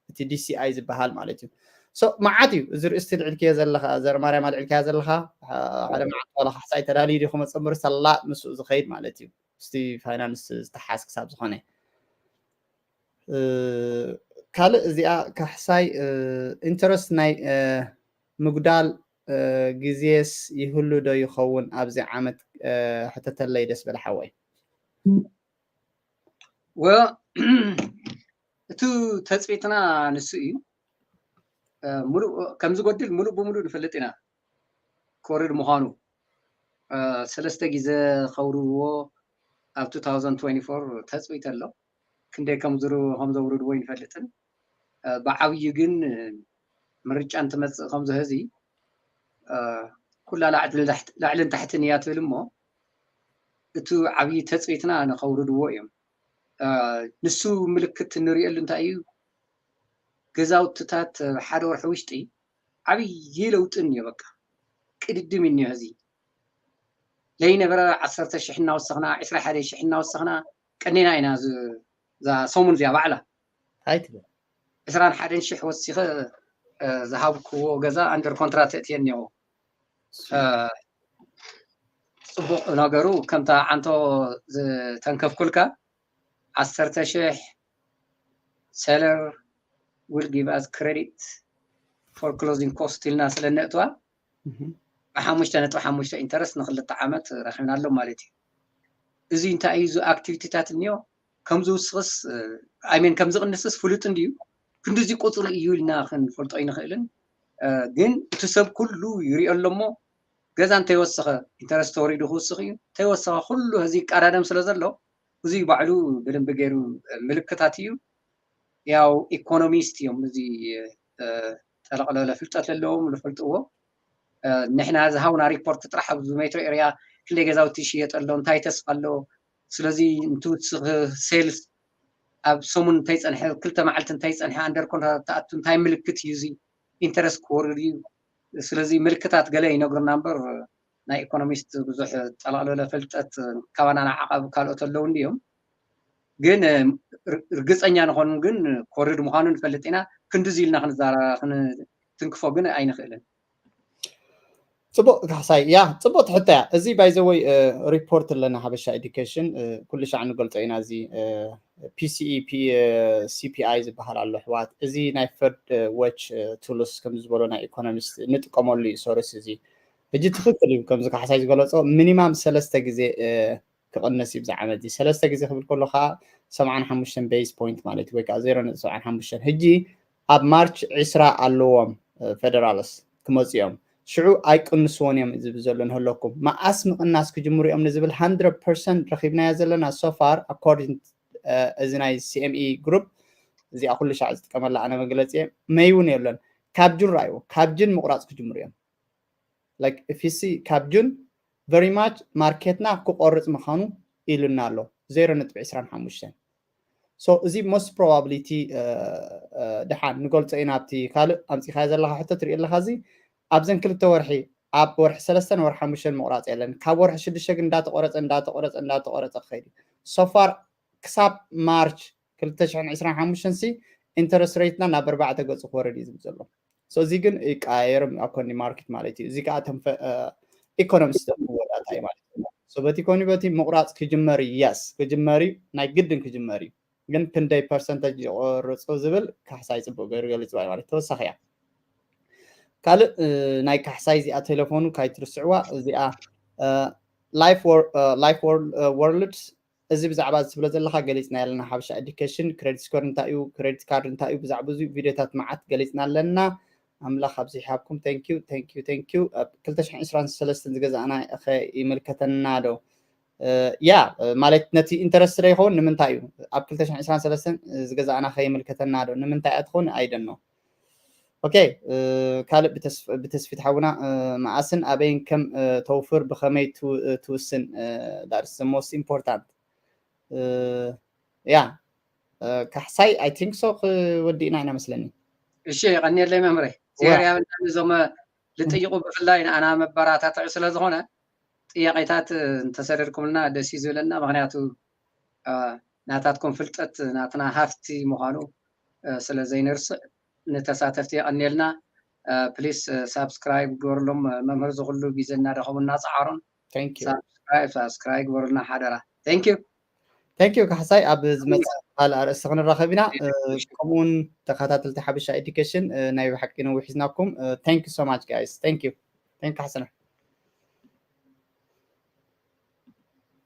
እቲ ዲሲኣይ ዝበሃል ማለት እዩ። ሶ መዓት እዩ እዚ ርእስቲ ልዕልክዮ ዘለኻ ዘርማርያም ኣልዕልካያ ዘለኻ ሓደ መዓት ዋላ ካሕሳይ ተዳልዩ ዲ ክመፀ ምርስ ኣላ ምስኡ ዝኸይድ ማለት እዩ። ምስቲ ፋይናንስ ዝተሓዝ ክሳብ ዝኾነ ካልእ እዚኣ ካሕሳይ ኢንተረስት ናይ ምጉዳል ግዜስ ይህሉ ዶ ይኸውን ኣብዚ ዓመት? ሕተተለይ ደስ በለ ሓወይ። ወ እቲ ተፅቢትና ንሱ እዩ። ከምዝጎድል ሙሉእ ብሙሉእ ንፈልጥ ኢና። ኮሪድ ምዃኑ ሰለስተ ግዜ ከውርድዎ ኣብ two thousand twenty-four ተፅቢት ኣሎ። ክንደይ ከም ዘውርድዎ ይንፈልጥን ብዓብዩ ግን ምርጫ እንትመፅእ ከምዚ ህዚ ኩላ ላዕልን ታሕትን እያ ትብል እሞ እቲ ዓብዪ ተፅቢትና ንኸውርድዎ እዮም። ንሱ ምልክት እንሪእየሉ እንታይ እዩ? ገዛውትታት ሓደ ወርሒ ውሽጢ ዓብዪ ለውጢ እኒኦ። በቃ ቅድድም እኒኦ። እዚ ለይነበረ ዓሰርተ ሽሕ እናወሰኽና ዕስራ ሓደ ሽሕ እናወሰኽና ቀኒና ኢና። እዛ ሰሙን እዚኣ ባዕላ እንታይ ትብል? ዕስራን ሓደን ሽሕ ወሲኸ ዝሃብክዎ ገዛ ኣንደር ኮንትራት እትየ እኒኦ። ፅቡቅ ነገሩ ከምታ ዓንቶ ዝተንከፍኩልካ ዓሰርተ ሽሕ seller will give us credit for closing cost ኢልና ስለ ነእትዋ ብሓሙሽተ ነጥቢ ሓሙሽተ ኢንተረስት ንክልተ ዓመት ረኪብናሎም ማለት እዩ። እዚ እንታይ እዩ እዚ ኣክቲቪቲታት እኒኦ ከምዚ ውስክስ ኣይሜን ከምዚ ቅንስስ ፍሉጥ እንድዩ ክንዲዚ ቁፅሪ እዩ ኢልና ክንፈልጦ ይንኽእልን ግን እቲ ሰብ ኩሉ ይሪኦ ኣሎ እሞ ገዛ እንተይወሰኸ ኢንተረስት ተወሪዱ ክውስኽ እዩ እንተይወሰኸ ኩሉ ህዚ ይቃዳደም ስለ ዘሎ እዚ ባዕሉ ብደንቢ ገይሩ ምልክታት እዩ። ያው ኢኮኖሚስት እዮም እዚ ጠለቅለለ ፍልጠት ዘለዎም ዝፈልጥዎ ንሕና ዝሃውና ሪፖርት ጥራሕ ኣብዚ ሜትሮ ኤርያ ክንደይ ገዛውቲ ይሽየጥ ኣሎ እንታይ ተስፋ ኣሎ ስለዚ እንትውስኽ ሴልስ ኣብ ሰሙን እንታይ ፀንሐ ክልተ መዓልቲ እንታይ ፀንሐ ኣንደር ኮንትራት ተኣቱ እንታይ ምልክት እዩ እዚ ኢንተረስት ክወርድ እዩ ስለዚ ምልክታት ገለ ይነግሩና እምበር ናይ ኢኮኖሚስት ብዙሕ ጠለቅለለ ፍልጠት ካባና ንዓቐብ ካልኦት ኣለዉ እንድዮም ግን ርግፀኛ ንኾኑ ግን ኮሪድ ምዃኑ ንፈልጥ ኢና ክንድዚ ኢልና ክንዛራ ክንትንክፎ ግን ኣይንኽእልን ፅቡቅ ካሕሳይ ያ ፅቡቅ ትሕቶ እያ እዚ ባይዘወይ ሪፖርት ኣለና ሓበሻ ኤዱኬሽን ኩሉ ሻዕ ንገልፆ ኢና እዚ ፒሲኢ ሲፒኣይ ዝበሃል ኣሎ ኣሕዋት እዚ ናይ ፈርድ ዎች ቱልስ ከም ዝበሎ ናይ ኢኮኖሚስት ንጥቀመሉ እዩ ሶርስ እዚ ሕጂ ትክክል እዩ ከምዚ ካሕሳይ ዝገለፆ ሚኒማም ሰለስተ ግዜ ክቕንስ እዩ ብዛ ዓመት እዚ ሰለስተ ግዜ ክብል ከሎ ከዓ ሰብዓን ሓሙሽተን ቤዝ ፖይንት ማለት ወይ ከዓ ዜሮ ነጥቢ ሰብዓን ሓሙሽተን ሕጂ ኣብ ማርች ዕስራ ኣለዎም ፌደራልስ ክመፅኦም ሽዑ ኣይቅንስዎን እዮም ዝብል ዘሎ ንህለኩም መኣስ ምቕናስ ክጅምሩ እዮም ንዝብል ሃንድረድ ፐርሰንት ረኪብናዮ ዘለና ሶፋር ኣኮርዲን እዚ ናይ ሲኤምኢ ግሩፕ እዚኣ ኩሉ ሻዕ ዝጥቀመላ ኣነ መግለፂ መይ እውን የለን ካብ ጁን ራእይዎ ካብ ጅን ምቁራፅ ክጅምሩ እዮም ፊሲ ካብ ጁን ቨሪ ማች ማርኬትና ክቆርፅ ምዃኑ ኢሉና ኣሎ ዜሮ ነጥቢ ዕስራን ሓሙሽተን so እዚ most probability ድሓን ንገልፆ ኢና ኣብቲ ካልእ ኣምፂኻዮ ዘለካ ሕቶ ትርኢ ኣለካ እዚ ኣብዘን ክልተ ወርሒ ኣብ ወርሒ ሰለስተን ወርሒ ሓሙሽተን ምቑራፅ የለን ካብ ወርሒ ሽዱሽተ ግን እንዳተቆረፀ እንዳተቆረፀ እንዳተቆረፀ ክኸይድ እዩ so far ክሳብ ማርች ክልተ ሽሕን ዕስራን ሓሙሽተን ሲ ኢንተረስት ሬትና ናብ ኣርባዕተ ገፁ ክወርድ እዩ ዝብል ዘሎ so እዚ ግን ይቀያየርም ኣብ ኮኒ ማርኬት ማለት እዩ እዚ ከዓ ተንፈ ኢኮኖሚስት ወዳታ እዩ ማለት እዩ so በቲ ኮኒ በቲ ምቁራፅ ክጅመር እዩ yes ክጅመር እዩ ናይ ግድን ክጅመር እዩ ግን ክንደይ ፐርሰንተጅ ይቆርፁ ዝብል ካሕሳይ ፅቡቅ ገይሩ ገሊፅዋ ማለት ተወሳኺ እያ ካልእ ናይ ካሕሳይ እዚኣ ቴሌፎኑ ካይትርስዕዋ እዚኣ life world እዚ ብዛዕባ ዝትብሎ ዘለካ ገሊፅና ኣለና። ሓበሻ education credit score እንታይ እዩ፣ credit card እንታይ እዩ፣ ብዛዕባ እዚ ቪድዮታት መዓት ገሊፅና ኣለና። ኣምላኽ ኣብዚ ይሃብኩም። Thank you thank you thank you። ኣብ ክልተ ሽሕን ዕስራን ሰለስተን ዝገዛእና ከ ይምልከተና ዶ? ያ ማለት ነቲ interest ዶ ይኸውን? ንምንታይ እዩ ኣብ ክልተ ሽሕን ዕስራን ሰለስተን ዝገዛእና ከ ይምልከተና ዶ? ንምንታይ እያ ትኸውን? I don't know። ኦኬ። ካልእ ብተስፊት ሓውና፣ መዓስን ኣበይን ከም ተውፍር ብኸመይ ትውስን? That's the most important። ያ ካሕሳይ፣ I think so ክወዲእና ኢና መስለኒ። እሺ፣ የቐንየለይ መምህረይ። እግዚኣብሔር ያብልና። እዞም ልጥይቁ ብፍላይ ንኣና መበራታትዒ ስለ ዝኾነ ጥያቄታት እንተሰደድኩምልና ደስ እዩ ዝብለና። ምክንያቱ ናታትኩም ፍልጠት ናትና ሃፍቲ ምዃኑ ስለ ዘይንርስዕ ንተሳተፍቲ የቐንየልና። Please subscribe ግበሩሎም። መምህር ዝኩሉ ግዜ እናደኸሙ እናፀዓሩን Thank you። Subscribe subscribe ግበሩልና ሓደራ። Thank you። Thank you ካሕሳይ። ኣብ ዝመፅእ ካልእ ኣርእስቲ ክንራኸብ ኢና። ከምኡውን ተኸታተልቲ ሓበሻ education ናይ ብሓቂ ነዊሕ ሒዝናኩም። Thank you so much guys። Thank you። Thank you ሓሰና።